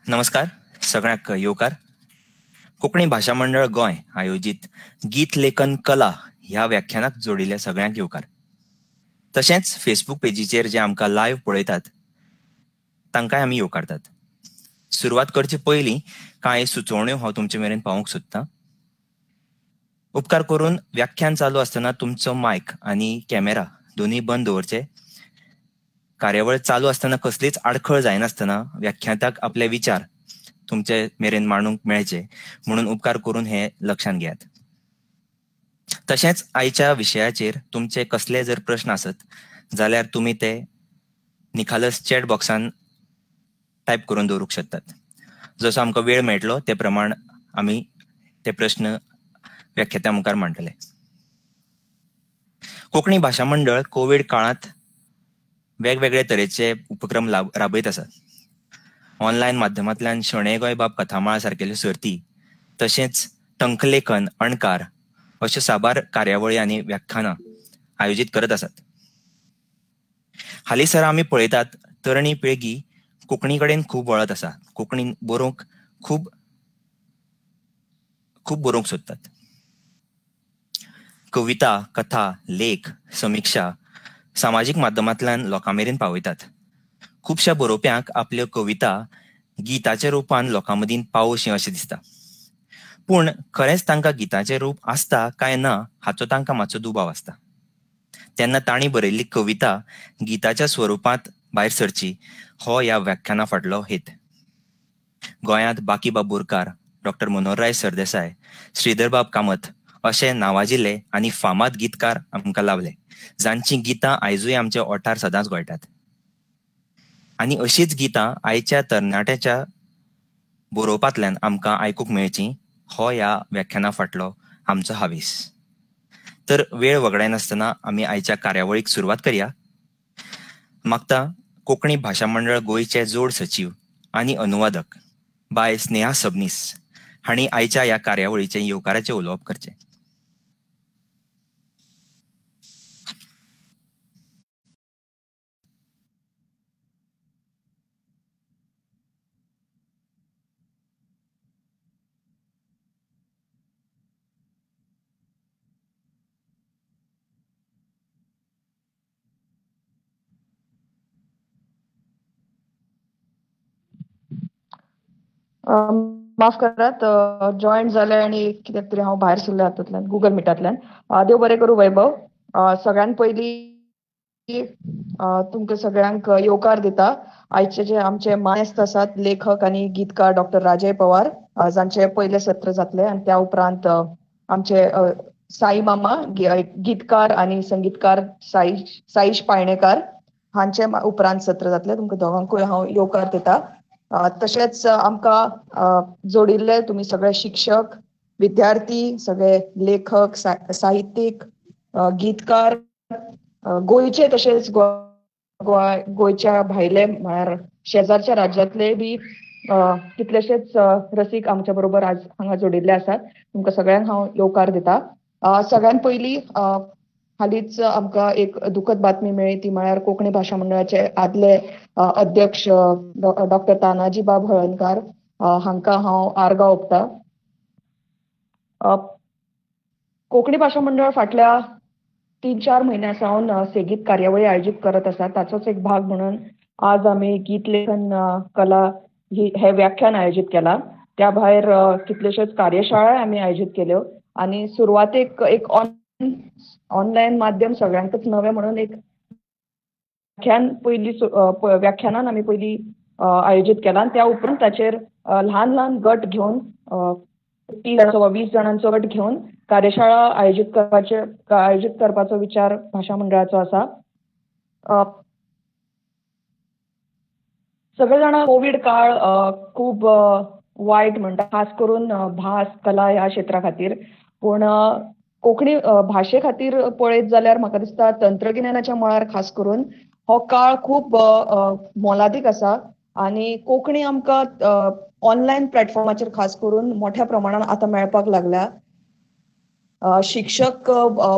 नमस्कार सगळ्यांक येवकार. कोंकणी भाशा मंडळ गोंय आयोजीत गीत लेखन कला ह्या व्याख्यानाक जोडिल्ल्या सगळ्यांक येवकार. तशेंच फेसबूक पेजीचेर जे आमकां लायव्ह पळयतात तांकांय आमी येवकारतात. सुरवात करचे पयलीं कांय सुचोवण्यो हांव तुमचे मेरेन पावोवंक सोदतां. उपकार करून व्याख्यान चालू आसतना तुमचो मायक आनी कॅमेरा दोनूय बंद दवरचे. कार्यावळ चालू आसतना कसलीच आडखळ जायनासतना व्याख्याताक आपले विचार तुमचे मेरेन मांडूंक मेळचे म्हणून उपकार करून हे लक्षांत घेयात. तशेंच आयच्या विशयाचेर तुमचे कसले जर प्रश्न आसत जाल्यार तुमी ते निखालस चॅट बॉक्सान टायप करून दवरूंक शकतात. जसो आमकां वेळ मेळटलो ते प्रमाण आमी ते प्रश्न व्याख्यात्या मुखार मांडटले. कोंकणी भाशा मंडळ कोवीड काळांत वेगवेगळे तरेचे उपक्रम राबयत आसात. ऑनलायन माध्यमांतल्यान शणै गोंयबाब कथामाळा सारकेल्यो सर्ती, तशेंच टंकलेखन, अणकार अश्यो साबार कार्यावळी आनी व्याख्यानां आयोजीत करत आसात. हालींसरा आमी पळयतात तरणी पिळगी कोंकणी कडेन खूब वळत आसा. कोंकणीन बरोवंक खूब खूब बरोवंक सोदतात. कविता, कथा, लेख, समिक्षा सामाजीक माध्यमांतल्यान लोकां मेरेन पावयतात. खुबश्या बरोवप्यांक आपल्यो कविता गिताच्या रुपान लोकां मदीं पावोवशी अशें दिसता. पूण खरेंच तांकां गिताचें रूप आसता काय ना हाचो तांकां मातसो दुबाव आसता. तेन्ना तांणी बरयल्ली कविता गिताच्या स्वरुपांत भायर सरची हो ह्या व्याख्याना फाटलो हेत. गोंयांत बाकीबाब बोरकार, डॉक्टर मनोहरराय सरदेसाय, श्रीधरबाब कामत अशे नावाजिल्ले आनी फामाद गीतकार आमकां लाभले, जांचीं गितां आयजूय आमच्या ओंठार सदांच घोळटात. आनी अशीच गितां आयच्या तरणाट्याच्या बरोवपांतल्यान आमकां आयकूंक मेळचीं हो ह्या व्याख्याना फाटलो आमचो हावेस. तर वेळ वगडायनासतना आमी आयच्या कार्यावळीक सुरवात करया. मागता कोंकणी भाशा मंडळ गोंयचे जोड सचीव आनी अनुवादक बाय स्नेहा सबनीस हांणी आयच्या ह्या कार्यावळीचें येवकाराचें उलोवप करचें. माफ करात, जॉईन जाले आनी कित्याक तरी हांव भायर सरलें हातूंतल्यान, गुगल मिटांतल्यान. देव बरें करूं वैभव. सगळ्यान पयलीं तुमकां सगळ्यांक येवकार दिता. आयचे जे आमचे मानेस्त आसात लेखक आनी गीतकार डॉक्टर राजय पवार, जांचे पयलें सत्र जातलें, आनी त्या उपरांत आमचे साई मामा गीतकार आनी संगीतकार साईश पायणेकार हांचे उपरांत सत्र जातलें. तुमकां दोगांकूय हांव येवकार दिता. तशेंच आमकां जोडिल्ले तुमी सगळे शिक्षक, विद्यार्थी, सगळे लेखक, साहित्यीक, गीतकार, गोंयचे तशेंच गोंयच्या भायले म्हळ्यार शेजारच्या राज्यांतले बी कितलेशेच रसीक आमच्या बरोबर आज हांगा जोडिल्ले आसात. तुमकां सगळ्यांक हांव येवकार दिता. सगळ्यान पयलीं हालींच आमकां एक दुखद बातमी मेळ्ळी, ती म्हळ्यार कोंकणी भाशा मंडळाचे आदले अध्यक्ष डॉक्टर तानाजी बाब हळर्णकार हांकां हांव आर्गां ओंपता. कोंकणी भाशा मंडळ फाटल्या 3-4 म्हयन्यां सावन सेगीत कार्यावळी आयोजीत करत आसा. ताचोच एक भाग म्हणून आज आमी गीत लेखन कला हे व्याख्यान आयोजीत केलां. त्या भायर कितल्योश्योच कार्यशाळाय आमी आयोजीत केल्यो आनी सुरवातेक एक ऑनलायन माध्यम सगळ्यांकच नवें म्हणून एक व्याख्यान पयली व्याख्यानान आमी पयलीं आयोजीत केलां. त्या उपरांत ताचेर ल्हान ल्हान गट घेवन 30 जाणांचो वा 20 जाणांचो गट घेवन कार्यशाळा आयोजीत करपाचो विचार भाशा मंडळाचो आसा. सगळे जाणां कोवीड काळ खूब वायट म्हणटा, खास करून भास कला ह्या क्षेत्रा खातीर. पूण कोंकणी भाशे खातीर पळयत जाल्यार म्हाका दिसता तंत्रगिन्यानाच्या मळार खास करून हो काळ खूब मोलादीक आसा आनी कोंकणी आमकां ऑनलायन प्लॅटफॉर्माचेर खास करून मोठ्या प्रमाणान आतां मेळपाक लागल्या. शिक्षक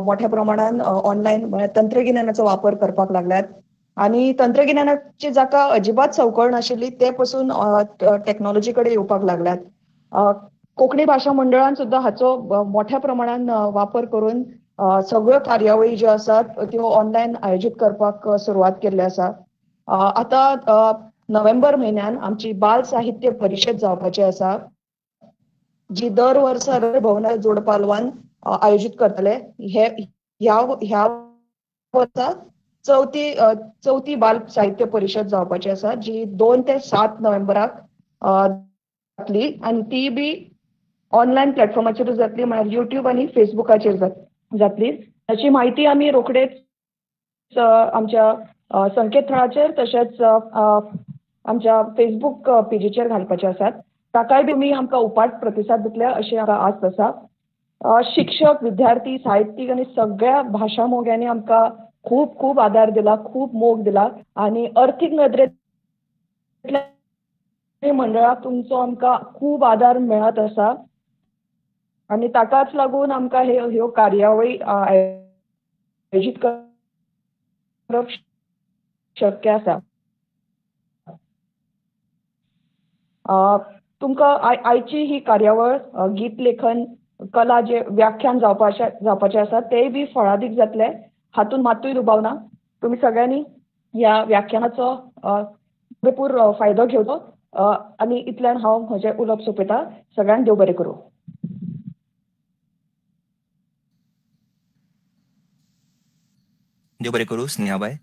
मोठ्या प्रमाणान ऑनलायन म्हळ्यार तंत्रगिन्यानाचो वापर करपाक लागल्यात. आनी तंत्रगिन्यानाची जाका अजिबात संवकळ नाशिल्ली ते पसून टॅक्नोलॉजी कडेन येवपाक लागल्यात. कोंकणी भाशा मंडळान सुद्दां हाचो मोठ्या प्रमाणान वापर करून सगळ्यो कार्यावळी ज्यो आसात त्यो ऑनलायन आयोजीत करपाक सुरवात केल्ली आसा. आतां नोव्हेंबर म्हयन्यान आमची बाल साहित्य परिशद जावपाची आसा, जी दर वर्सा भवना जोडपालवान आयोजीत करतले. हे ह्या वर्सा चवथी बाल साहित्य परिशद जावपाची आसा, जी 2 ते 7 नोव्हेंबराक जातली आनी ती बी ऑनलायन प्लॅटफॉर्माचेर जातली, म्हळ्यार युट्यूब आनी फेसबुकाचेर जातली. ताची म्हायती आमी रोखडेच आमच्या संकेतथळाचेर तशेंच आमच्या फेसबूक पेजीचेर घालपाचे आसात. ताकाय बी तुमी आमकां उपाट प्रतिसाद दितले अशें आमकां आस्त आसा. शिक्षक, विद्यार्थी, साहित्यीक आनी सगळ्या भाशा मोग्यांनी आमकां खूब खूब आदार दिला, खूब मोग दिला आनी अर्थीक नदरेंतल्यान मंडळाक तुमचो आमकां खूब आदार मेळत आसा आनी ताकाच लागून आमकां ह्यो कार्यावळी आयोजीत करप शक्य आसा. तुमकां आयची ही कार्यावळ गीत लेखन कला जे व्याख्यान जावपाचें आसा तेय बी फळादीक जातले, हातूंत मात्तूय दुबाव ना. तुमी सगळ्यांनी ह्या व्याख्यानाचो भरपूर फायदो घेवचो आनी इतल्यान हांव म्हजें उलोवप सोंपयता. सगळ्यांक देव बरें करूं. देव बरें करूं स्नेहाबाय.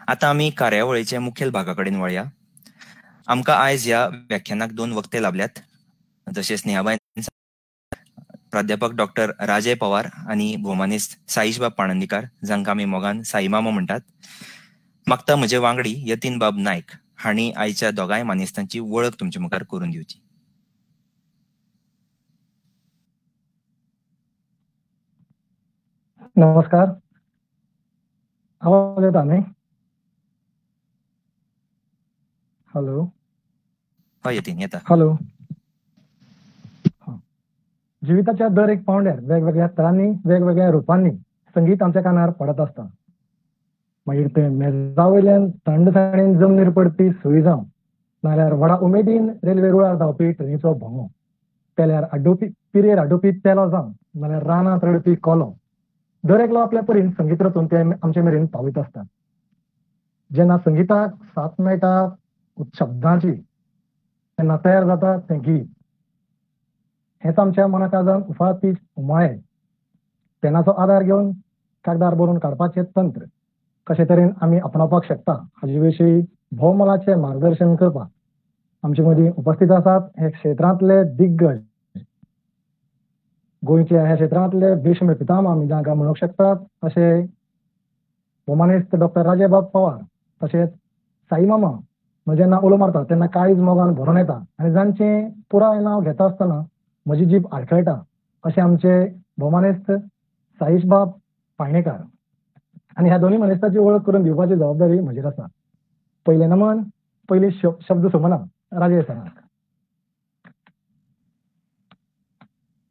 आतां आमी कार्यावळीच्या मुखेल भागा कडेन वळया. आमकां आयज ह्या व्याख्यानाक 2 वक्ते लाभल्यात, जशे स्नेहाबाय प्राध्यापक डॉक्टर राजय पवार आनी भोवमानेस्त साईशबाब पाणंदीकार, जांकां आमी मोगान साईमामा म्हणटात. मागता म्हजे वांगडी यतीन बाब नायक हांणी आयच्या दोगांय मानेस्तांची वळख तुमचे मुखार करून दिवची. नमस्कार. आवाज येता न्ही? हॅलो. हय यतीन, येता. हॅलो. जिविताच्या दर एक पावंड्यार वेगवेगळ्या तरांनी, वेगवेगळ्या रुपांनी संगीत आमच्या कानार पडत आसता. मागीर तें मेजा वयल्यान थंडसाणेन जमनीर पडपी सुई जावं, नाल्यार व्हडा उमेदीन रेल्वे रुळार धांवपी ट्रेनीचो भोंगो, पेल्यार आड्डुपी पिरेर आड्डुपी पेलो जावं, नाल्यार रानांत रडपी कोलो, दर एकलो आपल्या परीन संगीत रचून ते आमचे मेरेन पावयत आसतात. जेन्ना संगिताक साथ मेळटा शब्दांची तेन्ना तयार जाता तें गीत. हेंच आमच्या मना काळजान उफाळपी उमाळे. पेनाचो आदार घेवन कागदार बरोवन काडपाचें तंत्र कशे तरेन आमी आपणावपाक शकता हाजे विशीं भोवमोलाचें मार्गदर्शन करपाक आमचे मदीं उपस्थित आसात हे क्षेत्रांतले दिग्गज, गोंयच्या ह्या क्षेत्रांतले भीष्म पितामह आमी जांकां म्हणूंक शकतात अशे भोवमानेस्त डॉक्टर राजेबाब पवार, तशेंच साईमामा जेन्ना उलो मारता तेन्ना काळीज मोगान भरून येता आनी जांचें पुराय नांव घेता आसतना म्हजी जीब आडखळटा अशे आमचे भोवमानेस्त साईशबाब पाणेकार. आनी ह्या दोनूय मानेस्तांची वळख करून दिवपाची जबाबदारी म्हजेर आसा. पयलें नमन, पयली शब्द सुमना राजय सराक.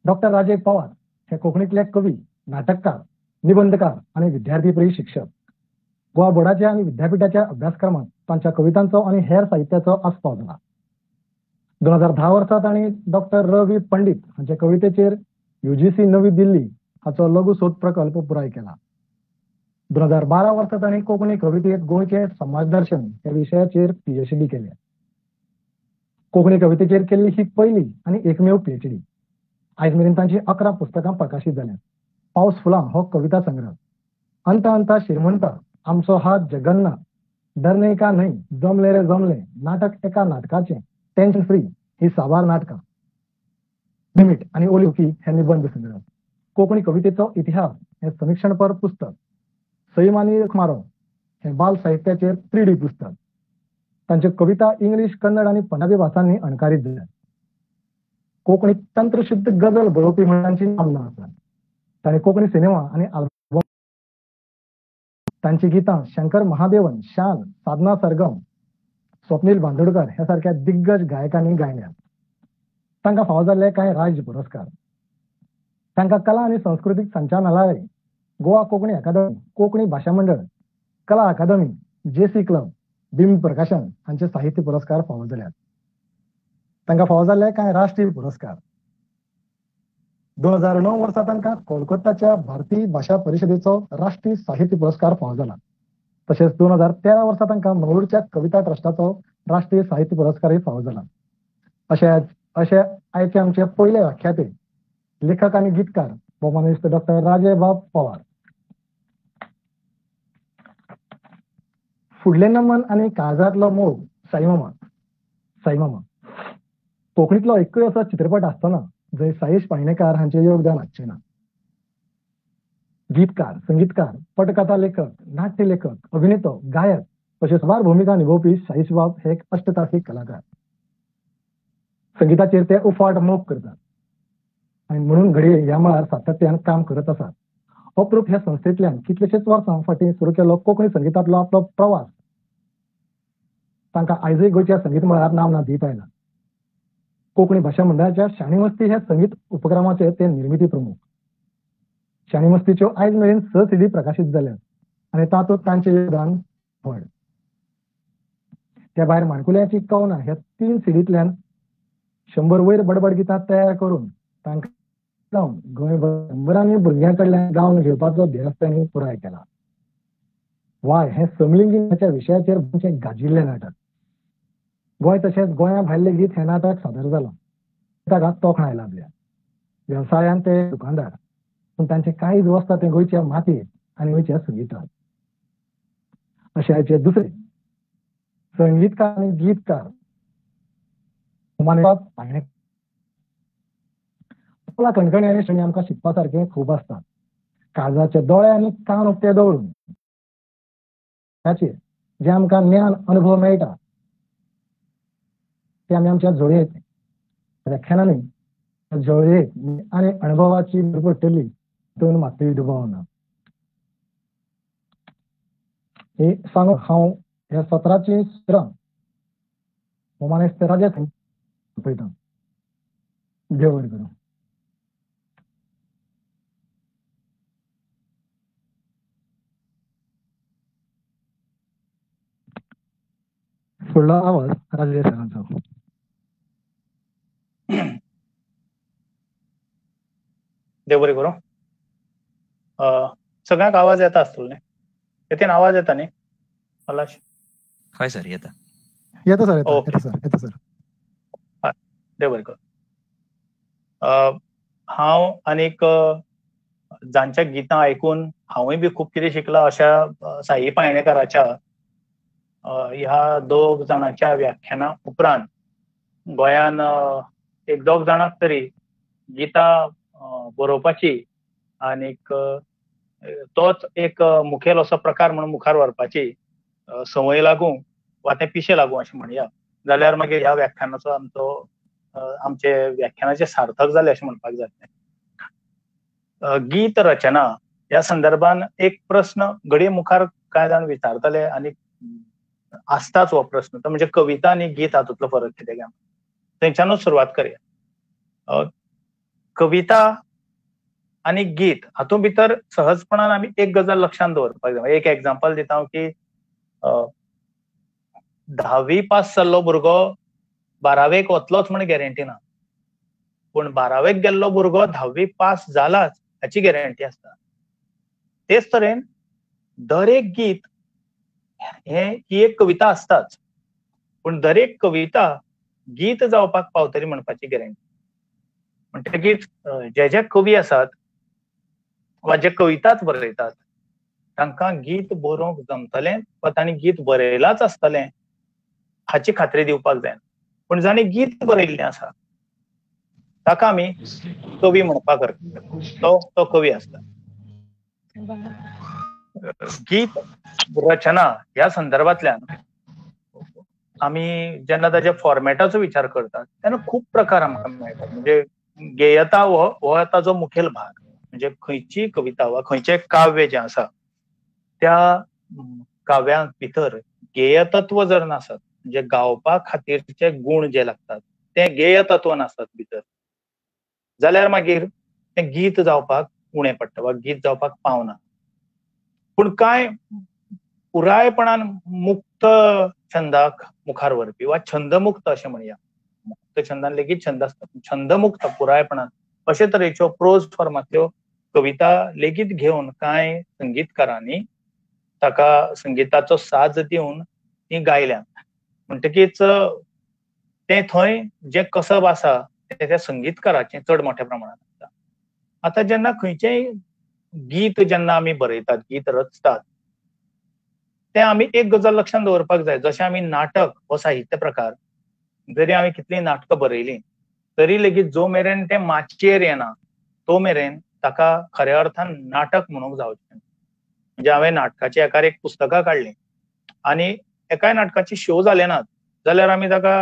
डॉक्टर राजय पवार हे कोंकणींतले कवी, नाटककार, निबंधकार आनी विद्यार्थी प्रिय शिक्षक. गोवा बोर्डाच्या आनी विद्यापिठाच्या अभ्यासक्रमांत तांच्या कवितांचो आनी हेर साहित्याचो आस्पाव जाला. 2010 वर्सा तांणी डॉक्टर रवी पंडीत हांच्या कवितेचेर UGC नवी दिल्ली हाचो लघु सोद प्रकल्प पुराय केला. 2012 वर्सा तांणी कोंकणी कवितेंत गोंयचें समाजदर्शन ह्या विशयाचेर PhD केल्या. कोंकणी कवितेचेर केल्ली ही पयली आनी एकमेव PhD. आयज मेरेन तांची 11 पुस्तकां प्रकाशीत जाल्यात. पावस फुलां हो कविता संग्रह, अंता अंता शिरमंता, आमचो हात जगन्नाथ, डरने का न्हय, जमले रे जमले, नाटक एका नाटकाचें, टेन्शन फ्री ही साबार नाटकां, लिमीट आनी ओली हुकी हे निबंद संग्रह, कोंकणी कवितेचो इतिहास हें समिक्षणपर पुस्तक, सैम आनी मारो हें बाल साहित्याचेर 3D पुस्तक. तांच्यो कविता इंग्लीश, कन्नड आनी पंजाबी भासांनी अणकारीत जाल्यात. कोंकणी तंत्रशुद्ध गजल बरोवपी म्हूण तांची नामना आसा. तांणी कोंकणी सिनेमा आनी आल्बम, तांची गितां शंकर महादेवन, शान, साधना सरगम, स्वप्नील बांदोडकर ह्या सारक्या दिग्गज गायकांनी गायल्यात. तांकां फावो जाल्ले कांय राज्य पुरस्कार. तांकां कला आनी संस्कृतीक संचालनालय, गोवा कोंकणी अकादमी, कोंकणी भाशा मंडळ, कला अकादमी जेसी क्लब, बिंब प्रकाशन हांचे साहित्य पुरस्कार फावो जाल्यात. तांकां फावो जाल्ले कांय राष्ट्रीय पुरस्कार. 2009 वर्सा तांकां कोलकाताच्या भारतीय भाशा परिशदेचो राष्ट्रीय साहित्य पुरस्कार फावो जाला. तशेंच 2013 वर्सा तांकां मंगळूरच्या कविता ट्रस्टाचो राष्ट्रीय साहित्य पुरस्कारय फावो जाला. अशे आयचे आमचे पयले व्याख्याते लेखक आनी गीतकार भोवमानेस्त डॉक्टर राजेबाब पवार. फुडलें नमन आनी काळजांतलो मोग साईमामा. साईमामा कोंकणींतलो एकूय असो चित्रपट आसतना जंय साईश पायणेकार हांचें योगदान आसचें ना. गीतकार, संगीतकार, पटकथा लेखक, नाट्य लेखक, अभिनेतो, गायक अश्यो साबार भुमिका निभोवपी साईश बाब हे एक अष्टतासी कलाकार. संगीताचेर ते उफाट मोग करतात आनी म्हणून घडये ह्या मळार सातत्यान काम करत आसात. अप्रूप ह्या संस्थेंतल्यान कितलेशेच वर्सां फाटीं सुरू केल्लो कोंकणी संगीतांतलो आपलो प्रवास तांकां आयजूय गोंयच्या संगीत मळार नामना दीत आयला. कोंकणी भाशा मंडळाच्या शाणी मस्ती ह्या संगीत उपक्रमाचे ते निर्मिती प्रमुख. शाणी मस्तीच्यो आयज मेरेन 6 सीडी प्रकाशीत जाल्यात आनी तातूंत तांचें योगदान व्हड. त्या भायर माणकुल्याची कवनां ह्या 3 सीडींतल्यान 100 वयर बडबड गितां तयार करून तांकां लावन गोंयभर शंबरांनी भुरग्यां कडल्यान गावन घेवपाचो ध्यास तांणी पुराय केला. वाय हें समलिंगीच्या विशयाचेर गोंयचें गाजिल्लें नाटक. गोंय तशेंच गोंया भायर लेगीत हें नाटक सादर जालां. ताका तोखणाय लाबल्या. वेवसायान ते दुकानदार, पूण तांचें काळीज वसता तें गोंयच्या मातयेंत आनी गोंयच्या संगितांत. अशें आयचे दुसरे संगीतकार आनी गीतकार पावला कणकणी आनी शणी आमकां शिकपा सारकें खूब आसता. काळजाचे दोळे आनी कान उक्ते दवरून ताचेर जें आमकां ज्ञान अनुभव मेळटा ते आमी आमच्या झोळयेंत व्याख्यानांनी झोळयेंत आनी अणभवाची भर पडटली तातूंत मात्तूय दुबाव ना. हे सांगून हांव ह्या सत्राचीं सुत्रां भोवमानेस्त राजा सोंपयतां. देव बरें करूं. फुडलो आवाज राजेश सरांचो. देव बरें करूं. सगळ्यांक आवाज येता आसतलो न्ही? येतेन आवाज येता न्ही? हय सर, येता. येता सर, येता सर, येता सर. देव बरें करूं. हांव आनीक जांच्या गितां आयकून हांवूय बी खूब कितें शिकला अशा साई पायणेकाराच्या ह्या दोग जाणांच्या व्याख्याना उपरांत गोंयान एक दोग जाणांक तरी गितां बरोवपाची आनीक तोच एक मुखेल असो प्रकार म्हणून मुखार व्हरपाची संवय लागूं वा तें पिशें लागूं अशें म्हणया जाल्यार मागीर ह्या व्याख्यानाचो आमचो आमचे व्याख्यानाचे सार्थक जाले अशें म्हणपाक जातलें. गीत रचना ह्या संदर्भान एक प्रस्न घडये मुखार कांय जाण विचारतले आनी आसताच हो प्रस्न, तो म्हणजे कविता आनी गीत हातूंतलो फरक कितें काय, थंयच्यानूच सुरवात करया. कविता आनी गीत हातूंत भितर सहजपणान आमी एक गजाल लक्षांत दवरपाक जाय. एक एग्जाम्पल दिता हांव की 10वी पास जाल्लो भुरगो 12वेक वतलोच म्हण गॅरंटी ना, पूण 12वेक गेल्लो भुरगो 10वी पास जालाच हाची गॅरंटी आसता. तेच तरेन दरेक गीत हे ही एक कविता आसताच, पूण दरेक कविता गीत जावपाक पावतली म्हणपाची गॅरंटी. म्हणटकीच जे जे कवी आसात वा जे कविताच बरयतात तांकां गीत बरोवंक जमतलें वा तांणी गीत बरयलाच आसतलें हाची खात्री दिवपाक जायना, पूण जांणी गीत बरयल्लें आसा ताका आमी कवी म्हणपाक हरकत, तो कवी आसता. गीत रचना ह्या संदर्भांतल्यान आमी जेन्ना ताच्या फॉर्मेटाचो विचार करतात तेन्ना खूब प्रकार आमकां मेळटात. म्हणजे गेयता हो ताजो मुखेल भाग, म्हणजे खंयची कविता वा खंयचें काव्य जें आसा त्या काव्यांत भितर गेयतत्व जर नासत, म्हणजे गावपा खातीरचे गुण जे लागतात ते गेयतत्व नासत भितर जाल्यार मागीर तें गीत जावपाक उणें पडटा वा गीत जावपाक पावना. पूण कांय पुरायपणान मुक्त छंदाक मुखार व्हरपी वा छंदमुक्त अशें म्हणया, मुक्त छंदान लेगीत छंद आसता, छंदमुक्त पुरायपणान अशे तरेच्यो प्रोज फॉर्मांतल्यो कविता लेगीत घेवन कांय संगीतकारांनी ताका संगीताचो साज दिवन ती गायल्यात. म्हणटकीच तें थंय जें कसब आसा तें त्या संगीतकाराचें चड मोठ्या प्रमाणांत आसता. आतां जेन्ना खंयचेंय गीत जेन्ना आमी बरयतात, गीत रचतात, तें आमी एक गजाल लक्षांत दवरपाक जाय. जशें आमी नाटक हो साहित्य प्रकार जरी आमी कितलीं नाटकां बरयलीं तरी लेगीत जो मेरेन तें माचयेर येना तो मेरेन ताका खऱ्या अर्थान नाटक म्हणूंक जावचें. म्हणजे हांवें नाटकाची एकार एक पुस्तकां काडलीं आनी एकाय नाटकाची शो जाले नात जाल्यार आमी ताका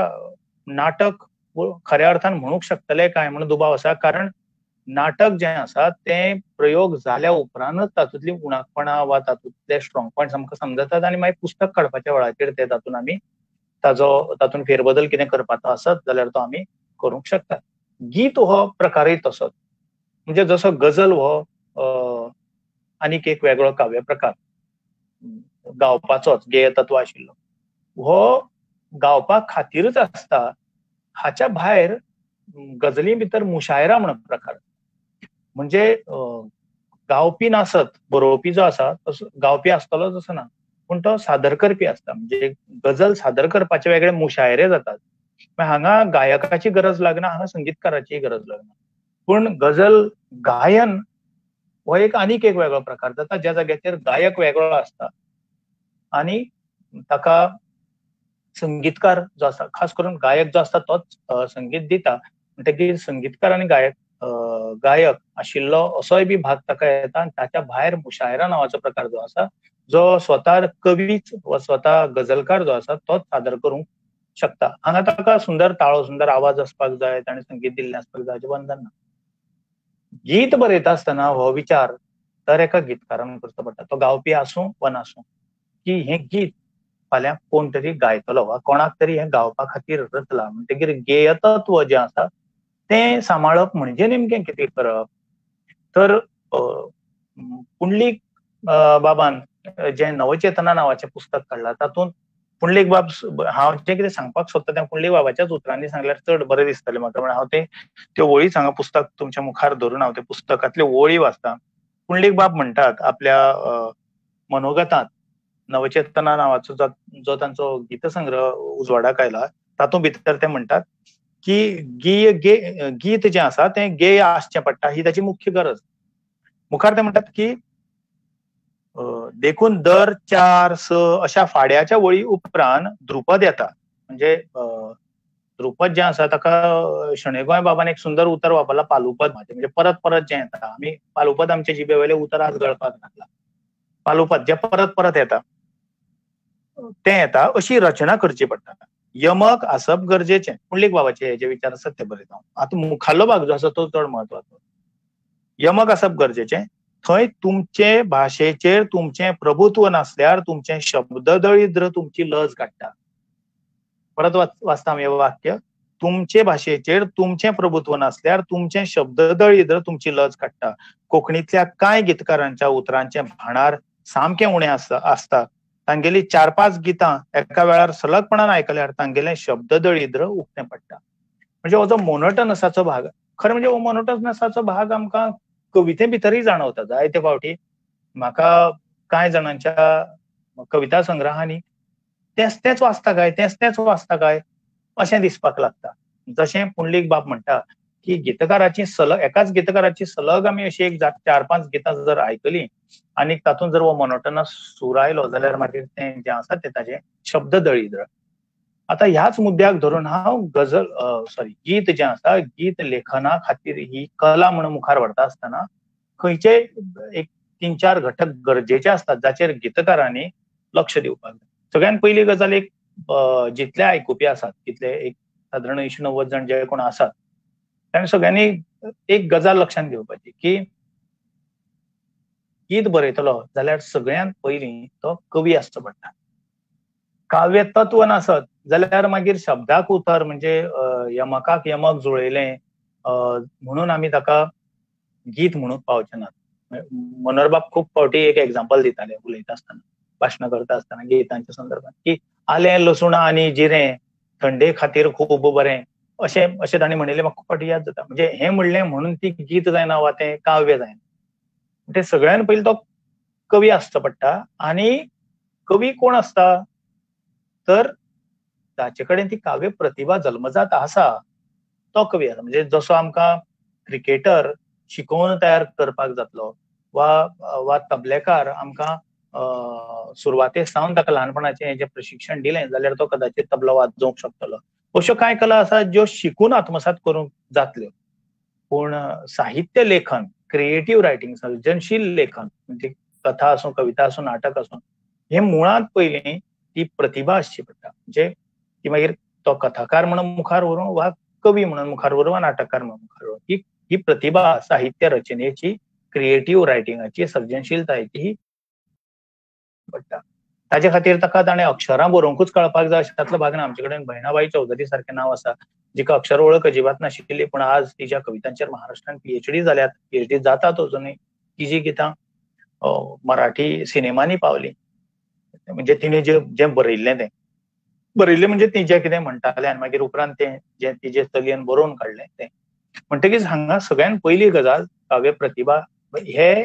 नाटक खऱ्या अर्थान म्हणूंक शकतले काय म्हणून दुबाव आसा. कारण नाटक जें आसा तें प्रयोग जाल्या उपरांतच तातूंतलीं उणाकपणां वा तातूंतले स्ट्रॉंग पॉयंट्स आमकां समजतात आनी मागीर पुस्तक काडपाच्या वेळाचेर ते तातूंत आमी ताजो तातूंत फेरबदल कितें करपाचो आसत जाल्यार तो आमी करूंक शकतात. गीत हो प्रकारय तसोच, म्हणजे जसो गजल हो आनीक एक वेगळो काव्य प्रकार गावपाचोच गेय तत्व आशिल्लो, हो गावपा खातीरच आसता. हाच्या भायर गजली भितर मुशायरा म्हणून प्रकार, म्हणजे गावपी नासत बरोवपी जो आसा तसो गावपी आसतलो तसो ना, पूण तो सादर करपी आसता. म्हणजे गजल सादर करपाचे वेगळे मुशायरे जातात. हांगा गायकाची गरज लागना, हांगा संगीतकाराची गरज लागना, पूण गजल गायन हो एक आनीक एक वेगळो प्रकार जाता ज्या जाग्याचेर गायक वेगळो आसता आनी ताका संगीतकार जो आसा, खास करून गायक जो आसता तोच संगीत दिता. म्हणटकीर संगीतकार आनी गायक गायक आशिल्लो असोय बी भाग ताका येता. आनी ताच्या भायर मुशायरा नांवाचो प्रकार जो आसा, जो स्वता कवीच वा स्वता गजलकार जो आसा तोच सादर करूंक शकता. हांगा ताका सुंदर ताळो, सुंदर आवाज आसपाक जाय, ताणें संगीत दिल्लें आसपाक जाय, हाचें बंधन ना. गीत बरयता आसतना हो विचार दर एका गीतकारान करचो पडटा, तो गावपी आसूं वा नासूं, की हें गीत फाल्यां कोण तरी गायतलो वा कोणाक तरी हें गावपा खातीर रचलां. म्हणटकीर गेयतत्व जें आसा तें सांबाळप म्हणजे नेमकें कितें करप. तर पुंडलीक बाबान जें नवचेतना नांवाचें पुस्तक काडलां तातूंत पुंडलीक बाब, हांव जें कितें सांगपाक सोदता तें पुंडलीक बाबाच्याच उतरांनी सांगल्यार चड बरें दिसतलें म्हाका. म्हण हांव ते त्यो वळी हांगा पुस्तक तुमच्या मुखार धरून हांव ते पुस्तकांतल्यो वळी वाचतां. पुंडलीक बाब म्हणटात आपल्या मनोगतांत, नवचेतना नांवाचो जो तांचो गीतसंग्रह उजवाडाक आयला तातूंत भितर ते म्हणटात की गीत जें आसा तें गेय आसचें पडटा, ही ताची मुख्य गरज. मुखार ते म्हणटात की देखून दर 4, 6 अशा फाड्याच्या वळी उपरांत ध्रुपद येता. म्हणजे ध्रुपद जें आसा ताका शणै गोंय बाबान एक सुंदर उतर वापरला, पालुपद. म्हणजे परत परत जें येता, आमी पालुपद आमच्या जिबे वयलें उतर आज गळपाक लागला, पालुपद जें परत परत येता तें येता. अशी रचना करची पडटा. यमक आसप गरजेचें. पुंडलीक बाबाचे जे विचार आसात ते बरयता. आतां मुखाल्लो भाग जो आसा तो चड म्हत्वाचो. यमक आसप गरजेचें. थंय तुमचे भाशेचेर तुमचें प्रभुत्व नासल्यार तुमचें शब्द दळिद्र तुमची लज काडटा. परत वाचता हें वाक्य, तुमचे भाशेचेर तुमचें प्रभुत्व नासल्यार तुमचें शब्द दळिद्र तुमची लज काडटा. कोंकणींतल्या कांय गीतकारांच्या उतरांचें भांडार सामकें उणें आसता. तांगेली 4-5 गितां एका वेळार सलगपणान आयकल्यार तांगेलें शब्द दळिद्र उक्तें पडटा. म्हणजे हो जो मोनोटनसाचो भाग, खरें म्हणजे हो मोनोटनसाचो भाग आमकां कविते भितरय जाणवता. जायते फावटी म्हाका कांय जाणांच्या कविता संग्रहांनी तेच तेच वाचता काय, तेच तेच वाचता काय अशें दिसपाक लागता. जशें पुंडलीक बाब म्हणटा की गीतकाराची सलग, एकाच गीतकाराची सलग आमी अशी एक 4-5 गितां जर आयकली आनी तातूंत जर हो मोनोटनस सूर आयलो जाल्यार मागीर तें जें आसा तें ताजें शब्द दळिद्र. आतां ह्याच मुद्द्याक धरून हांव गजल सॉरी गीत जें आसा, गीत लेखना खातीर ही कला म्हणून मुखार व्हरता आसतना खंयचे एक 3-4 घटक गरजेचे आसतात जाचेर गीतकारांनी लक्ष दिवपाक जाय. सगळ्यात पयली गजाल, एक जितले आयकुपी आसात तितले एक सादारण 80-90 जाण जे कोण आसात तांणी सगळ्यांनी एक गजाल लक्षांत घेवपाची की गीत बरयतलो जाल्यार सगळ्यांत पयलीं तो कवी आसचो पडटा. काव्य तत्व नासत जाल्यार मागीर शब्दाक उतर म्हणजे यमकाक यमक जुळयलें म्हणून आमी ताका गीत म्हणूंक पावचे नात. मनोहरबाब खूब फावटी एक एग्जाम्पल दिताले उलयता आसतना, भाशणां करता आसतना गितांच्या संदर्भात की आलें लसूण आनी जिरें थंडे खातीर खूब बरें अशें अशें तांणी म्हणिल्लें म्हाका खूब फावटी याद जाता. म्हणजे हें म्हणलें म्हणून ती गीत जायना वा तें काव्य जायना. ते सगळ्यान पयलीं तो कवी आसचो पडटा. आनी कवी कोण आसता तर ताचे कडेन ती काव्य प्रतिभा जल्मजात आसा तो कवी आसा. म्हणजे जसो आमकां क्रिकेटर शिकोवन तयार करपाक जातलो वा वा तबलेकार आमकां सुरवाते सावन ताका ल्हानपणाचें जें प्रशिक्षण दिलें जाल्यार तो कदाचित तबलो वाजोवंक शकतलो. अश्यो कांय कला आसा ज्यो शिकून आत्मसात करूंक जातल्यो, पूण साहित्य लेखन, क्रिएटीव रायटींग, सर्जनशील लेखन म्हणजे कथा आसूं, कविता आसूं, नाटक आसूं, हे मुळांत पयलीं ती प्रतिभा आसची पडटा. म्हणजे ती मागीर तो कथाकार म्हणून मुखार व्हरूं वा कवी म्हणून मुखार व्हरूं वा नाटककार म्हणून मुखार व्हरूं, ही प्रतिभा साहित्य रचनेची, क्रिएटीव रायटिंगाची, सर्जनशीलतायेची ही पडटा. ताजे खातीर ताका ताणें अक्षरां बरोवंकूच कळपाक जाय अशें भाग ना. आमचे कडेन बहिणाबाई चौधरी सारकें नांव आसा जिका अक्षर वळख अजिबात नाशिल्ली, पूण आज तिच्या कवितांचेर महाराष्ट्रान पीएचडी जाल्यात, पीएचडी जातात अजुनूय. तिजी गितां मराठी सिनेमांनी पावली. म्हणजे तिणें जें बरयल्लें तें बरयल्लें म्हणजे ती जें कितें म्हणटालें आनी मागीर उपरांत तें जें तिजे चलयेन बरोवन काडलें तें. म्हणटकीच हांगा सगळ्यान पयली गजाल काव्य प्रतिभा हे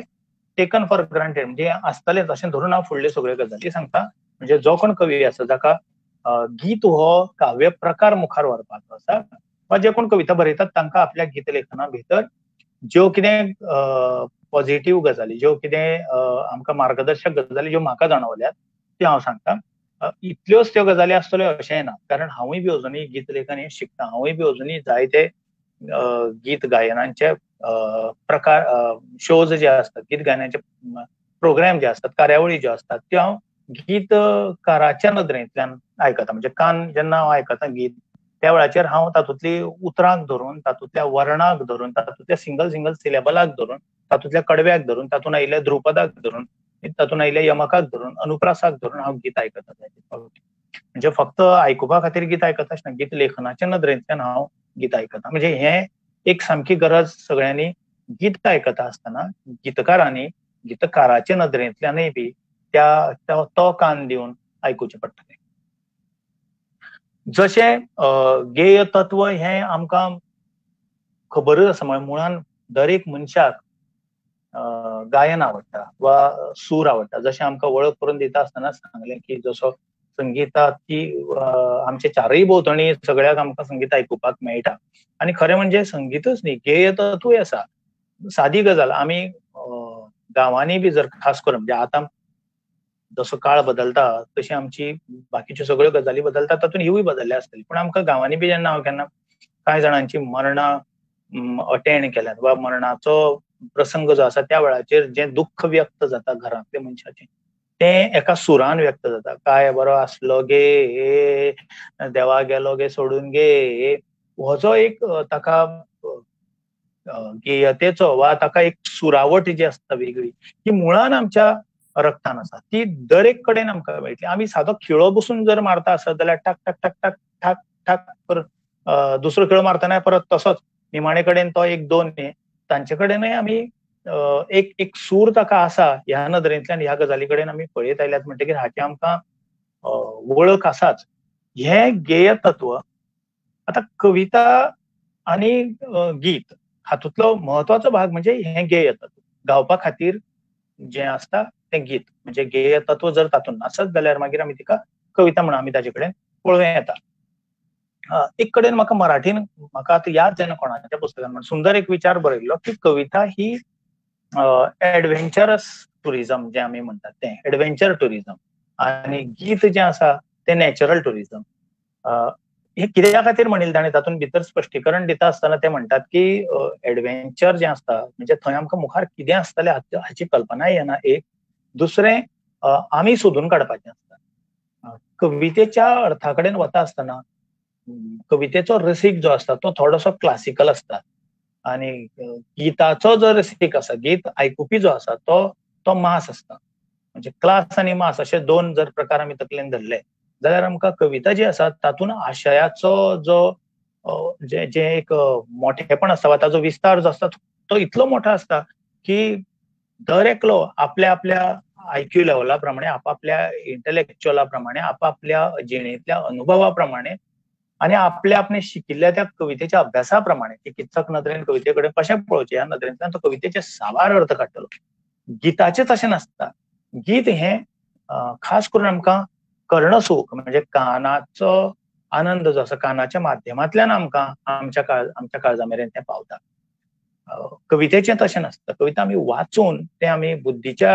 टेकन फॉर ग्रांटेड म्हणजे आसतलेंच अशें धरून हांव फुडल्यो सगळ्यो गजाली सांगता. म्हणजे जो कोण कवी आसा जाका गीत हो काव्य प्रकार मुखार व्हरपाचो आसा वा जे कोण कविता बरयतात तांकां आपल्या गीत लेखना भितर ज्यो कितें पॉझिटिव्ह गजाली, ज्यो कितें आमकां मार्गदर्शक गजाली ज्यो म्हाका जाणवल्यात त्यो हांव सांगता. इतल्योच त्यो गजाली आसतल्यो अशेंय ना, कारण हांवूय बी अजुनूय गीत लेखन हें शिकता, हांवूय बी अजुनूय जायते गीत गायनांचे प्रकार, शोज जे आसतात, गीत गायनाचे प्रोग्राम जे आसतात, कार्यावळी ज्यो आसतात त्यो हांव गीतकाराच्या नदरेंतल्यान आयकता. म्हणजे कान जेन्ना हांव आयकता गीत त्या वेळाचेर हांव तातूंतली उतरांक धरून, तातूंतल्या वर्णाक धरून, तातूंतल्या सिंगल सिंगल सिलेबलाक धरून, तातूंतल्या कडव्याक धरून, तातूंत आयिल्ल्या ध्रुपदाक धरून, तातूंत आयिल्ल्या यमकाक धरून, अनुप्रासाक धरून हांव गीत आयकता. म्हणजे फक्त आयकुपा खातीर गीत आयकता आसना, गीत लेखनाच्या नदरेंतल्यान हांव गीत आयकता. म्हणजे हें एक सामकी गरज सगळ्यांनी गीत आयकता आसतना गीतकारांनी गीतकाराच्या नदरेंतल्यानय बी त्या तो कान दिवन आयकुचें पडटलें. जशें गेय तत्व हें आमकां खबरच आसा, म्हळ्यार मुळान दर एक मनशाक गायन आवडटा वा सूर आवडटा. जशें आमकां वळख करून दिता आसतना सांगलें की जसो संगीताची आमचे चारय भोंवतणी सगळ्याक आमकां संगीत आयकुपाक मेळटा. आनी खरें म्हणजे संगीतच न्ही, गेय तत्वूय आसा. सादी गजाल, आमी गांवांनी बी जर खास करून म्हणजे आतां जसो काळ बदलता तशी आमची बाकीच्यो सगळ्यो गजाली बदलता, तातूंत हिवूय बदलल्या आसतली. पूण आमकां गांवांनी बी जेन्ना हांव केन्ना कांय जाणांची मरणां अटेंड केल्यात वा मरणाचो प्रसंग जो आसा त्या वेळाचेर जें दुख्ख व्यक्त जाता घरांतल्या मनशाचें तें एका सुरान व्यक्त जाता. काय बरो आसलो गे, देवा गेलो गे सोडून गे, हो जो एक ताका गेयतेचो वा ताका एक सुरावट जी आसता वेगळी ती मुळान आमच्या रक्तान आसा, ती दर एक कडेन आमकां मेळटली. आमी सादो खिळो बसून जर मारता आसत जाल्यार टाक टाक टाक टाक ठाक ठाक परत दुसरो खिळो मारतना परत तसोच निमाणे कडेन तो एक दोन तांचे कडेनय आमी एक एक सूर ताका आसा ह्या नदरेंतल्यान ह्या गजाली कडेन आमी पळयत आयल्यात. म्हणटकीर हाची आमकां वळख आसाच. हें गेय तत्व. आतां कविता आनी गीत हातूंतलो म्हत्वाचो भाग म्हणजे हें गेय तत्व. गावपा खातीर जें आसता तें गीत, म्हणजे गेय तत्व जर तातूंत नासत जाल्यार मागीर आमी तिका कविता म्हणून आमी ताजे कडेन पळोवं येता. एक कडेन म्हाका मराठीन, म्हाका आतां याद जायना कोणाच्या पुस्तकान, म्हण सुंदर एक विचार बरयल्लो की कविता ही एडवेंचरस टुरिजम जें आमी म्हणटात तें एडवेंचर टुरिजम आनी गीत जें आसा तें नॅचरल टुरिजम. हे कित्या खातीर म्हणिल्लें ताणें तातूंत भितर स्पश्टीकरण दिता आसतना ते म्हणटात की एडवेंचर जें आसता म्हणजे थंय आमकां मुखार कितें आसतलें हाची कल्पनाय येना एक. दुसरें आमी सोदून काडपाचें आसता. कवितेच्या अर्था कडेन वता आसतना कवितेचो रसीक जो आसता तो थोडोसो क्लासिकल आसता आनी गीताचो जो रसीक आसा, गीत आयकुपी जो आसा तो मास आसता. म्हणजे क्लास आनी मास अशे दोन जर प्रकार आमी तकलेन धरले जाल्यार आमकां कविता जी आसा तातूंत आशयाचो जो जें एक मोठेपण आसता वा ताजो विस्तार जो आसता तो इतलो मोठो आसता की दर एकलो आपल्या आपल्या आयक्यू लेवला प्रमाणे, आपापल्या इंटलेक्च्युअला प्रमाणे, आपापल्या जिणेंतल्या अनुभवा प्रमाणे आनी आपल्या आपणे शिकिल्ल्या त्या कवितेच्या अभ्यासा प्रमाणे चिकित्सक नदरेन कविते कडेन कशें पळोवचें ह्या नदरेंतल्यान तो कवितेचे साबार अर्थ काडटलो. गिताचें तशें नासता. गीत हें खास करून आमकां कर्णसूख म्हणजे कानाचो आनंद जो आसा कानाच्या माध्यमांतल्यान आमकां आमच्या काळजा मेरेन तें पावता. कवितेचें तशें नासता. कविता आमी वाचून तें आमी बुद्धीच्या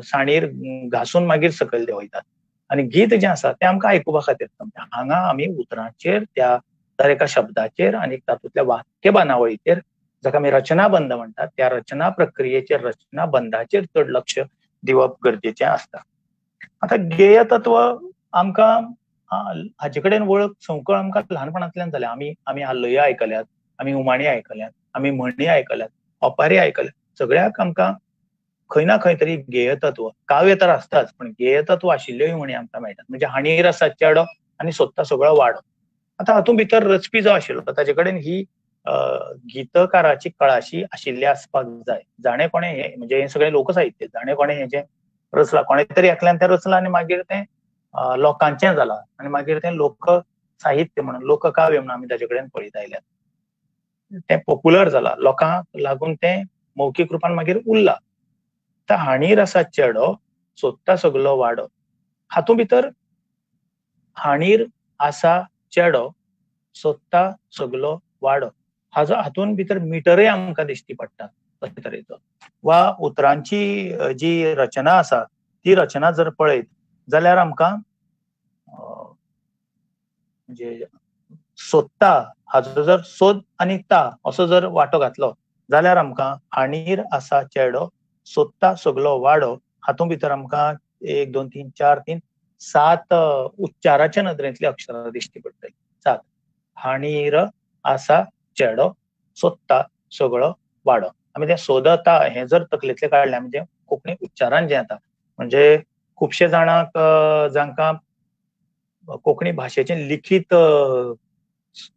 साणीर घासून मागीर सकयल देंवयतात आनी गीत जें आसा तें आमकां आयकुपा खातीर. हांगा आमी उतरांचेर, त्या दर एका शब्दाचेर आनी तातूंतल्या वाक्य बांदावळीचेर, जाका आमी रचना बंध म्हणटात, त्या रचना प्रक्रियेचेर, रचना बंधाचेर चड लक्ष दिवप गरजेचें आसता. आतां गेय तत्व आमकां हाचे कडेन वळख संवकळ आमकां ल्हानपणांतल्यान जाल्या. आमी आल्लयो आयकल्यात, आमी उमाणी आयकल्यात, आमी म्हणी आयकल्यात, ओपारी आयकल्यात. सगळ्याक आमकां खंय ना खंय तरी गेय तत्व, काव्य तर आसताच पण गेय तत्व आशिल्ल्योय म्हणी आमकां मेळटात. म्हणजे हांडीर आसा चेडो आनी सोदता सगळो वाडो. आतां हातूंत भितर रचपी जो आशिल्लो ताचे कडेन ही गीतकाराची कळाशी आशिल्ली आसपाक जाय. जाणें कोणें हें म्हणजे हें सगळें लोकसाहित्य, जाणें कोणें हें जें रचलां, कोणें तरी एकल्यान तें रचलां आनी मागीर तें लोकांचें जालां आनी मागीर तें लोक साहित्य म्हणून, लोककाव्य म्हणून आमी ताचे कडेन पळयत आयल्यात. तें पॉप्युलर जालां, लोकांक लागून तें मौखीक रुपान मागीर उरलां. आतां हांडीर आसा चेडो सोदता सगलो वाडो, हातूंत भितर हांडीर आसा चेडो सोदता सगलो वाडो हाजो हातूंत भितर मिटरय आमकां दिश्टी पडटा तशे तरेचो. वा उतरांची जी रचना आसा ती रचना जर पळयत जाल्यार आमकां म्हणजे सोदता हाजो जर सोद आनी ता असो जर वांटो घातलो जाल्यार आमकां हांडीर आसा चेडो सोदता सगलो वाडो हातूंत भितर आमकां 1 2 3 4 3 7 उच्चाराच्या नदरेंतली अक्षरां दिश्टी पडटली. 7. हांडीर आसा चेडो सोदता सगळो वाडो. आमी तें सोदता हें जर तकलेंतलें काडलें म्हणजे कोंकणी उच्चारान जें येता, म्हणजे खुबशे जाणांक जांकां कोंकणी भाशेचें लिखीत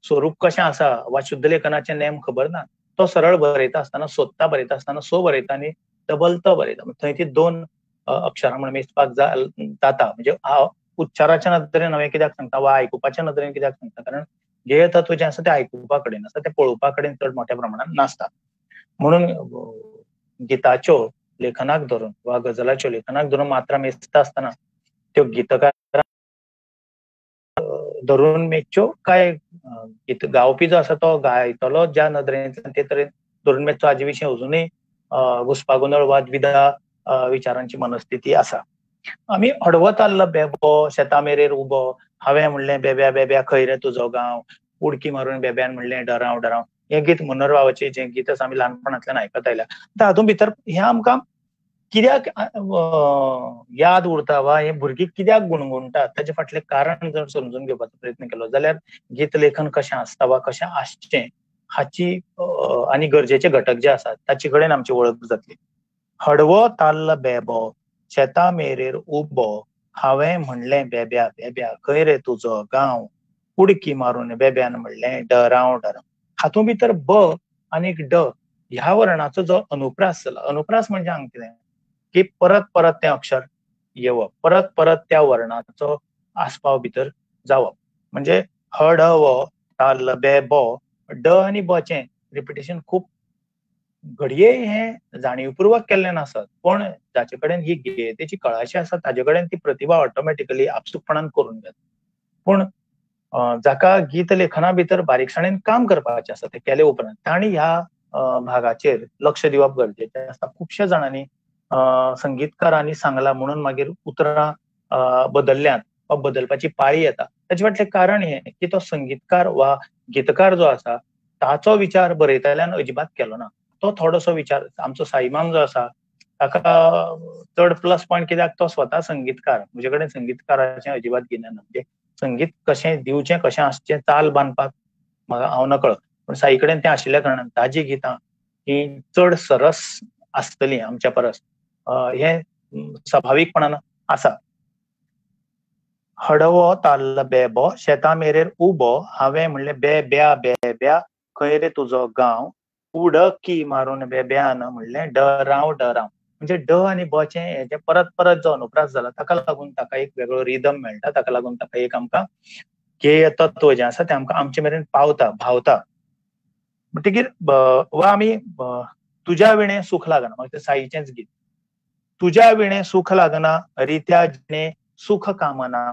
स्वरूप कशें आसा वा शुद्धलेखनाचे नेम खबर ना, तो सरळ बरयता आसतना सोदता बरयता आसतना सो बरयता आनी डबल त बरयता, थंय ती 2 अक्षरां म्हण मेजपाक जाता. म्हणजे हांव उच्चाराच्या नदरेन हांवें कित्याक सांगता वा आयकुपाच्या नदरेन कित्याक सांगता, कारण गेय तत्व जें आसा तें आयकुपा कडेन आसा, तें पळोवपा कडेन चड मोठ्या प्रमाणान नासता. म्हणून गिताच्यो लेखनाक धरून वा गजलाच्यो लेखनाक धरून मात्रा मेजता आसतना त्यो गीतकार धरून मेजच्यो काय गीत गावपी जो आसा तो गायतलो ज्या नदरेंतल्यान ते तरेन धरून मेजचो हाजे विशीं अजुनूय घुस्पागोंदळ वा द्विधा विचारांची मनस्थिती आसा. आमी हडवत आल्ल बेबो शेता मेरेर उबो, हांवें म्हणलें बेब्या बेब्या खंय रे तुजो गांव, उडकी मारून बेब्यान म्हणलें डराव डराव, हें गीत मनोहर बाबाचें जें गीत आसा आमी ल्हानपणांतल्यान आयकत आयल्या. आतां हातूंत भितर हें आमकां कित्याक याद उरता वा हे भुरगीं कित्याक गुणगुणटात ताचे फाटलें कारण जर समजून घेवपाचो प्रयत्न केलो जाल्यार गीत लेखन कशें आसता वा कशें आसचें हाची आनी गरजेचे घटक जे आसात ताचे कडेन आमची वळख जातली. हडवो ताल्ल बेबो शेता मेरेर उबो, हांवें म्हणलें बेब्या बेब्या खंय रे तुजो गांव, उडकी मारून बेब्यान म्हणलें डराव डराव. हातूंत भितर ब आनी ड ह्या वर्णाचो जो अनुप्रास जाला, अनुप्रास म्हणजे हांगा कितें की परत परत तें अक्षर येवप, परत परत त्या वर्णाचो आस्पाव भितर जावप. म्हणजे हडवो ताल्ल बेबो, ड आनी ब चें रिपिटेशन खूब घडये हें जाणीवपूर्वक केल्लें नासत, पूण जाचे कडेन ही गेयतेची कळाशी आसा ताजे कडेन ती प्रतिभा ऑटोमॅटिकली आपसूकपणान करून घेता. पूण जाका गीत लेखना भितर बारीकसाणेन काम करपाचें आसा तें केले उपरांत तांणी ह्या भागाचेर लक्ष दिवप गरजेचें आसता. खुबश्या जाणांनी संगीतकारांनी सांगलां म्हणून मागीर उतरां बदल्ल्यांत वा बदलपाची पाळी येता. ताचे फाटलें कारण हें की तो संगीतकार वा गीतकार जो आसा ताचो विचार बरयतल्यान अजिबात केलो ना. तो थोडोसो विचार आमचो साईमाम जो आसा ताका चड प्लस पॉयंट कित्याक तो स्वता संगीतकार, म्हजे कडेन संगीतकाराचें अजिबात गिन्यान ना, म्हणजे संगीत कशें दिवचें कशें आसचें चाल बांदपाक म्हाका हांव नकळ, पूण साई कडेन तें आशिल्ल्या कारणान ताजी गितां ही चड सरस आसतली आमच्या परस, हें सभावीकपणान आसा. हडवो ताल्ल बेबो शेता मेरेर उबो, हांवें म्हणलें बेब्या बेब्या खंय रे तुजो गांव, उडकी मारून बेब्यान म्हणलें डराव डराव. म्हणजे ड आनी ब चें हेजें परत परत जो अनुप्रास जाला ताका लागून ताका एक वेगळो रिदम मेळटा, ताका लागून ताका एक आमकां गेय तत्व जें आसा तें आमकां आमचे मेरेन पावता, भावता. म्हणटकीर वा आमी तुज्या विणे सुख लागना, मागीर तें साईचेंच गीत, तुज्या विणे सुख लागना रित्या जिणे सुख कामना,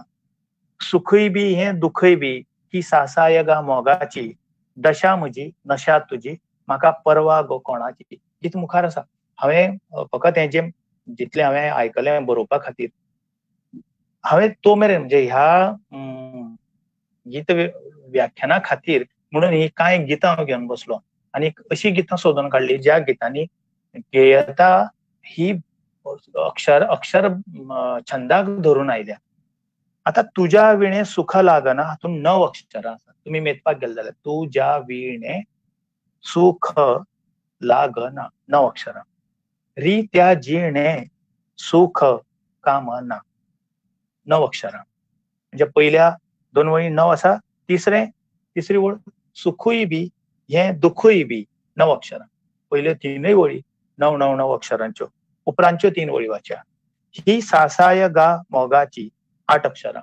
सुखय बी हें दुखय बी ही सासाय गा मोगाची, दशा म्हजी नशा तुजी म्हाका परवा गो कोणाची. गीत मुखार आसा. हांवें फकत हें जें जितलें हांवें आयकलें बरोवपा खातीर, हांवें तो मेरेन म्हणजे ह्या गीत व्याख्याना खातीर म्हणून ही कांय गितां हांव घेवन बसलो आनी अशी गितां सोदून काडली ज्या गितांनी गेयता ही अक्षर अक्षर छंदाक धरून आयल्या. आतां तुज्या विणे सुख लागना हातूंत 9 अक्षरां आसात. तुमी मेजपाक गेले जाल्यार तुज्या विणे सुख लागना 9 अक्षरां, री त्या जिणे सुख कामना 9 अक्षरां, म्हणजे पयल्या 2 वळी 9 आसा, तिसरी वळ सुखूय बी हें दुखूय बी 9 अक्षरां, पयल्यो 3 वळी 9 9 9 अक्षरांच्यो, उपरांतच्यो 3 वळी वाच्या. ही सासाय गा मोगाची 8 अक्षरां,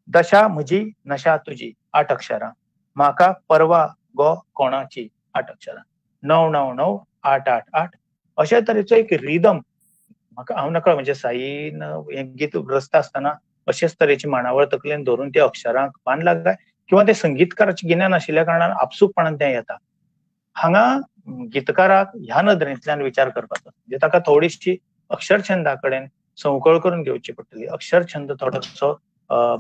दशा म्हजी नशा तुजी 8 अक्षरां, म्हाका परवा गो कोणाची 8 अक्षरां, 9 9 9 8 8 8 अशे तरेचो एक रिदम म्हाका हांव नकळ, म्हणजे साईन हें गीत रचता आसतना अशेच तरेची मांडावळ तकलेन धरून त्या अक्षरांक बांदला काय किंवा ते संगीतकाराचें गिन्यान आशिल्ल्या कारणान आपसूकपणान तें येता. हांगा गीतकाराक ह्या नदरेंतल्यान विचार करपाचो, म्हणजे ताका थोडीशी अक्षरछंदा कडेन संवकळ करून घेवची पडटली, अक्षरछंद थोडोसो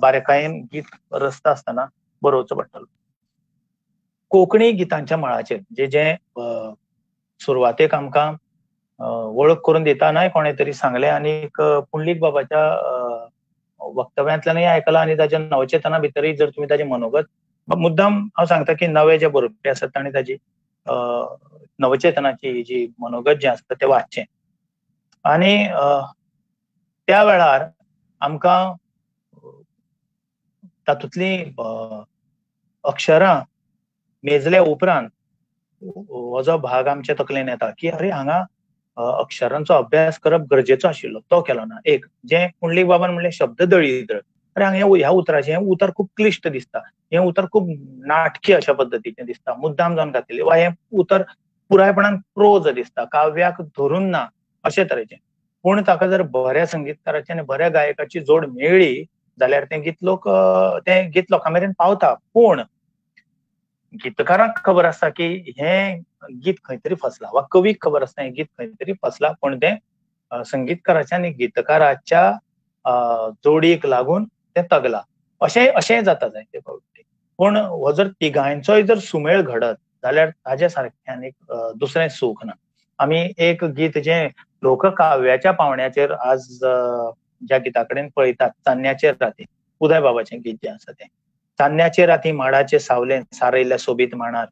बारीकायेन गीत रचता आसतना बरोवचो पडटलो. कोंकणी गितांच्या मळाचेर जे जे सुरवातेक आमकां वळख करून दितानाय कोणें तरी सांगलें आनी पुंडलीक बाबाच्या वक्तव्यांतल्यानय आयकलां आनी ताच्या नवचेतना भितरय जर तुमी ताजें मनोगत मुद्दाम हांव सांगता की नवे जे बरोवपी आसात तांणी ताजी नवचेतनाची जी मनोगत जें आसता तें वाचचें. आनी त्या वेळार आमकां तातूंतलीं अक्षरां मेजल्या उपरांत हो जो भाग आमच्या तकलेन येता की अरे हांगा अक्षरांचो अभ्यास करप गरजेचो आशिल्लो, तो केलो ना. एक जें पुंडलीक बाबान म्हणलें शब्द दळीदळ, अरे हांगा ह्या उतराचें हें उतर खूब क्लिश्ट दिसता, हें उतर खूब नाटकी अशा पद्दतीचें दिसता, मुद्दाम जावन घातिल्लें, वा हें उतर पुरायपणान प्रोज दिसता, काव्याक धरून ना अशे तरेचें. पूण ताका जर बऱ्या संगीतकाराची आनी बऱ्या गायकाची जोड मेळ्ळी जाल्यार तें गीत लोक तें गीत लोकां मेरेन पावता. पूण गीतकारांक खबर आसता की हें गीत खंय तरी फसला, वा कवीक खबर आसता हें गीत खंय तरी फसला, पूण तें संगीतकाराच्या आनी गीतकाराच्या जोडयेक लागून तें तगला, अशें अशेंय जाता जायते फावटी. पूण हो जर तिगांयचोय जर सुमेळ घडत जाल्यार ताज्या सारकें आनीक दुसरें सूख ना. आमी एक गीत जें लोककाव्याच्या पावंड्याचेर आज ज्या गिता कडेन पळयतात, चान्न्याचेर राती, उदय बाबाचें गीत जें आसा तें, चान्न्याचे राती माडाचे सावलेन सारयल्ल्या सोबीत माणार.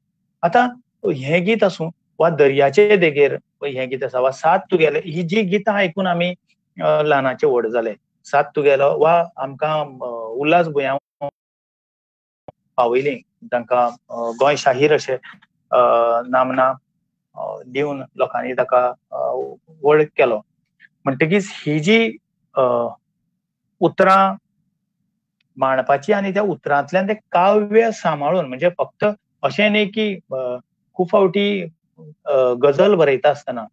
आतां हें गीत आसूं वा दर्याचे देगेर हें गीत आसा वा सात तुगेले, ही जी गितां आयकून आमी ल्हानाचे व्हड जाले, सात तुगेलो वा आमकां उल्हास भुंया पावयली, तांकां गोंय शाहीर अशें नामना दिवन लोकांनी ताका व्हड केलो. म्हणटकीच ही जी उतरां मांडपाची आनी त्या उतरांतल्यान तें काव्य सांबाळून, म्हणजे फक्त अशें न्ही की खूब फावटी गजल बरयता आसतना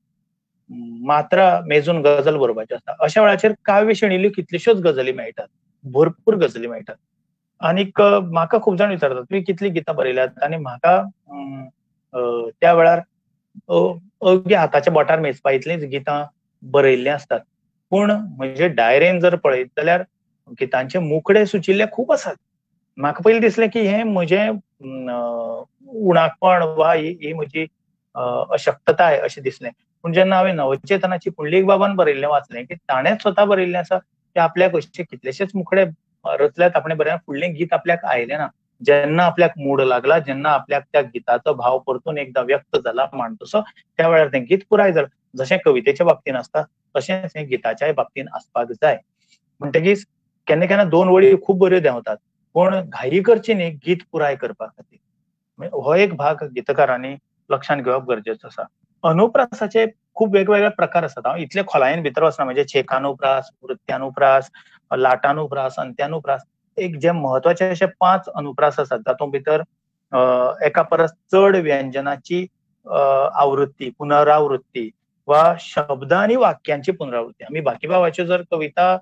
मात्रा मेजून गजल बरोवपाची आसता, अशा वेळाचेर काव्य शेणिल्ल्यो कितल्योश्योच गजली मेळटात, भरपूर गजली मेळटात. आनीक म्हाका खूब जाण विचारतात तुवें कितलीं गितां बरयल्यात, आनी म्हाका त्या वेळार अवघ्या हाताच्या बोटार मेजपा इतलींच गितां बरयल्लीं आसतात. पूण म्हजे डायरेन जर पळयत जाल्यार गितांचे मुखडे सुचिल्ले खूब आसात. म्हाका पयलीं दिसलें की हें म्हजें उणाकपण वा ही म्हजी अशक्तताय अशें दिसलें. पूण जेन्ना हांवें नवचेतनाची पुंडलीक बाबान बरयल्लें वाचलें की ताणेंच स्वता बरयल्लें आसा की आपल्याक अशे कितलेशेच मुखडे रचल्यात आपणें बरयल्या, फुडलें गीत आपल्याक आयलें ना. जेन्ना आपल्याक मूड लागला, जेन्ना आपल्याक त्या गिताचो भाव परतून एकदां व्यक्त जाला मांडतसो, त्या वेळार तें गीत पुराय जालें. जशें कवितेच्या बाबतीन आसता तशेंच हें गिताच्याय बाबतीन आसपाक जाय. म्हणटकीच केन्ना केन्ना 2 वळी खूब बऱ्यो देंवतात, पूण घाई करची न्ही गीत पुराय करपा खातीर. हो एक भाग गीतकारांनी लक्षांत घेवप गरजेचो आसा. अनुप्रासाचे खूब वेगवेगळे प्रकार आसात. हांव इतले खोलायेन भितर वचना, म्हणजे छेकानुप्रास, वृत्त्यानुप्रास, लाटानुप्रास, अंत्यानुप्रास, एक जे म्हत्वाचे अशे 5 अनुप्रास आसात तातूंत भितर एका परस चड व्यंजनाची आवृत्ती, पुनरावृत्ती वा शब्द आनी वाक्यांची पुनरावृत्ती. आमी बाकीबाबाच्यो जर कविता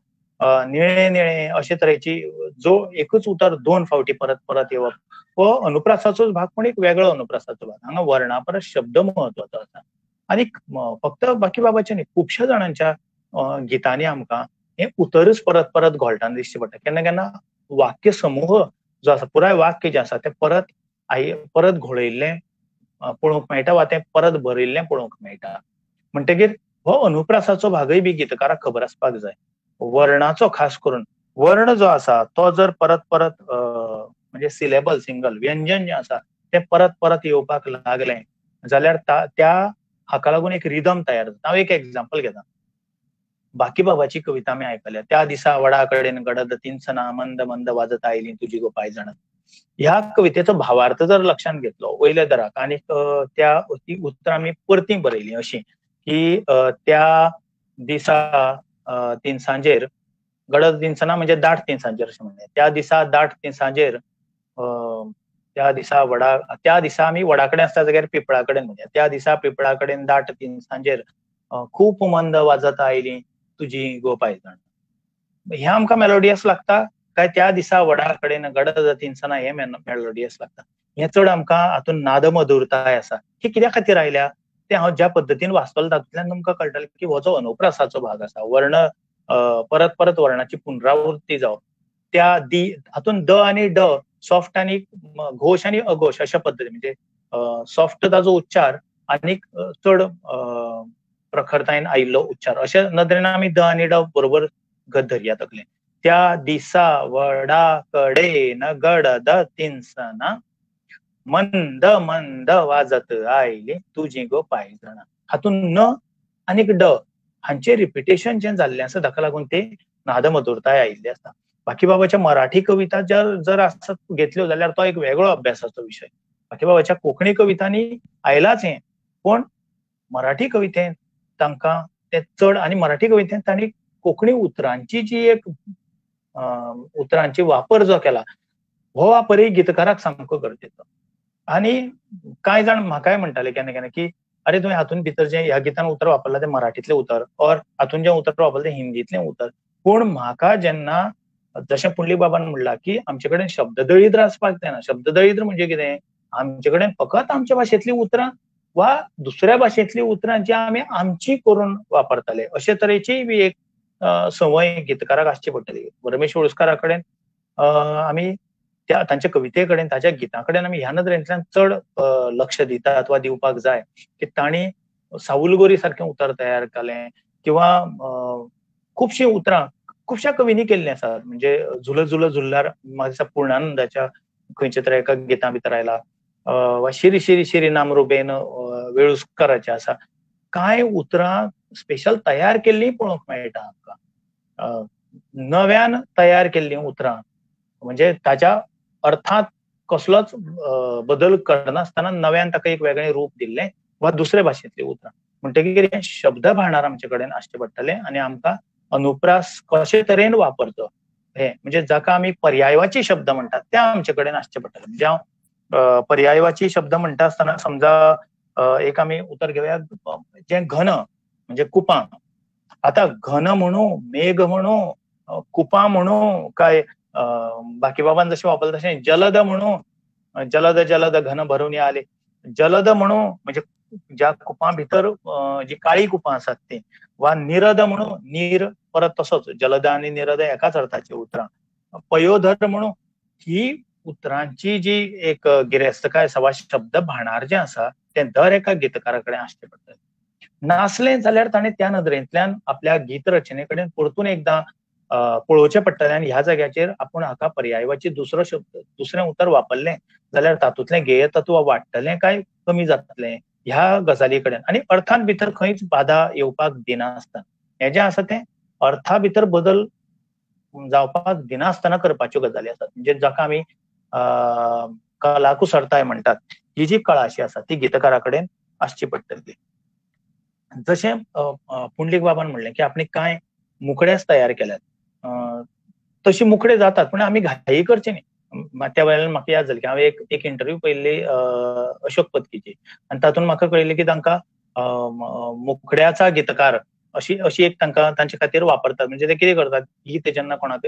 निळे निळे अशे तरेची जो एकूच उतर 2 फावटी परत परत येवप हो अनुप्रासाचोच भाग, पूण एक वेगळो अनुप्रासाचो भाग. हांगा वर्णा परस शब्द म्हत्वाचो आसा. आनी फक्त बाकीबाबाच्या न्ही, खुबश्या जाणांच्या गितांनी आमकां हें उतरच परत परत घोळटाना दिसचें पडटा. केन्ना केन्ना वाक्य समूह जो आसा, पुराय वाक्य जें आसा तें परत परत घोळयल्लें पळोवंक मेळटा वा तें परत बरयल्लें पळोवंक मेळटा. म्हणटगीर हो अनुप्रासाचो भागय बी गीतकाराक खबर आसपाक जाय. वर्णाचो खास करून वर्ण जो आसा तो जर परत परत म्हणजे सिलेबल सिंगल व्यंजन जें आसा तें परत परत येवपाक लागलें जाल्यार त्या हाका लागून एक रिदम तयार जाता. हांव एक एग्जाम्पल घेता. बाकीबाबाची कविता आमी आयकल्या, त्या दिसा वडा कडेन गडद तिनसना मंद मंद वाजत आयली तुजी गो पांयजणां. ह्या कवितेचो भावार्थ जर लक्षांत घेतलो वयल्या दराक आनी त्या ती उतरां आमी परती बरयली अशी की त्या दिसा तिनसांजेर गडद तिनसना म्हणजे दाट तिनसांजेर अशें म्हणलें. त्या दिसा दाट तिनसांजेर त्या दिसा वडा, त्या दिसा आमी वडा कडेन आसता जाल्यार पिपळा कडेन म्हणया, त्या दिसा पिपळा कडेन दाट तिनसांजेर खूब मंद वाजत आयली तुजी गो पांयजणां. हें आमकां मेलोडियस लागता काय त्या दिसा वडा कडेन गडद तिनसना हें मेलोडियस लागता? हें चड आमकां हातूंत नादमधुरताय आसा. ही कित्या खातीर आयल्या तें हांव ज्या पद्दतीन वाचतलो तातूंतल्यान तुमकां कळटलें की हो जो अनुप्रासाचो भाग आसा, वर्ण परत परत वर्णाची पुनरावृत्ती जावप, त्या दी हातूंत the आनी ड सॉफ्ट आनी घोश आनी अघोश अशा पद्दतीन, म्हणजे सॉफ्ट ताजो उच्चार आनी चड प्रखरतायेन आयिल्लो उच्चार, अशे नदरेन आमी the आनी ड बरोबर गत धरया तकलें. त्या दिसा वडा कडेन गडद तिनसना मंद मंद वाजत आयली तुजी गो पांयजणां. हातूंत न आनी ड हांचे रिपिटेशन जें जाल्लें आसा ताका लागून ते नादमधुरताय आयिल्ली आसा. बाकीबाबाच्या मराठी कविता जर आसत घेतल्यो जाल्यार तो एक वेगळो अभ्यासाचो विशय. बाकीबाबाच्या कोंकणी कवितांनी आयलाच हें, पूण मराठी कवितेंत तांकां तें चड, आनी मराठी कवितेंत तांणी कोंकणी उतरांची जी एक उतरांची वापर जो केला हो वापरय गीतकाराक सामको गरजेचो. आनी कांय जाण म्हाकाय म्हणटाले केन्ना केन्ना की अरे तुवें हातूंत भितर जें ह्या गितान उतर वापरलां तें मराठींतलें उतर, ऑर हातूंत जें उतर वापरलां तें हिंदींतलें उतर. पूण म्हाका जेन्ना जशें पुंडलीक बाबान म्हणलां की आमचे कडेन शब्ददळिद्र आसपाक जायना. शब्ददळिद्र म्हणजे कितें? आमचे कडेन फकत आमच्या भाशेंतलीं उतरां वा दुसऱ्या भाशेंतलीं उतरां जी आमी आमची करून वापरताले अशे तरेची बी एक संवय गीतकाराक आसची पडटली. रमेश वेळुस्कारा कडेन आमी त्या तांच्या कविते कडेन, ताच्या गितां कडेन आमी ह्या नदरेंतल्यान चड लक्ष दितात वा दिवपाक जाय की तांणी सावुलगोरी सारकें उतर तयार केलें किंवा खुबशीं उतरां खुबश्या कवींनी केल्लीं आसात. म्हणजे झुल झुल झुल्लार म्हाका दिसता पूर्णानंदाच्या खंयच्या तरी एका गितां भितर आयला, वा शिरी शिरी शिरी नामरुबेन वेळुस्काराचें आसा. कांय उतरां स्पेशल तयार केल्लीं पळोवंक मेळटा आमकां, नव्यान तयार केल्लीं उतरां, म्हणजे ताच्या अर्थात कसलोच बदल करनासतना नव्यान ताका एक वेगळें रूप दिल्लें वा दुसरे भाशेंतलीं उतरां. म्हणटकीर हें शब्द भांडार आमचे कडेन आसचें पडटलें आनी आमकां अनुप्रास कशे तरेन वापरचो हे म्हणजे जाका आमी पर्यायवाची शब्द म्हणटात ते आमचे कडेन आसचे पडटले. म्हणजे हांव पर्यायवाची शब्द म्हणटा आसतना समजा एक आमी उतर घेवया जें घन म्हणजे कुपां. आतां घन म्हणू, मेघ म्हणू, कुपां म्हणू, काय बाकीबाबान जशें वापरलें तशें जलद म्हणू, जलद जलद घन भरून आले, जलद म्हणू म्हणजे ज्या कुपां भितर जी काळी कुपां आसात ती, वा निरद म्हणू, नीर परत तसोच जलद आनी निरद एकाच अर्थाची उतरां, पयोधर म्हणू, ही उतरांची जी एक गिरेस्तकाय आसा वा शब्द भांडार जें आसा तें दर एका गीतकारा कडेन आसचें पडटलें. नासलें जाल्यार ताणें त्या नदरेंतल्यान आपल्या गीत रचने कडेन परतून एकदां पळोवचें पडटलें आनी ह्या जाग्याचेर आपूण हाका पर्यायवाची दुसरो शब्द, दुसरें उतर वापरलें जाल्यार तातूंतलें गेय तत्व वाडटलें काय कमी जातलें ह्या गजाली कडेन, आनी अर्थान भितर खंयच बाधा येवपाक दिनासतना, हें जें आसा तें अर्था भितर बदल जावपाक दिनासतना करपाच्यो गजाली आसात. म्हणजे जाका आमी कलाकुसरताय म्हणटात, ही जी कळाशी आसा ती गीतकारा कडेन आसची पडटली. जशें पुंडलीक बाबान म्हणलें की आपणे कांय मुखडेच तयार केल्यात, तशी मुखडे जातात, पूण आमी घाई करची न्ही. त्या वेळार म्हाका याद जाली की हांवें एक इंटरव्यू पळयल्ली अशोक पत्कीची आनी तातूंत म्हाका कळिल्लें की तांकां मुखड्याचा गीतकार अशी अशी एक तांकां तांचे खातीर वापरतात. म्हणजे ते कितें करतात, गीत जेन्ना कोणाक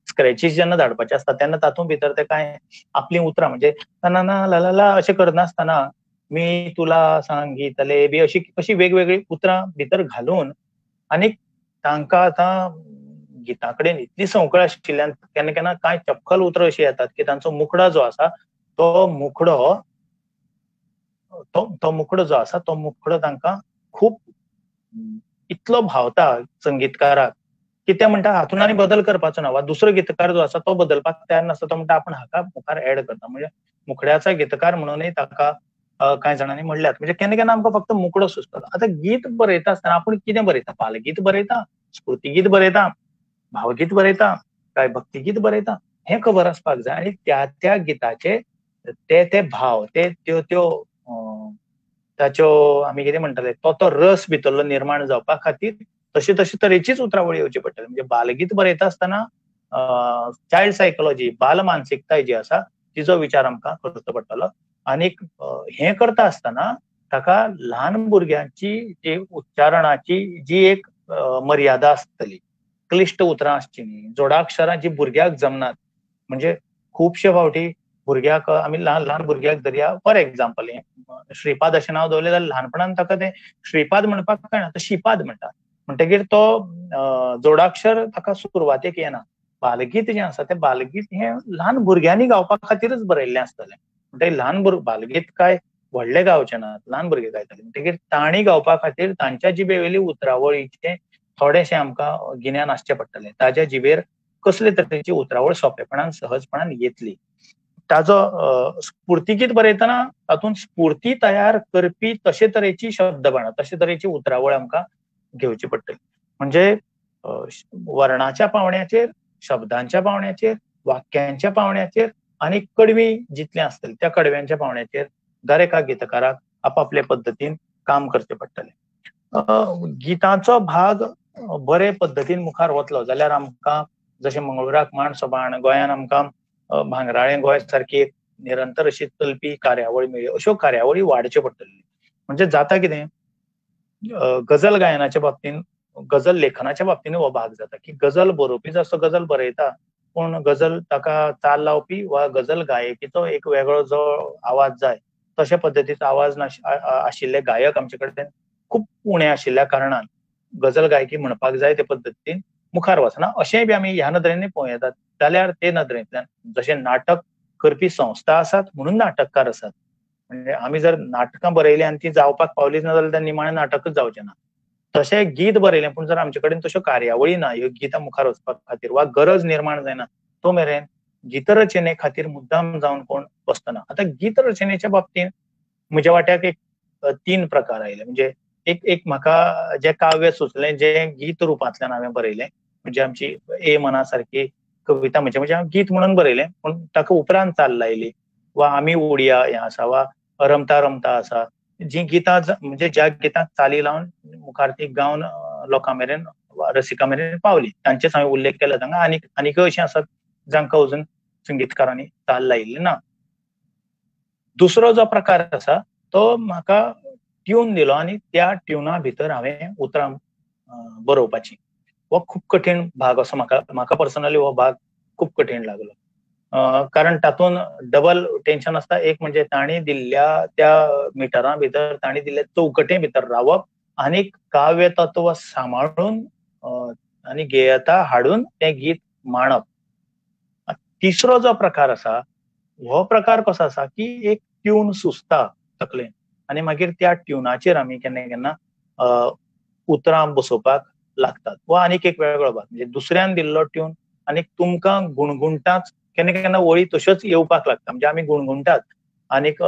स्क्रॅचीस जेन्ना धाडपाचे आसता तेन्ना तातूंत भितर ते कांय आपलीं उतरां म्हणजे ना ना ला ला अशें करनासतना मी तुला सांगितले बी अशी अशी वेगवेगळी उतरां भितर घालून, आनी तांकां आतां गिता कडेन इतली संवकळ आशिल्ल्यान केन्ना केन्ना कांय चपखल उतरां अशीं येतात की तांचो मुखडो जो आसा तो मुखडो तो मुखडो जो आसा तो मुखडो तांकां खूब इतलो भावता संगीतकाराक की ते म्हणटा हातून आनी बदल करपाचो ना, वा दुसरो गीतकार जो आसा तो बदलपाक तयार नासता, तो म्हणटा आपण हाका मुखार एड करता. म्हणजे मुखड्याचा गीतकार म्हणूनय ताका कांय जाणांनी म्हणल्यात. म्हणजे केन्ना केन्ना आमकां फक्त मुखडो सुचता. आतां गीत बरयता आसतना आपूण कितें बरयता, बालगीत बरयता, स्फूर्तीगीत बरयता, भावगीत बरयता काय भक्तिगीत बरयता, हें खबर आसपाक जाय. आनी त्या त्या गिताचे ते ते भाव, ते त्यो त्यो ताच्यो आमी कितें म्हणटाले तो तो रस भितरलो निर्माण जावपा खातीर तशे तशे तरेचीच उतरावळ येवची पडटली. म्हणजे बालगीत बरयता आसतना चायल्ड सायकोलॉजी, बाल मानसिकताय जी आसा तिचो विचार आमकां करचो पडटलो. आनीक हें करता आसतना ताका ल्हान भुरग्यांची जी उच्चारणाची जी एक मर्यादा आसतली, क्लिश्ट उतरां आसची न्ही, जोडाक्षरां जी भुरग्याक जमनात. म्हणजे खुबशे फावटी भुरग्याक आमी ल्हान ल्हान भुरग्याक धरया, फॉर एग्जाम्पल हें श्रीपाद अशें नांव दवरलें जाल्यार ल्हानपणान ताका तें श्रीपाद म्हणपाक कळना, तो शिपाद म्हणटा, म्हणटगीर तो जोडाक्षर ताका सुरवातेक येना. बालगीत जें आसा तें बालगीत हें ल्हान भुरग्यांनी गावपा खातीरच बरयल्लें आसतलें. म्हणटगीर ल्हान बालगीत काय व्हडले गावचे नात, ल्हान भुरगे गायताले, म्हणटगीर तांणी गावपा खातीर तांच्या जिबेवेली उतरावळीचें थोडेशें आमकां गिन्यान आसचें पडटलें. ताज्या जिबेर कसले तरेची उतरावळ सोंपेपणान सहजपणान येतली. ताजो स्फूर्तीगीत बरयतना तातूंत स्फूर्ती तयार करपी तशे तरेची शब्दबाणां, तशे तरेची उतरावळ आमकां घेवची पडटली. म्हणजे वर्णाच्या पावण्याचेर, शब्दांच्या पावण्याचेर, वाक्यांच्या पावण्याचेर आनी कडवी जितलीं आसतली त्या कडव्यांच्या पावण्याचेर दर एका गीतकाराक आपापले पद्दतीन काम करचें पडटलें. गितांचो भाग बरे पद्दतीन मुखार वतलो जाल्यार आमकां जशें मंगळुराक मांड सोबाण, गोंयान आमकां भांगराळें गोंय सारकी एक निरंतर अशी चलपी कार्यावळी मेळ्ळी, अश्यो कार्यावळी वाडच्यो पडटल्यो. म्हणजे जाता कितें, गजल गायनाच्या बाबतीन, गजल लेखनाच्या बाबतीन हो भाग जाता की गजल बरोवपी जो आसता गजल बरयता, पूण गजल ताका चाल लावपी वा गजल गायकीचो एक वेगळो जो आवाज जाय तशे पद्दतीचो आवाज आशिल्ले गायक आमचे कडेन खूब उणे आशिल्ल्या कारणान गजल गायकी म्हणपाक जाय ते पद्दतीन मुखार वचना. अशेंय बी आमी ह्या नदरेन पळोवं येता. जाल्यार ते नदरेंतल्यान जशें नाटक करपी संस्था आसात म्हणून नाटककार आसात, म्हणजे आमी जर नाटकां बरयलीं आनी ती जावपाक पावलीच ना जाल्यार निमाणें नाटकच जावचें ना. तशें गीत बरयलें पूण जर आमचे कडेन तश्यो कार्यावळी ना ह्यो गितां मुखार वचपा खातीर वा गरज निर्माण जायना तो मेरेन गीतरचने खातीर मुद्दाम जावन कोण बसतना. आतां गीतरचनेच्या बाबतींत म्हज्या वाट्याक एक तीन प्रकार आयले. म्हणजे एक एक म्हाका जें काव्य सुचलें जें गीत रुपांतल्यान हांवें बरयलें, म्हणजे आमची ए मना सारकी कविता म्हणजे म्हणजे हांवें गीत म्हणून बरयलें पूण ताका उपरांत चाल लायली, वा आमी उडया हें आसा, वा रमता रमता आसा, जी गितां म्हणजे ज्या गितांक चाली लावन मुखार ती गावन लोकां मेरेन वा रसिकां मेरेन पावली तांचेच हांवें उल्लेख केला तांकां. आनीक आनीकय अशीं आसात जांकां अजून संगीतकारांनी चाल लायिल्ली ना. दुसरो जो प्रकार आसा तो म्हाका ट्यून दिलो आनी त्या ट्युना भितर हांवें उतरां बरोवपाची, हो खूब कठीण भाग असो म्हाका म्हाका पर्सनली हो भाग खूब कठीण लागलो. कारण तातूंत डबल टेन्शन आसता. एक म्हणजे तांणी दिल्ल्या त्या मिटरां भितर, तांणी दिल्ल्या चौकटे भितर रावप आनी काव्य तत्व सांबाळून आनी गेयता हाडून तें गीत मांडप. तिसरो जो प्रकार आसा हो प्रकार कसो आसा की एक ट्यून सुचता तकलेन आनी मागीर त्या ट्युनाचेर आमी केन्ना केन्ना उतरां बसोवपाक लागतात. वा आनीक एक वेगळो भाग म्हणजे दुसऱ्यान दिल्लो ट्यून आनी तुमकां गुणगुणटाच केन्ना केन्ना वळी तश्योच येवपाक लागता. म्हणजे आमी गुणगुणटात आनीक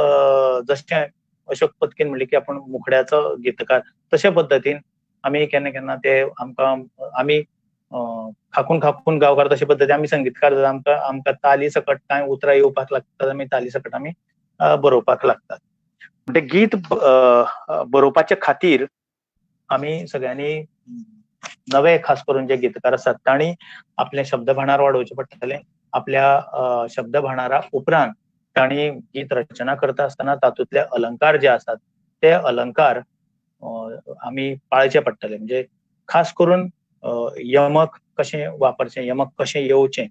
जशें अशोक पत्कीन म्हणलें की आपूण मुखड्याचो गीतकार, तशे पद्दतीन आमी केन्ना केन्ना ते आमकां आमी खाकून खाकून गांवकार तशे पद्दतीन आमी संगीतकार जाता, आमकां आमकां ताली सकट कांय उतरां येवपाक लागतात, आमी ताली सकट आमी बरोवपाक लागतात. म्हणजे गीत बरोवपाचे खातीर आमी सगळ्यांनी नवे खास करून जे गीतकार आसात तांणी आपले शब्द भांडार वाडोवचें पडटलें. आपल्या शब्द भांडारा उपरांत तांणी गीत रचना करता आसतना तातूंतले अलंकार जे आसात ते अलंकार आमी पाळचे पडटले. म्हणजे खास करून यमक कशें वापरचें, यमक कशें येवचें.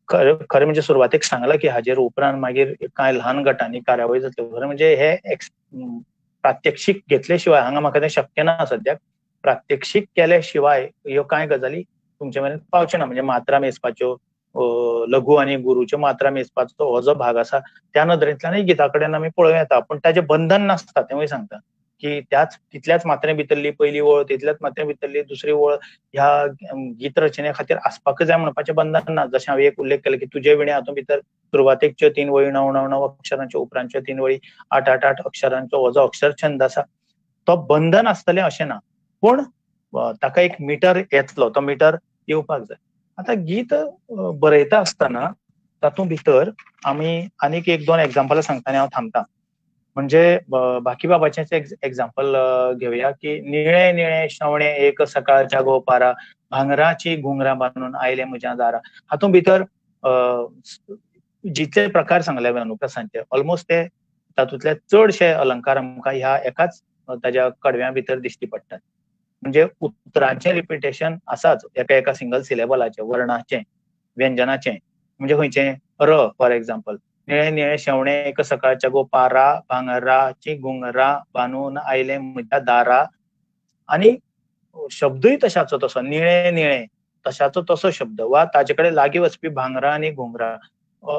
खरें म्हणजे सुरवातेक सांगलां की हाजेर उपरांत मागीर कांय ल्हान गटांनी कार्यावळी जातल्यो. खरें म्हणजे हे प्रात्यक्षीक घेतले शिवाय हांगा म्हाका तें शक्य ना सद्याक. प्रात्यक्षीक केले शिवाय ह्यो कांय गजाली तुमचे मेरेन पावच्यो ना. म्हणजे मात्रा मेजपाच्यो, लघु आनी गुरुच्यो मात्रा मेजपाचो हो जो भाग आसा त्या नदरेंतल्यानय गीता कडेन आमी पळोवं येता, पूण ताचें बंधन नासता. तेंवूय सांगता की त्याच तितल्याच मात्रे भितरली पयली ओळ, तितल्याच मात्रे भितरली दुसरी ओळ ह्या गीत रचने खातीर आसपाकच जाय म्हणपाचें बंधन ना. जशें हांवें एक उल्लेख केलो की तुजे विणे हातूंत भितर सुरवातेकच्यो 3 वळी 9 9 9 अक्षरांच्यो, उपरांतच्यो 3 वळी 8 8 8 अक्षरांचो हो जो अक्षर छंद आसा तो बंधन आसतलें अशें ना, पूण ताका एक मिटर येतलो, तो मिटर येवपाक जाय. आतां गीत बरयता आसतना तातूंत भितर आमी आनीक 1-2 एग्जाम्पलां सांगता आनी हांव थांबता. म्हणजे बाकीबाबाचेंच एग्जाम्पल घेवया की निळे निळे शेवणे एक सकाळच्या गोपारा, भांगराची घुंगरां बांदून आयले म्हज्या दारा. हातूंत भितर जितले प्रकार सांगले अनुप्रासांचे ऑलमोस्ट ते तातूंतले चडशे अलंकार आमकां ह्या एकाच ताज्या कडव्यां भितर दिश्टी पडटात. म्हणजे उतरांचें रिपिटेशन आसाच, एका एका सिंगल सिलेबलाचें, वर्णाचें, व्यंजनाचें. म्हणजे खंयचें र फॉर एग्जाम्पल, निळे निळे शेवणे एक सकाळच्या गो पारा, भांगराची घुंगरा बांदून आयले म्हज्या दारा. आनी शब्दूय तशाचो तसो, निळे निळे तशाचो तसो शब्द वा ताजे कडेन लागीं वचपी भांगरा आनी घुंगरा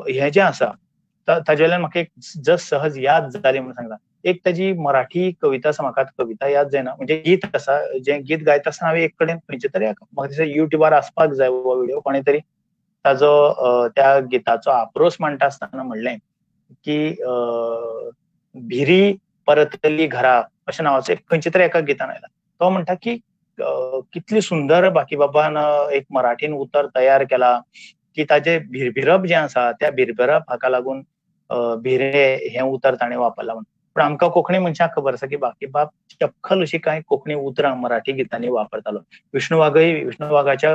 हें जें आसा ताजे वयल्यान म्हाका एक जस्ट सहज याद जाली म्हणून सांगता. एक ताजी मराठी कविता आसा, म्हाका कविता याद जायना, म्हणजे गीत आसा जें गीत गायता आसतना हांवें एक कडेन खंयचे तरी म्हाका दिसता युट्यूबार आसपाक जाय हो व्हिडियो, कोणें तरी ताजो त्या गिताचो आपरोस म्हणटा आसतना म्हणलें की भिरी परतली घरा अशें नांवाचो खंयचे तरी एका गितान आयला. तो म्हणटा की कितली सुंदर बाकीबाबान एक मराठीन उतर तयार केला की ताजे भिरभिरप जें आसा त्या भिरभिरप हाका लागून भिरे हें उतर ताणें वापरलां म्हणून. पूण आमकां कोंकणी मनशाक खबर आसा की बाकीबाब चपखल अशी कांय कोंकणी उतरां मराठी गितांनी वापरतालो. विष्णू वाघय, विष्णू वाघाच्या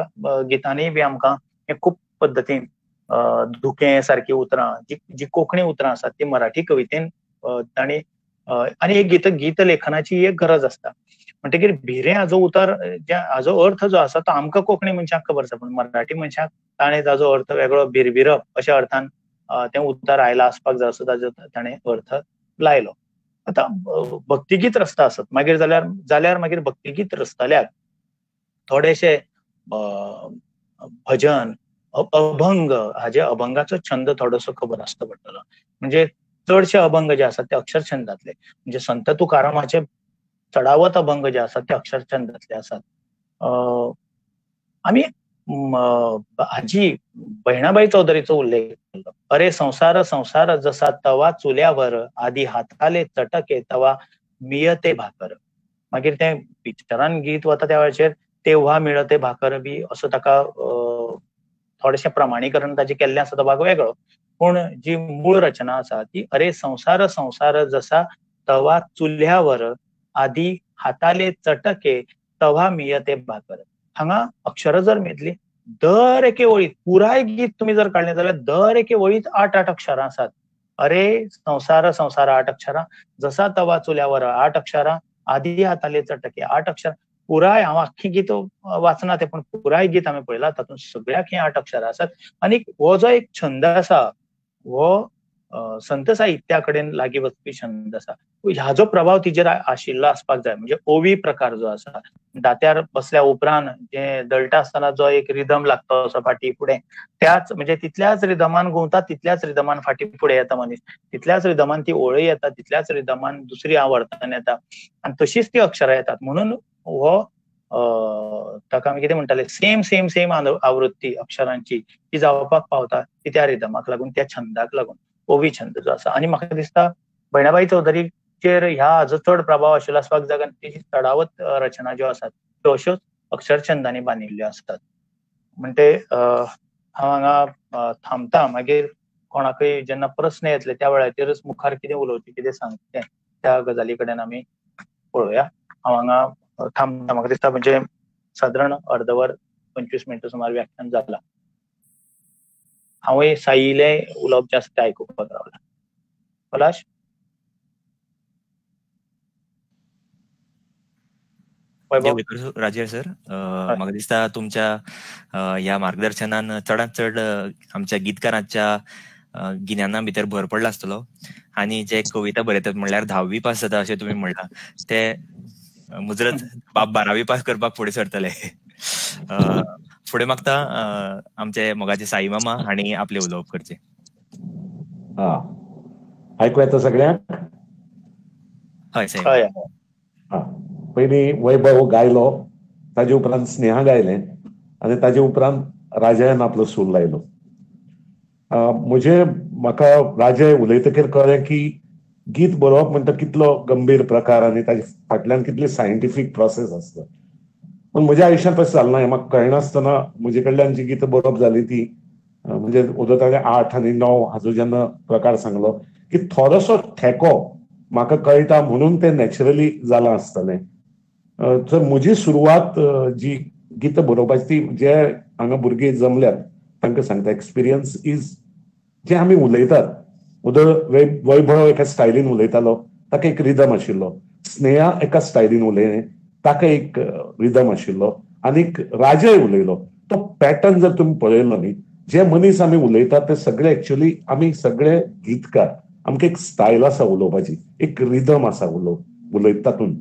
गितांनी बी आमकां हें खूब पद्दतीन धुकें सारकी उतरां जी जी कोंकणी उतरां आसात ती मराठी कवितेन तांणी. आनी एक गीत लेखनाची एक गरज आसता. म्हणटकीर भिरें हाजो उतर हाजो अर्थ जो आसा तो आमकां कोंकणी मनशाक खबर आसा, पूण मराठी मनशाक ताणें ताजो अर्थ वेगळो भिरभिरप अशा अर्थान तें उतर आयलां आसपाक जाय असो ताजो ताणें अर्थ लायलो. आतां भक्तिगीत रचता आसत मागीर जाल्यार मागीर भक्तिगीत रचतल्याक थोडेशे भजन, अभंग, हाजे अभंगाचो छंद थोडोसो खबर आसतो पडटलो. म्हणजे चडशे अभंग जे आसात ते अक्षरछंदातले, म्हणजे संत तुकारामाचे चडावत अभंग जे आसात ते अक्षरछंदातले आसात. आमी हाजी बहिणाबाई चौधरीचो उल्लेख केलो, अरे संसार संसार जसा तवा चुल्यावर, आदी हाताले चटके तवा मियते भाकर. मागीर तें पिक्चरान गीत वता त्या वेळाचेर तेव्हा मिळते भाकर बी असो ताका थोडेशें प्रमाणीकरण ताजें केल्लें आसा तो भाग वेगळो, पूण जी मूळ रचना आसा ती अरे संसार संसार जसा तवा चुल्यावर, आदी हाताले चटके तवा मियते भाकर. हांगा अक्षरां जर मेजली दर एके वळीत, पुराय गीत तुमी जर काडलें जाल्यार दर एके वळीत 8 8 अक्षरां आसात. अरे संसार संसार 8 अक्षरां, जसा तवा चुल्यावर 8 अक्षरां, आदी हाताले चटके 8 अक्षरां. पुराय हांव आख्खी गीत वाचना तें, पूण पुराय गीत हांवें पळयलां तातूंत सगळ्याक हीं 8 अक्षरां आसात. आनी हो जो एक छंद आसा हो संत साहित्या कडेन लागीं वचपी छंद आसा. ह्याजो प्रभाव तिजेर आशिल्लो आसपाक जाय. म्हणजे ओवी प्रकार जो आसा, दात्यार बसल्या उपरांत जे दळटा आसतना जो एक रिदम लागता असो फाटी फुडें, त्याच म्हणजे तितल्याच रिदमान घुंवता, तितल्याच रिदमान फाटी फुडें येता मनीस, तितल्याच रिदमान ती ओळी येता, तितल्याच रिदमान दुसरी आवर्तन येता आनी तशीच ती अक्षरां येतात. म्हणून हो ताका आमी कितें म्हणटाले, सेम सेम सेम आवृत्ती अक्षरांची ती जावपाक पावता ती त्या रिदमाक लागून, त्या छंदाक लागून, ओवी छंद जो आसा. आनी म्हाका दिसता बहिणाबाई चौधरीचेर ह्या हाजो चड प्रभाव आशिल्लो आसपाक जाय, कारण तिची चडावत रचना ज्यो आसात त्यो अश्योच अक्षरछंदांनी बांदिल्ल्यो आसतात. म्हणटे हांव हांगा थांबता, मागीर कोणाकय जेन्ना प्रस्न येतले त्या वेळाचेरच मुखार कितें उलोवचें, कितें सांगचें त्या गजाली कडेन आमी पळोवया. हांव हांगा थांबता. म्हाका दिसता म्हणजे सादारण अर्दवर 25 मिनटां सुमार व्याख्यान जाला. हांवूय साईले उलोवप जें आसा तें आयकुपाक रावला. पलाश. राजेश सर, म्हाका दिसता तुमच्या ह्या मार्गदर्शनान चडांत चड आमच्या गीतकारांच्या गिन्याना भितर भर पडला आसतलो आनी जे कविता बरयतात म्हणल्यार 10वी पास जाता अशें तुमी म्हणलां ते मुजरत 12वी पास करपाक फुडें सरतले. फुडें मागता आमचे मोगाचे साई मामा हांणी आपले उलोवप करचे. आयकू येता सगळ्यांक? हय साई. पयलीं वैभव गायलो, ताजे उपरांत स्नेहा गायलें आनी ताजे उपरांत राजयान आपलो सूर लायलो. म्हजे म्हाका राजय उलयतकीर कळ्ळें की गीत बरोवप म्हणटा कितलो गंभीर प्रकार आनी ताजे फाटल्यान कितली सायंटिफीक प्रोसेस आसता. पूण म्हज्या आयुश्यांत तशें जालें ना. हें म्हाका कळनासतना म्हजे कडल्यान जी गितां बरोवप जाली ती म्हणजे उदो ताणें 8 आनी 9 हाजो जेन्ना प्रकार सांगलो की थोडोसो ठेको म्हाका कळटा म्हणून तें नॅचरली जालां आसतलें. तर म्हजी सुरवात जी गितां बरोवपाची ती जे हांगा भुरगीं जमल्यात तांकां सांगता, एक्सपिरियन्स is जे आमी उलयतात. उदळ वैभव एका स्टायलीन उलयतालो, ताका एक रिदम आशिल्लो. स्नेहा एका स्टायलीन उलयलें, ताका एक रिदम आशिल्लो. आनीक राजय उलयलो, तो पॅटर्न जर तुमी पळयलो न्ही, जे मनीस आमी उलयतात ते सगळे एक्चुअली आमी सगळे गीतकार, आमकां एक स्टायल आसा उलोवपाची, एक रिदम आसा उलयता तातूंत.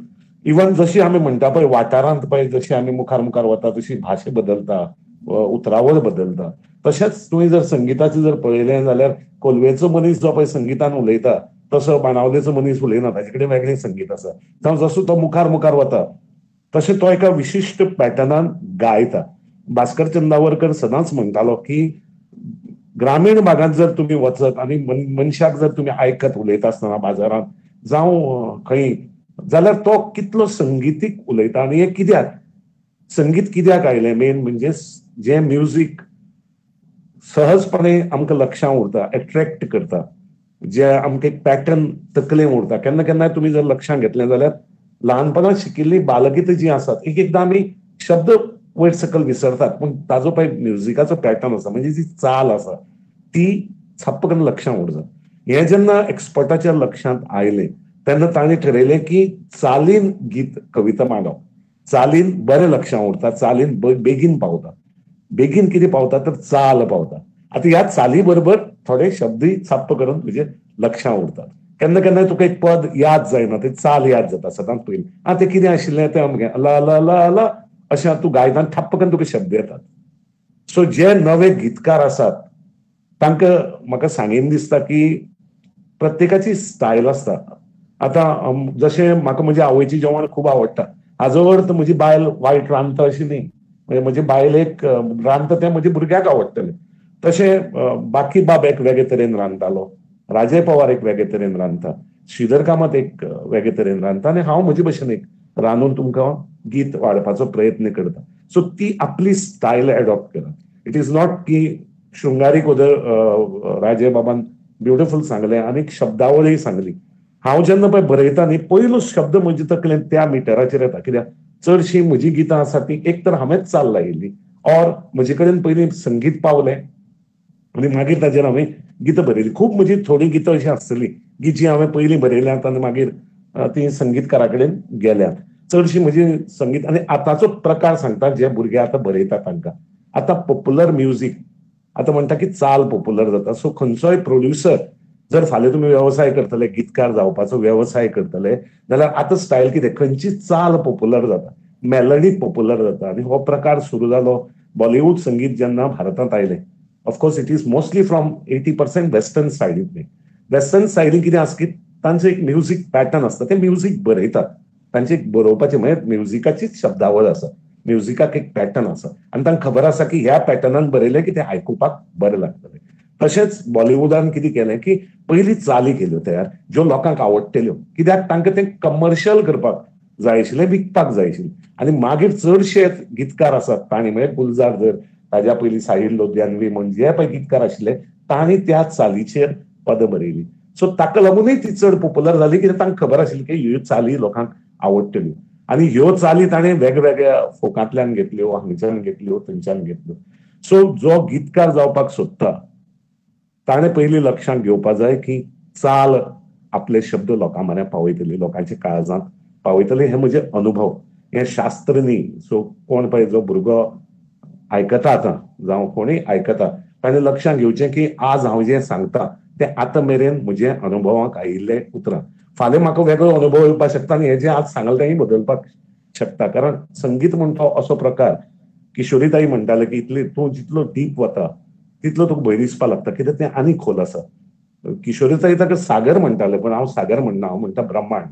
इवन जशी आमी म्हणटा पळय वाठारांत पळय जशी आमी मुखार मुखार वता तशी भाशा बदलता, उतरावळ बदलता. तशेंच तुवें जर संगिताचें जर पळयलें जाल्यार कोलवेचो मनीस जो पळय संगितान उलयता तसो बाणावलेचो मनीस उलयना, ताजे कडेन वेगळें संगीत आसा. जावं जसो तो मुखार मुखार वता तशें तो एका विशिश्ट पॅटर्नान गायता. भास्कर चंदावरकर सदांच म्हणटालो की ग्रामीण भागांत जर तुमी वचत आनी मनशाक जर तुमी आयकत उलयता आसतना बाजारांत जावं खंय जाल्यार तो कितलो संगितीक उलयता. आनी हें कित्याक संगीत कित्याक आयलें, मेन म्हणजे जें म्युजीक सहजपणे आमकां लक्षांत उरता, एट्रॅक्ट करता, जे आमकां एक पॅटर्न तकलेन उरता. केन्ना केन्नाय तुमी जर लक्षांत घेतलें जाल्यार ल्हानपणांत शिकिल्लीं बालगितां जीं आसात एक एकदां आमी शब्द वयर सकयल विसरतात, पूण ताजो पळय म्युजिकाचो पॅटर्न आसा, म्हणजे जी चाल आसा ती छप्प करून लक्षांत उरता. हें जेन्ना एक्सपर्टाच्या लक्षांत आयलें तेन्ना ताणें ठरयलें की चालीन गीत कविता मांडप, चालीन बरें लक्षांत उरता, चालीन बेगीन पावता. बेगीन कितें पावता तर चाल पावता. आतां ह्या चाली बरोबर थोडे शब्दूय छाप्प करून तुजे लक्षांत उरतात. केन्ना केन्ना तुका एक पद याद जायना, ते चाल याद जाता सदांच पयलीं. आं तें कितें आशिल्लें तें अमकें ला ला ला ला अशें तूं गायता आनी ठप्प करून तुका शब्द येतात. सो जे नवे गीतकार आसात तांकां म्हाका सांगीन दिसता की प्रत्येकाची स्टायल आसता. आतां जशें म्हाका म्हज्या आवयचें जेवण खूब आवडटा, हाजो अर्थ म्हजी बायल वायट रांदता अशी न्ही, म्हणजे म्हजे बायलेक रांदता तें म्हज्या भुरग्याक आवडटलें. तशें बाकी बाब एक वेगळे तरेन रांदतालो, राजय पवार एक वेगळे तरेन रांदता, श्रीधर कामत एक वेगळे तरेन रांदता आनी हांव म्हजे भशेन एक रांदून तुमकां गीत वाडपाचो प्रयत्न करता. सो ती आपली स्टायल एडॉप्ट करात. It is not की शृंगारीक उदर राजय बाबान ब्युटिफूल सांगलें आनी शब्दावळी सांगली. हांव जेन्ना पळय बरयता न्ही पयलो शब्द म्हजे तकलेन त्या मिटराचेर येता, कित्याक चडशीं म्हजी गितां आसा ती एक तर हांवेंच चाल लायिल्ली ऑर म्हजे कडेन पयलीं संगीत पावलें आनी मागीर ताजेर हांवें गितां बरयलीं. खूब म्हजी थोडीं गितां अशीं आसतलीं की जीं हांवें पयलीं बरयल्यांत आनी मागीर तीं संगीतकारा कडेन गेल्यांत. चडशीं म्हजी संगीत आनी आतांचो प्रकार सांगता जे भुरगे आतां बरयतात तांकां आतां पॉप्युलर म्युजीक आतां म्हणटा की चाल पॉप्युलर जाता. सो खंयचोय प्रोड्युसर जर फाल्यां तुमी वेवसाय करतले, गीतकार जावपाचो वेवसाय करतले जाल्यार आतां स्टायल कितें, खंयची चाल पॉप्युलर जाता, मेलडी पॉप्युलर जाता. आनी हो प्रकार सुरू जालो बॉलिवूड संगीत जेन्ना भारतांत आयलें. Of course it is mostly from 80% western सायडींतलें. Western सायडीन कितें आसा की तांचो एक म्युजीक पॅटर्न आसता, ते म्युजीक बरयतात, तांचे एक बरोवपाचें म्हणजे म्युजिकाचीच शब्दावळ आसा, म्युजिकाक एक पॅटर्न आसा आनी तांकां खबर आसा की ह्या पॅटर्नान बरयलें की तें आयकुपाक बरें लागतलें. तशेंच बॉलिवूडान कितें केलें की पयलीं चाली केल्यो तयार ज्यो लोकांक आवडटल्यो, कित्याक तांकां तें कमर्शियल करपाक जाय आशिल्लें, विकपाक जाय आशिल्लें. आनी मागीर चडशे गीतकार आसात तांणी म्हणजे गुलजार जर ताज्या पयलीं साहिर लोधियानवी म्हण जे पळय गीतकार आशिल्ले तांणी त्या चालीचेर पदां बरयलीं. सो ताका लागूनय ती चड पॉप्युलर जाली कित्याक तांकां खबर आशिल्ली की ह्यो चाली लोकांक आवडटल्यो. आनी ह्यो चाली ताणें वेगवेगळ्या फोकांतल्यान घेतल्यो, हांगच्यान घेतल्यो, थंयच्यान घेतल्यो. सो जो गीतकार जावपाक सोदता ताणें पयलीं लक्षांत घेवपा जाय की चाल आपले शब्द लोकां म्हऱ्यान पावयतली, लोकांच्या काळजांत पावयतली. हे म्हजे अनुभव, हें शास्त्र न्ही. सो कोण पळय जो भुरगो आयकता आतां जावं कोणूय आयकता ताणें लक्षांत घेवचें की आज हांव जें सांगता तें आतां मेरेन म्हजे अनुभवाक आयिल्ले उतरां. फाल्यां म्हाका वेगळो अनुभव येवपाक शकता आनी हें जें आज सांगलां तेंय बदलपाक शकता. कारण संगीत म्हणटा असो प्रकार, किशोरीताई म्हणटाले की इतली तूं जितलो डीप वता तितलो तुका भंय दिसपाक लागता, कित्याक तें आनी खोल आसा. किशोरीताई ताका सागर म्हणटाले, पण हांव सागर म्हणना, हांव म्हणटा ब्रह्मांड.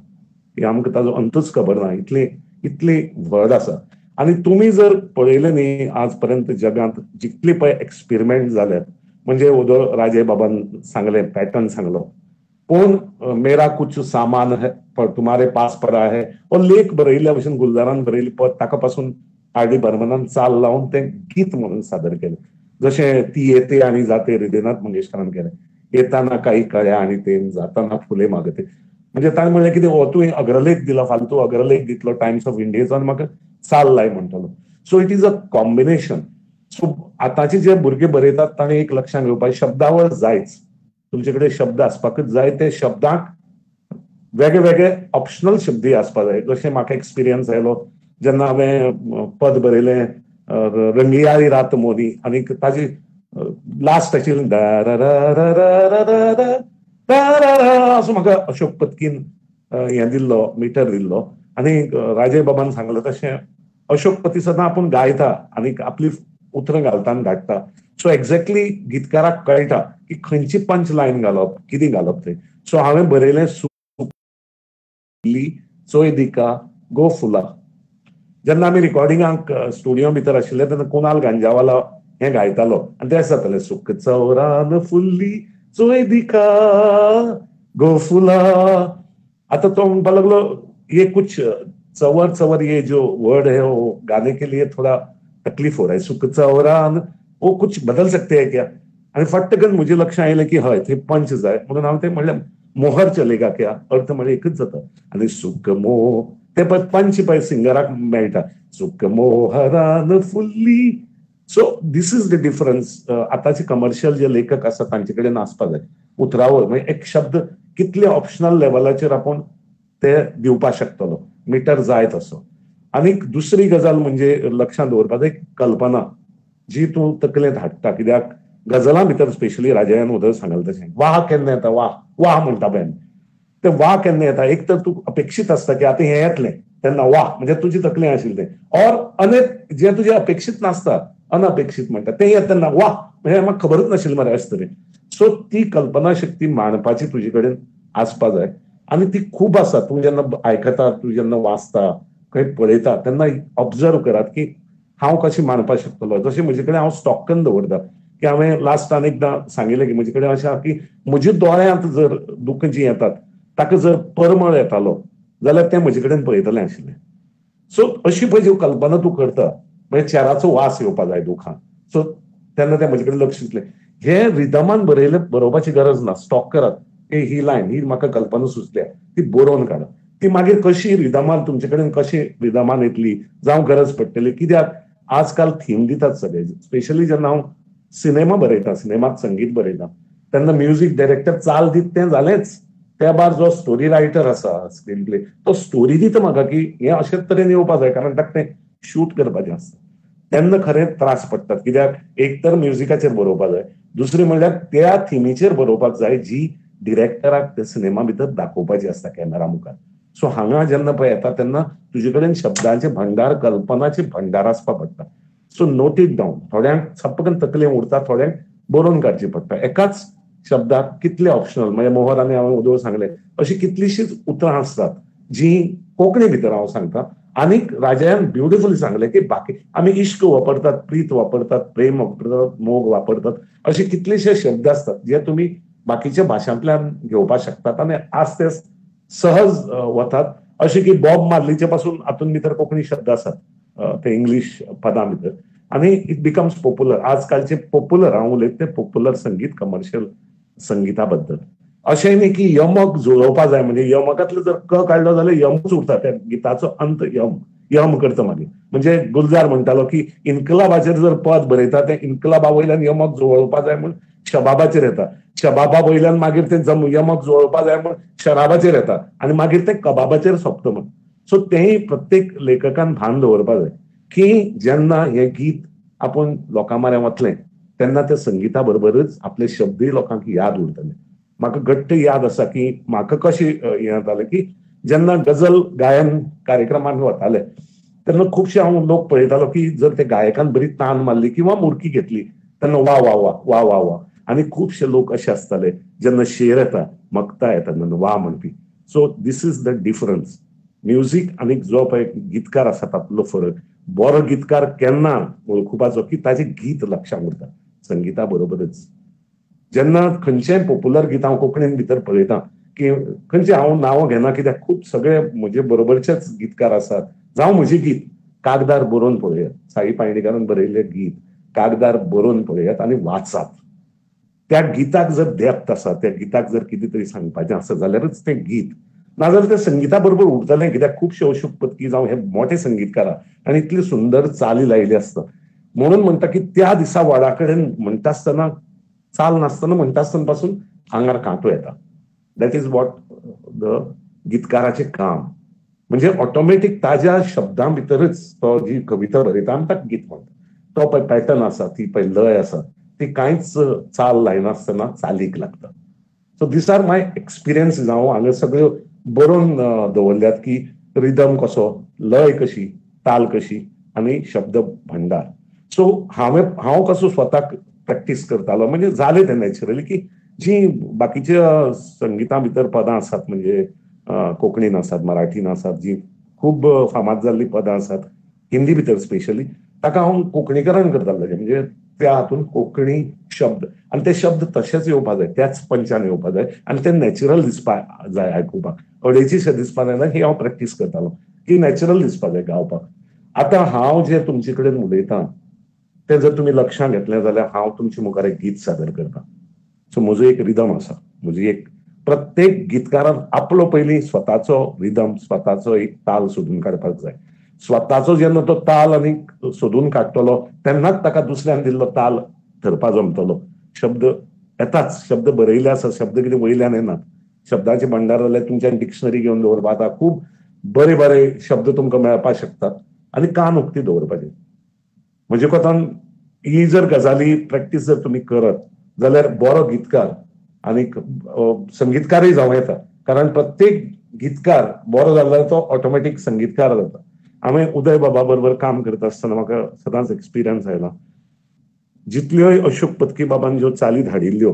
हे आमकां ताजो अंतूच खबर ना, इतली इतली व्हड आसा. आनी तुमी जर पळयलें न्ही आज पर्यंत जगांत जितली पळय एक्सपेरिमेंट जाल्यात, म्हणजे उदो राजे बाबान सांगलें, पॅटर्न सांगलो, पूण मेरा कुछ सामान है तुम्हारे पास पडा है हो लेख बरयल्ल्या भशेन गुलजारान बरयल्ली पद, ताका पासून आर डी बर्मनान चाल लावन तें गीत म्हणून सादर केलें. जशें ती येते आनी जाते हृदयनाथ मंगेशकरान केलें, येताना काही कळ्या आनी ते जाताना फुले मागते. म्हणजे ताणें म्हणलें कितें हो तुवें अग्रलेख दिला, फालतू अग्रलेख दितलो टायम्स ऑफ इंडियेचो आनी म्हाका चाल लाय म्हणटलो. So it is a combination. So आतांचे जे भुरगे बरयतात ताणें एक लक्षांत घेवपाक, शब्दावळ जायच, तुमचे कडेन शब्द आसपाकच जाय. ते शब्दांक वेगळे वेगळे ऑप्शनल शब्दय आसपाक जाय. जशें म्हाका एक्सपिरियन्स आयलो जेन्ना हांवें पद बरयलें रंगियाळी रात मोनी, आनी ताजी लास्ट आशिल्ली असो म्हाका अशोक पत्कीन हें दिल्लो, मिटर दिल्लो. आनी राजय बाबान सांगलें तशें अशोक पती सदां आपूण गायता आनी आपली उतरां घालता आनी धाडटा. सो एक्झॅक्टली गीतकाराक कळटा की खंयची पंच लायन घालप, कितें घालप तें. सो हांवें बरयलें सुली चोय दिका गो फुला. जेन्ना आमी रिकॉर्डिंगाक स्टुडियो भितर आशिल्ले तेन्ना कुणाल गांजावाला हें गायतालो आनी तें जातालें सुख चवरान फुल्ली चोय दिका गो फुला. आतां तो म्हणपाक लागलो ये कुछ चवर चवर ये जो वर्ड है वो गाने के लिए थोड़ा तकलीफ हो रहा है, सुख चवरान वो कुछ बदल सकते हैं क्या. आनी फट्टकन म्हज्या लक्षांत आयलें की हय थंय पंच जाय म्हणून हांव तें म्हणलें मोहर चलेगा क्या, अर्थ म्हणल्यार एकच जाता. आनी सुख मोह ते पळय पंच पळय सिंगराक मेळटा, सुख मोहरान फुल्ली. So this is the difference. आतांचे कमर्शियल जे लेखक आसा तांचे कडेन आसपा जाय उतरावळ, म्हणजे एक शब्द कितले ऑप्शनल लेवलाचेर आपूण ते दिवपाक शकतलो, मिटर जाय तसो. आनी दुसरी गजाल म्हणजे लक्षांत दवरपा जाय कल्पना जी तूं तकलेंत हाडटा, कित्याक गजलां भितर स्पेशली राजयान उदय सांगलें तशें वाह केन्ना येता, वाह वाह म्हणटा पळय ते वाह केन्ना येता, एक तर तूं अपेक्षीत आसता की आतां हें येतलें तेन्ना वाह म्हणजे तुजी तकलें आशिल्लें तें, ऑर अनेक जें तुजें अपेक्षीत नासता अनअपेक्षीत म्हणटा तें येता तेन्ना वाह म्हणजे म्हाका खबरच नाशिल्लें मरे अशें तरेन. सो ती कल्पना शक्ती मांडपाची तुजे कडेन आसपा जाय आनी ती खूब आसा. तूं जेन्ना आयकता, तूं जेन्ना वाचता, खंय पळयता तेन्ना ऑब्जर्व करात की हांव कशें मांडपाक शकतलो. जशें म्हजे कडेन हांव स्टॉक करून दवरता की हांवें लास्टान एकदां सांगिल्लें की म्हजे कडेन अशें आसा की म्हज्या दोळ्यांत जर दुकां जीं येतात ताका जर परमळ येतालो जाल्यार तें म्हजे कडेन पळयतलें आशिल्लें. सो अशी पळय ज्यो कल्पना तूं करता म्हणजे चेराचो वास येवपा जाय दुखान, सो तेन्ना तें म्हजे कडेन लक्ष दितलें. हे रिदमान बरयलें बरोवपाची गरज ना, स्टॉक करात ही लायन ही म्हाका कल्पना सुचल्या ती बरोवन काडा, ती मागीर कशी रिदमान तुमचे कडेन कशी रिदमान येतली जावं गरज पडटली. कित्याक आजकाल थीम दितात सगळे, स्पेशली जेन्ना हांव सिनेमा बरयता, सिनेमात संगीत बरयता तेन्ना म्युजीक डायरेक्टर चाल दित तें जालेंच, त्या भायर जो स्टोरी रायटर आसा स्क्रीन प्ले तो स्टोरी दिता म्हाका की हें अशेच तरेन येवपा जाय, कारण ताका तें शूट करपाचें आसता. तेन्ना खरें त्रास पडटात, कित्याक एक तर म्युजिकाचेर बरोवपाक जाय, दुसरें म्हणल्यार त्या थिमीचेर बरोवपाक जाय जी डिरेक्टराक त्या सिनेमा भितर दाखोवपाची आसता कॅमेरा मुखार. सो हांगा जेन्ना पळय येता तेन्ना तुजे कडेन शब्दांचे भंडार, कल्पनाचे भंडार आसपा पडटा. सो नोट it down, थोड्यांक सपकन तकलें उरता, थोड्यांक बरोवन काडची पडटा. एकाच शब्दाक कितले ऑप्शनल, म्हणजे मोहर आनी हांवें उदय सांगलें अशी कितलीशीच उतरां आसतात जी कोंकणी भितर हांव सांगता. आनीक राजयान ब्युटिफुली सांगलें की बाकी आमी इश्क वापरतात, प्रीत वापरतात, प्रेम वापरतात, मोग वापरतात, असे कितलेशे शब्द आसतात जे तुमी बाकीच्या भाशांतल्यान घेवपाक शकतात आनी आज ते सहज वतात. अशें की बॉब मार्लीचे पासून हातून भितर कोंकणी शब्द आसात ते इंग्लीश पदां भितर, आनी it becomes popular. आजकालचे पॉप्युलर, हांव उलयता ते पॉप्युलर संगीत, कमर्शियल संगीता बद्दल. अशें न्ही की यमक जुळोवपा जाय, म्हणजे यमकांतलो जर क काडलो जाल्यार यमूच उरता, त्या गिताचो अंत यम यम करता मागीर. म्हणजे गुलजार म्हणटालो की इन्कलाबाचेर जर पद बरयता तें इन्कलाबा वयल्यान यमक जुळोवपा जाय म्हूण शबाबाचेर येता, शबाबा वयल्यान मागीर तें यमक जुळोवपा जाय म्हूण शराबाचेर येता आनी मागीर तें कबाबाचेर सोंपता म्हूण. सो तेंय प्रत्येक लेखकान भान दवरपा जाय की जेन्ना हें गीत आपूण लोकां म्हऱ्यान वतलें तेन्ना त्या संगिता बरोबरच आपले शब्दूय लोकांक याद उरतले. म्हाका घट्ट याद आसा की म्हाका कशें हें जातालें की जेन्ना गजल गायन कार्यक्रमांत वताले तेन्ना खुबशे हांव लोक पळयतालो की जर ते गायकान बरी तान मारली किंवा मुरकी घेतली तेन्ना वा वा वा वा वा वा, आनी खुबशे लोक अशे आसताले जेन्ना शेर येता मक्ता येता तेन्ना वा म्हणपी. So this is the difference music आनी जो पळय गीतकार आसा तातूंतलो फरक. बरो गीतकार केन्ना वळखुपाचो की ताचें गीत लक्षांत उरता संगिता बरोबरच. जेन्ना खंयचेंय पॉप्युलर गीत हांव कोंकणीन भितर पळयता की खंयचें हांव नांवां घेना कित्याक खूब सगळे म्हजे बरोबरचेच गीतकार आसात, जावं म्हजें गीत कागदार बरोवन पळयात, साई पायणीकारान बरयल्लें गीत कागदार बरोवन पळयात आनी वाचात. त्या गिताक जर डेप्थ आसा, त्या गिताक जर कितें तरी सांगपाचें आसा जाल्यारच तें गीत, नाजाल्यार तें संगिता बरोबर उरतलें. कित्याक खुबशे अशोक पत्की जावं हे मोठे संगीतकार आनी इतली सुंदर चाली लायली आसता. म्हणून म्हणटा की त्या दिसा वडा कडेन म्हणटा आसतना चाल नासतना म्हणटा आसतना पासून आंगार कांटो येता. That is what the गीतकाराचें काम. म्हणजे ऑटोमॅटीक ताज्या शब्दां भितरच तो जी कविता बरयता आनी ताका गीत म्हणटा. तो पळय पॅटर्न आसा, ती पळय लय आसा, ती कांयच चाल लायनासतना चालीक लागता. So these are my experiences. हांव हांगा सगळ्यो बरोवन दवरल्यात की रिदम कसो, लय कशी, ताल कशी आनी शब्द भंडार. सो हांव कसो स्वताक प्रॅक्टीस करतालो म्हणजे जालें तें नॅचरली की जी बाकीच्या संगिता भितर पदां आसात, म्हणजे कोंकणीन आसात, मराठीन आसात, जी खूब फामाद जाल्लीं पदां आसात हिंदी भितर स्पेशली, ताका हांव कोंकणीकरण करतालो. म्हणजे त्या हातून कोंकणी शब्द आनी ते शब्द तशेच येवपा जाय, त्याच पंचान येवपा जाय आनी ते नॅचरल दिसपा जाय आयकुपाक, अडेचीशें दिसपा जायना. ही हांव प्रॅक्टीस करतालो की नॅचरल दिसपा जाय गावपाक. आतां हांव जें तुमचे कडेन उलयतां तें जर तुमी लक्षांत घेतलें जाल्यार हांव तुमचे मुखार एक गीत सादर करता. सो म्हजो एक रिदम आसा, म्हजी एक प्रत्येक गीतकारान आपलो पयलीं स्वताचो रिदम, स्वताचो एक ताल सोदून काडपाक जाय. स्वताचो जेन्ना तो ताल आनी सोदून काडटलो तेन्नाच ताका दुसऱ्यान दिल्लो ताल धरपा जमतलो. शब्द येताच, शब्द बरयले आसा, शब्द कितें वयल्यान येनात. शब्दाचे भंडार जाल्यार तुमच्यान डिक्शनरी घेवन दवरपा आतां खूब बरे बरे शब्द तुमकां मेळपाक शकतात आनी कान उक्ती दवरपाचे. म्हजे कोतान ही जर गजाली प्रॅक्टीस जर तुमी करत जाल्यार बरो गीतकार आनी संगीतकारय जावं येता. कारण प्रत्येक गीतकार बरो जाल्यार तो ऑटोमॅटीक संगीतकार जाता. हांवें उदय बाबा बरोबर काम करता आसतना म्हाका सदांच एक्सपिरियन्स आयला, जितल्योय अशोक पत्की बाबान ज्यो चाली धाडिल्ल्यो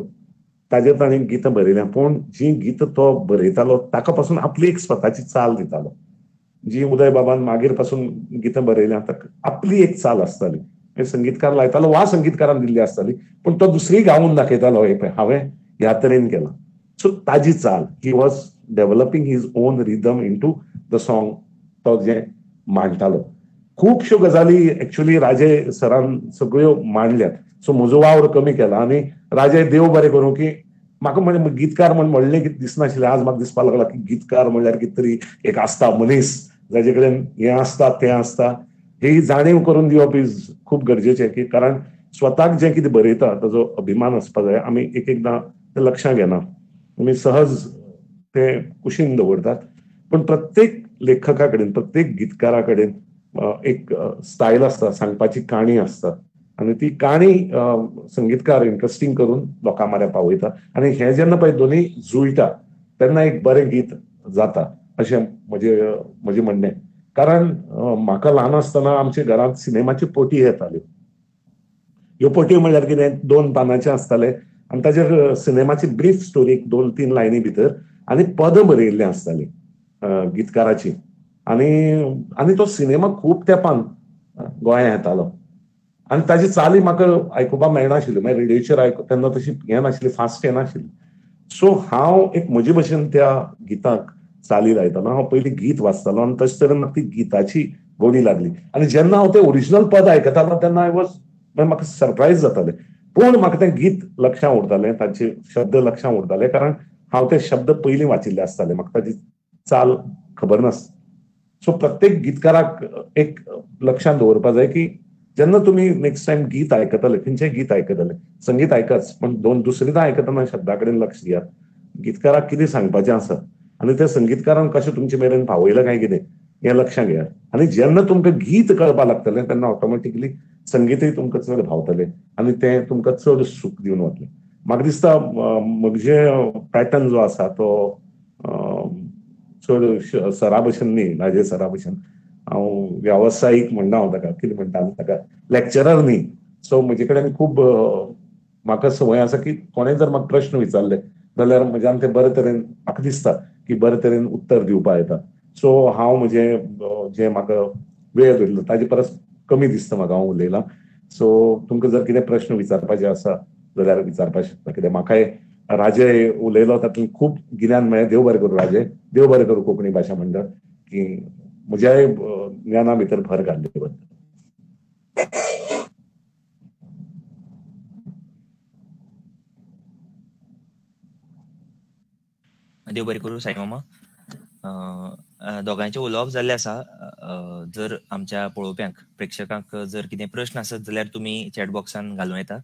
ताजेर ताणें गितां बरयल्यां, पूण जीं गितां तो बरयतालो ताका पासून आपली एक स्वताची चाल दितालो. जी उदय बाबान मागीर पासून गितां बरयल्यां ताका आपली एक चाल आसताली, संगीतकार लायतालो वा संगीतकारान दिल्ली आसताली, पूण तो दुसरी गावून दाखयतालो हे पळय हांवें ह्या तरेन केलां. सो ताजी चाल, he was developing his own rhythm into the song तो जें मांडटालो. खुबश्यो गजाली एक्चुअली राजे सरान सगळ्यो मांडल्यात. सो म्हजो वावर कमी केला आनी राजे देव बरें करूं की म्हाका म्हणजे गीतकार म्हण म्हणलें कितें दिसनाशिल्लें. आज म्हाका दिसपाक लागला की गीतकार म्हणल्यार कितें तरी एक आसता मनीस जाचे कडेन हें आसता तें आसता. ही जाणीव करून दिवप is खूब गरजेचें की कारण स्वताक जें कितें बरयता ताजो अभिमान आसपा जाय. आमी एक एकदां तें लक्षांत घेना, आमी सहज तें कुशीन दवरतात. पूण प्रत्येक लेखका कडेन, प्रत्येक गीतकारा कडेन एक स्टायल आसता, सांगपाची काणी आसता आनी ती काणी संगीतकार इंट्रस्टींग करून लोकां म्हऱ्यान पावयता आनी हें जेन्ना पळय दोनूय जुळटा तेन्ना एक बरें गीत जाता अशें म्हजें म्हणणें. कारण म्हाका ल्हान आसतना आमच्या घरांत सिनेमाच्यो पोटी येताल्यो. ह्यो पोटयो म्हणल्यार कितें, 2 पानांचे आसताले आनी ताजेर सिनेमाची ब्रीफ स्टोरी 2-3 लायनी भितर आनी पदां बरयल्लीं आसतालीं गीतकाराची. आनी आनी तो सिनेमा खूब तेंपान गोंयांत येतालो आनी ताजी चाली म्हाका आयकुपाक मेळनाशिल्ल्यो. मागीर रेडियोचेर आयकू तेन्ना तशी हें नाशिल्ली, फास्ट येनाशिल्ली. सो हांव एक म्हजे भशेन त्या गिताक चाली लायतालो. हांव पयलीं गीत वाचतालो आनी तशें तरेन म्हाका ती गिताची गोडी लागली. आनी जेन्ना हांव तें ओरिजिनल पद आयकतालो तेन्ना I was म्हाका सरप्रायज जातालें. पूण म्हाका तें गीत लक्षांत उरतालें, ताचे शब्द लक्षांत उरताले, कारण हांव ते शब्द पयलीं वाचिल्ले आसताले, म्हाका ताजी चाल खबर नासता. सो प्रत्येक गीतकाराक एक लक्षांत दवरपा जाय की जेन्ना तुमी नेक्स्ट टायम गीत आयकतले, खंयचें गीत आयकतले, संगीत आयकाच पण दोन दुसरेदां आयकतना शब्दा कडेन लक्ष दियात, गीतकाराक कितें सांगपाचें आसा आनी त्या संगीतकारान कशें तुमचे मेरेन पावयलां काय कितें हें लक्षांत घेयात. आनी जेन्ना तुमकां गीत कळपाक लागतलें तेन्ना ऑटोमॅटिकली संगीतय तुमकां चड भावतलें आनी तें तुमकां चड सूख दिवन वतलें. म्हाका दिसता म्हजे पॅटर्न जो आसा तो चड सरा भशेन न्ही, राजेश सरा भशेन हांव वेवसायीक म्हणना, हांव ताका कितें म्हणटा आमी ताका लॅक्चरर न्ही. सो म्हजे कडेन खूब म्हाका संवय आसा की कोणें जर म्हाका प्रश्न विचारले जाल्यार म्हज्यान ते बरे तरेन म्हाका दिसता की बरे तरेन उत्तर दिवपाक येता. सो हांव म्हजें जें म्हाका वेळ दिल्लो ताजे परस कमी दिसता म्हाका हांव उलयलां. सो तुमकां जर कितें प्रश्न विचारपाचे आसा जाल्यार विचारपाक शकता. कित्याक म्हाकाय राजय उलयलो तातूंत खूब गिन्यान मेळ्ळें. देव बरें करूं राजय, देव बरें करूं कोंकणी भाशा मंडळ की म्हज्याय ज्ञाना भितर भर घाल्ले बद्दल. देव बरें करूं साई मामा. दोगांयचें उलोवप जाल्लें आसा. जर आमच्या पळोवप्यांक प्रेक्षकांक जर कितें प्रश्न आसत जाल्यार तुमी चॅट बॉक्सान घालूं येता.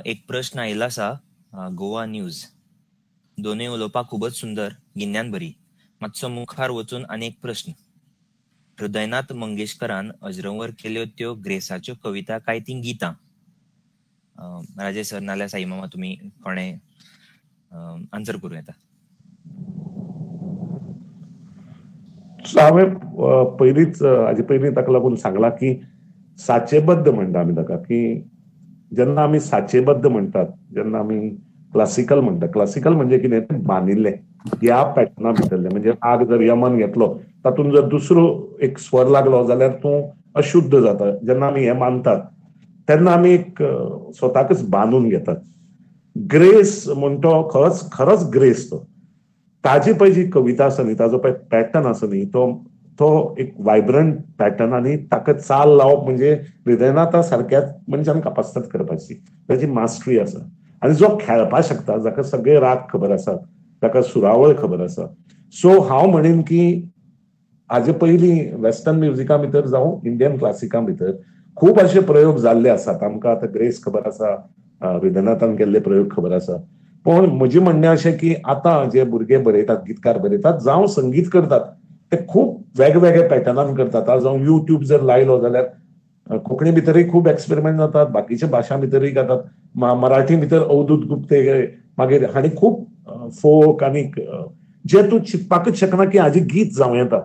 एक प्रश्न आयिल्लो आसा, गोवा न्यूज. दोनूय उलोवपाक खूबच सुंदर, गिन्यान बरी. मातसो मुखार वचून आनी एक प्रश्न, हृदयनाथ मंगेशकरान अजरंवर केल्यो त्यो ग्रेसाच्यो कविता काय तीं गितां? राजेश सर नाल्यार साई मामा तुमी कोणे आन्सर करूं येता. हांवें पयलींच हाजे पयलीं ताका लागून सांगलां की साचेबद्ध म्हणटा आमी ताका, की जेन्ना आमी साचेबद्ध म्हणटात, जेन्ना आमी क्लासिकल म्हणटा, क्लासिकल म्हणजे कितें तें बांदिल्लें ह्या पॅटर्ना भितरलें. म्हणजे राग जर यमन घेतलो तातूंत जर दुसरो एक स्वर लागलो जाल्यार तूं अशुद्ध जाता. जेन्ना आमी हें मानतात तेन्ना आमी एक स्वताकच बांदून घेतात. ग्रेस म्हण तो खरोच खरोच ग्रेस, तो ताजी पळय जी कविता आसा न्ही, ताजो पळय पॅटर्न आसा न्ही, तो एक वायब्रंट पॅटर्न आनी ताका चाल लावप म्हणजे हृदयनाथा सारक्याच मनशान कापास्तात करपाची ताजी मास्टरी आसा. आनी जो खेळपाक शकता, जाका सगळे राग खबर आसात, ताका सुरावळ खबर आसा. सो हांव म्हणीन की हाजे पयलीं वेस्टर्न म्युजिका भितर जावं इंडियन क्लासिका भितर खूब अशे प्रयोग जाल्ले आसात. आमकां आतां ग्रेस खबर आसा, हृदयनाथान केल्ले प्रयोग खबर आसा. पूण म्हजें म्हणणें अशें की आतां जे भुरगे बरयतात, गीतकार बरयतात जावं संगीत करतात, ते खूब वेगवेगळे पॅटर्नान करतात. जावं युट्यूब जर लायलो जाल्यार कोंकणी भितरूय खूब एक्सपेरिमेंट जातात, बाकीच्या भाशां भितरूय जातात. मराठी भितर अवधूत गुप्ते मागीर हांणी खूब फोक आनी जे तूं चिंतपाकच शकना की हाजें गीत जावं येता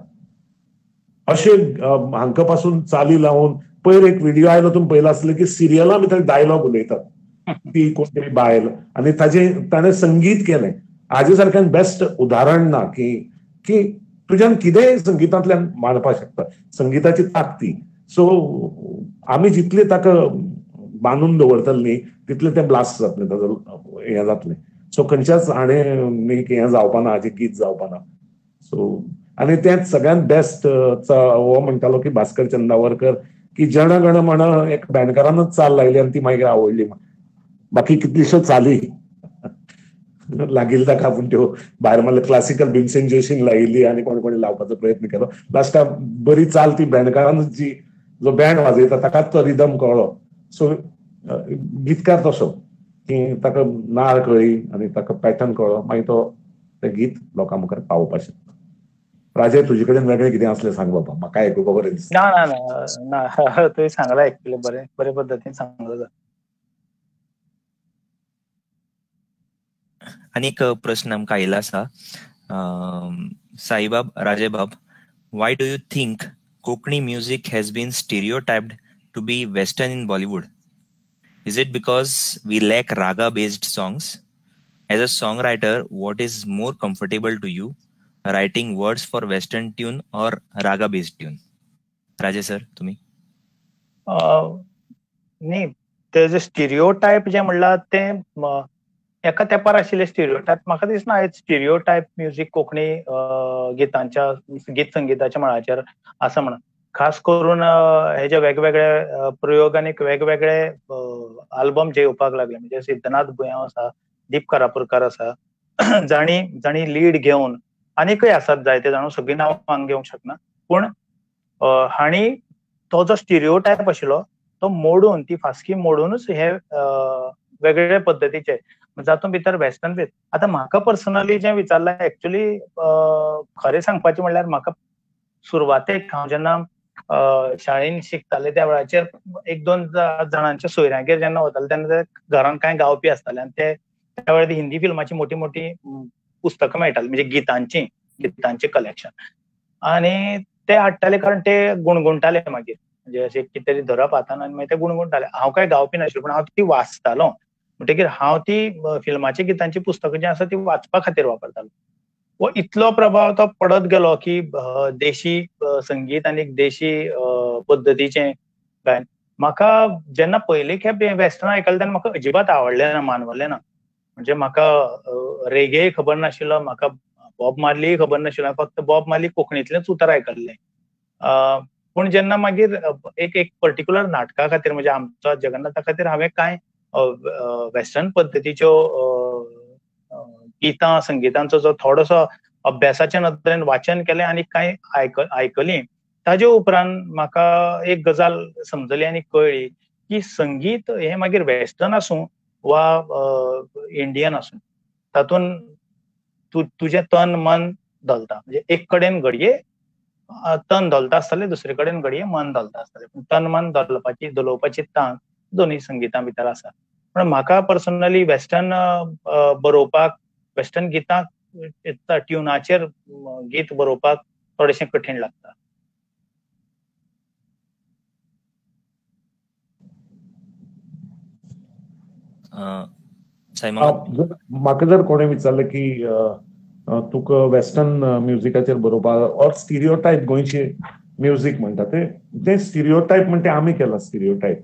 अशें हांकां पासून चाली लावन. पयर एक व्हिडिओ आयलो, तुमी पळयला आसतलें की सिरियलां भितर डायलॉग उलयतात ती कोण तरी बायल आनी ताजें ताणें संगीत केलें. हाजे सारकें बेस्ट उदाहरण ना की की तुज्यान कितेंय संगितांतल्यान मांडपाक शकता, संगिताची तांक ती. सो आमी जितले ताका बांदून दवरतले न्ही तितलें तें ब्लास्ट जातलें, ताजो हें जातलें. सो खंयच्याच हाणें न्ही की हें जावपाना, हाजें गीत जावपाना. सो आनी तेंच सगळ्यांत बेस्ट हो म्हणटालो की भास्कर चंदावरकर की जण गण म्हण एक बँडकारानच चाल लायली आनी ती मागीर आवडली. बाकी कितलीश्यो चाली लागिल्ले ताका, पूण त्यो भायर मारले. क्लासिकल भीमसेन जोशीन लायिल्ली आनी कोण कोणी लावपाचो प्रयत्न केलो. लास्टाक बरी चाल ती बँडकारानच जी जो बँड वाजयता ताकाच तो रिदम कळ्ळो. सो गीतकार तसो की ताका नाळ कळ्ळी आनी ताका पॅटर्न कळ्ळो, मागीर तो तें गीत लोकां मुखार पावोवपाक शकता. राजय, तुजे कडेन वेगळें कितें आसलें सांग बाबा, म्हाका आयकुपाक बरें दिसता. ना ना ना, तुवें सांगलां एक्चुअली बरें बरे पद्दतीन सांगलां. आनी एक प्रश्न आमकां आयिल्लो आसा, साईबाब राजेबाब, why do you think Konkani music has been stereotyped to be western in Bollywood? Is it because we lack raga based songs? As a song writer, what is more comfortable to you, writing words for western tune or raga based tune? Raje sir, तुमी. न्ही, ते जे स्टिरियोटायप जे म्हणलां तें एका तेंपार आशिल्ले स्टिरियोटायप. म्हाका दिसना आयज स्टिरियोटायप म्युजीक कोंकणी गितांच्या गीत संगिताच्या मळाचेर आसा म्हणून. खास करून हे जे वेगवेगळे प्रयोग आनी वेगवेगळे आल्बम जे येवपाक लागले, म्हणजे सिद्धनाथ बुयांव आसा, दीप कारापूरकार आसा, जाणी जाणी लीड घेवन, आनीकय आसात जायते जाण, सगळीं नांवां हांगा घेवंक शकना, पूण हांणी तो जो स्टिरियोटायप आशिल्लो तो मोडून, ती फास्की मोडूनच हे वेगवेगळे पद्दतीचे जातून भितर वेस्टर्न बीत. आतां म्हाका पर्सनली जें विचारलां, एक्चुअली खरें सांगपाचें म्हणल्यार म्हाका सुरवातेक हांव जेन्ना शाळेन शिकताले त्या वेळाचेर एक दोन जाणांच्या सोयऱ्यांगेर जेन्ना वताले तेन्ना ते घरान कांय गावपी आसताले आनी ते त्या वेळार हिंदी फिल्माची मोठी मोठी पुस्तकां मेळटाली, म्हणजे गितांचें कलेक्शन, आनी ते हाडटाले कारण ते गुणगुणटाले मागीर, म्हणजे अशें कितें तरी धरप हातान आनी मागीर ते गुणगुणटाले. हांव कांय गावपी नाशिल्लो पूण हांव ती वाचतालो, म्हणटकीर हांव ती फिल्माची गितांची पुस्तकां जी आसा ती वाचपा खातीर वापरतालो. वो इतलो प्रभाव तो पडत गेलो की देशी संगीत आनी देशी पद्दतीचें गायन म्हाका जेन्ना पयले खेप वेस्टर्न आयकलें तेन्ना म्हाका अजिबात आवडलें ना, मानवलें ना. म्हणजे म्हाका रेगेय खबर नाशिल्लो, म्हाका बॉब मार्लीय खबर नाशिल्लो, फक्त बॉब मार्ली कोंकणींतलेंच उतर आयकल्लें. पूण जेन्ना मागीर एक एक पर्टिक्युलर नाटका खातीर, म्हणजे आमच्या जगन्नाथा खातीर हांवें कांय वेस्टर्न पद्दतीच्यो गितां संगितांचो जो थोडोसो अभ्यासाच्या नदरेन वाचन केलें आनी कांय आयकलीं, ताजे उपरांत म्हाका एक गजाल समजली आनी कळ्ळी की संगीत हें मागीर वेस्टर्न आसूं वा इंडियन आसूं, तातूंत तुजें तन मन धोलता. म्हणजे एक कडेन घडये तन धोलता आसतलें, दुसरे कडेन घडये मन धोलता आसतलें, पूण तन मन धोलपाची धोलोवपाची तांक दोनूय संगितां भितर आसा. पण म्हाका पर्सनली वेस्टर्न बरोवपाक, वेस्टर्न गितांक ट्युनाचेर गीत बरोवपाक थोडेशें कठीण लागता. म्हाका जर कोणें विचारलें की तुका वेस्टर्न म्युजिकाचेर बरोवपाक ऑर स्टिरियोटायप गोंयचे म्युजीक म्हणटा ते स्टिरियोटायप म्हणटा आमी केला स्टिरियोटायप.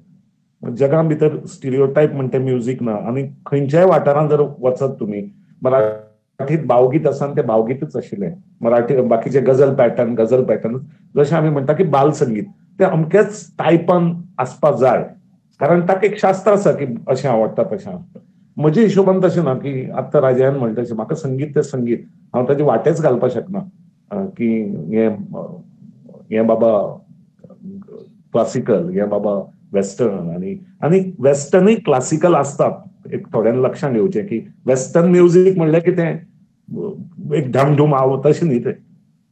जगां भितर स्टिरियोटायप म्हणटा म्युजीक ना. आनी खंयच्याय वाठारांत जर वचत तुमी, मराठीत भावगीत आसा आनी तें भावगीतच आशिल्लें, मराठी बाकीचे गझल पॅटर्न, गझल पॅटर्न जशें आमी म्हणटा की बालसंगीत तें अमकेच टायपान आसपाक जाय, कारण ताका एक शास्त्र आसा की अशें आवडटा तशें आवडटा. म्हज्या हिशोबान तशें ना की आत्तां राजयान म्हणटा तशें म्हाका संगीत तें संगीत, हांव ताजे वाटेच घालपाक शकना की हें बाबा क्लासिकल, हें बाबा वेस्टर्न. आनी आनी वेस्टर्नूय क्लासिकल आसतात, एक थोड्यांनी लक्षांत घेवचें की वेस्टर्न म्युजीक म्हणल्यार कितें एक ढमढूम आव तशें न्ही, तें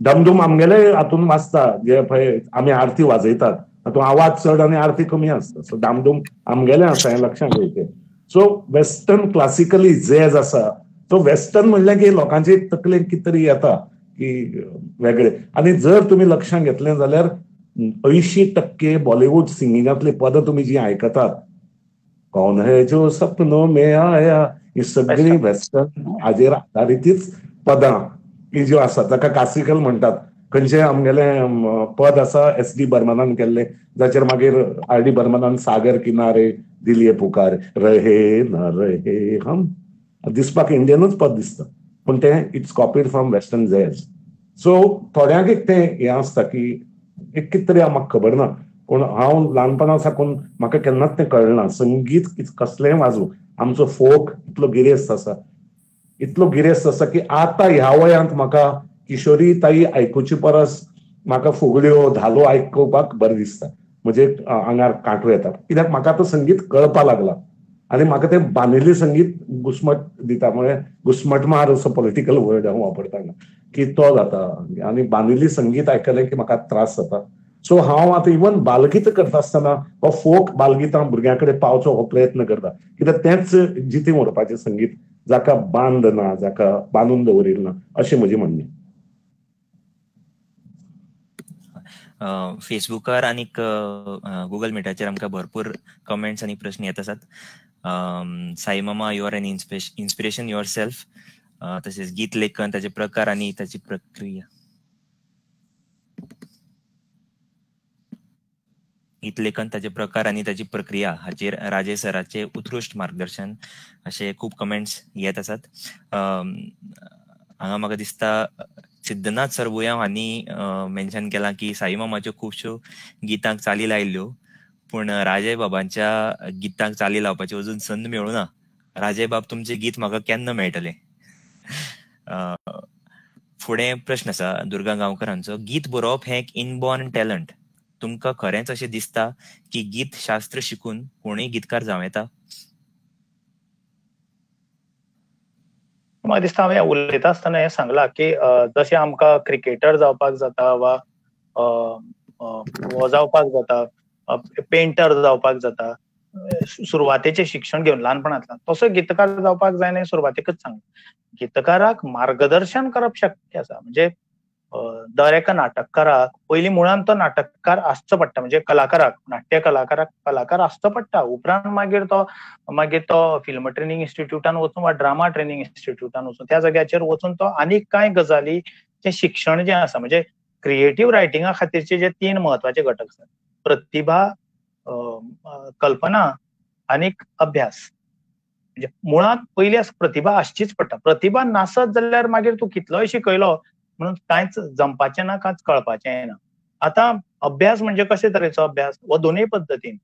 ढमढूम आमगेले हातून वाजता, जे पळय आमी आरती वाजयतात तातूंत आवाज चड आनी आरती कमी आसता, सो डामडूम आमगेलें आसा हें लक्षांत घेवचें. सो वेस्टर्न क्लासिकली जॅज आसा, सो वेस्टर्न म्हणल्यार की लोकांचे तकलेक कितें तरी येता की वेगळे. आनी जर तुमी लक्षांत घेतलें जाल्यार 80% बॉलिवूड सिंगिंगांतली पदां तुमी जी आयकतात, कौन है जो सपनों में आया, ही सगळीं वेस्टर्न हाजेर आदारितीच पदां ही ज्यो आसा ताका क्लासिकल म्हणटात. खंयचें आमगेलें पद आसा एस डी बर्मनान केल्लें, जाचेर मागीर आर डी बर्मनान सागर किनारे दिलिये पुकार रहे ना रहे हम, दिसपाक इंडियनूच पद दिसता पूण तें it's copied from western jazz. So थोड्यांक एक तें हें आसता की एक कितें तरी म्हाका खबर ना, पूण हांव ल्हानपणा साकून म्हाका केन्नाच तें कळना संगीत कसलेंय वाजूं. आमचो फोक इतलो गिरेस्त आसा, इतलो गिरेस्त आसा की आतां ह्या वयांत म्हाका किशोरी ताई आयकुचे परस म्हाका फुगड्यो धालो आयकुपाक बरें दिसता, म्हणजे आंगार कांटो येता, कित्याक म्हाका आतां संगीत कळपाक लागला आनी म्हाका तें बांदिल्लें संगीत घुस्मट दिता. म्हळ्यार घुस्मटमार असो पॉलिटिकल वर्ड हांव वापरता की तो जाता, आनी बांदिल्लें संगीत आयकलें की म्हाका त्रास जाता. सो हांव आतां इवन बालगीत करता आसतना हो फोक बालगितां भुरग्यां कडेन पावचो हो प्रयत्न करता, कित्याक तेंच जितें उरपाचें संगीत, जाका बांद ना, जाका बांदून दवरिल्लें ना, अशें म्हजें म्हणणें. फेसबुकार आनी गुगल मिटाचेर आमकां भरपूर कमेंट्स आनी प्रश्न येत आसात. Sai mama, you are an inspiration yourself. तशेंच गीत लेखन, ताचे प्रकार आनी ताची प्रक्रिया, गीत लेखन, ताचे प्रकार आनी ताची प्रक्रिया हाचेर राजे सराचे उत्कृश्ट मार्गदर्शन, अशे खूब कमेंट्स येत आसात. हांगा म्हाका दिसता सिद्धनाथ सरभुयांव हांणी मेन्शन केलां की साई मामाच्यो खुबश्यो गितांक चाली लायल्ल्यो, पूण राजय बाबांच्या गितांक चाली लावपाची अजून संद मेळूं ना. राजय बाब, तुमचें गीत म्हाका केन्ना मेळटलें? फुडें प्रश्न आसा दुर्गा गांवकर हांचो, गीत बरोवप हें एक इनबॉर्न टॅलंट, तुमकां खरेंच अशें दिसता की गीत शास्त्र शिकून कोणूय गीतकार जावं येता? म्हाका दिसता हांवें उलयता आसतना हें सांगलां की जशें आमकां क्रिकेटर जावपाक जाता वा हो जावपाक जाता, पेंटर जावपाक जाता, सुरवातेचें शिक्षण घेवन ल्हानपणांतल्यान, तसो गीतकार जावपाक जायना सुरवातेकच सांगलां. गीतकाराक मार्गदर्शन करप शक्य आसा. म्हणजे दर एका नाटककाराक पयलीं मुळांत तो नाटककार आसचो पडटा, म्हणजे कलाकाराक, नाट्य कलाकाराक कलाकार आसचो पडटा. उपरांत मागीर तो फिल्म ट्रेनिंग इन्स्टिट्यूटान वचून वा ड्रामा ट्रेनिंग इन्स्टिट्यूटान वचून त्या जाग्याचेर वचून तो आनीक कांय गजाली जें शिक्षण जें आसा, म्हणजे क्रिएटीव रायटिंगा खातीरचे जे तीन म्हत्वाचे घटक आसात, प्रतिभा, कल्पना आनीक अभ्यास. म्हणजे मुळांत पयली प्रतिभा आसचीच पडटा. प्रतिभा नासत जाल्यार मागीर तूं कितलोय शिकयलो म्हणून कांयच जमपाचें ना, कांयच कळपाचें ना. आतां अभ्यास म्हणजे कशे तरेचो अभ्यास, हो दोनूय पद्दतीन.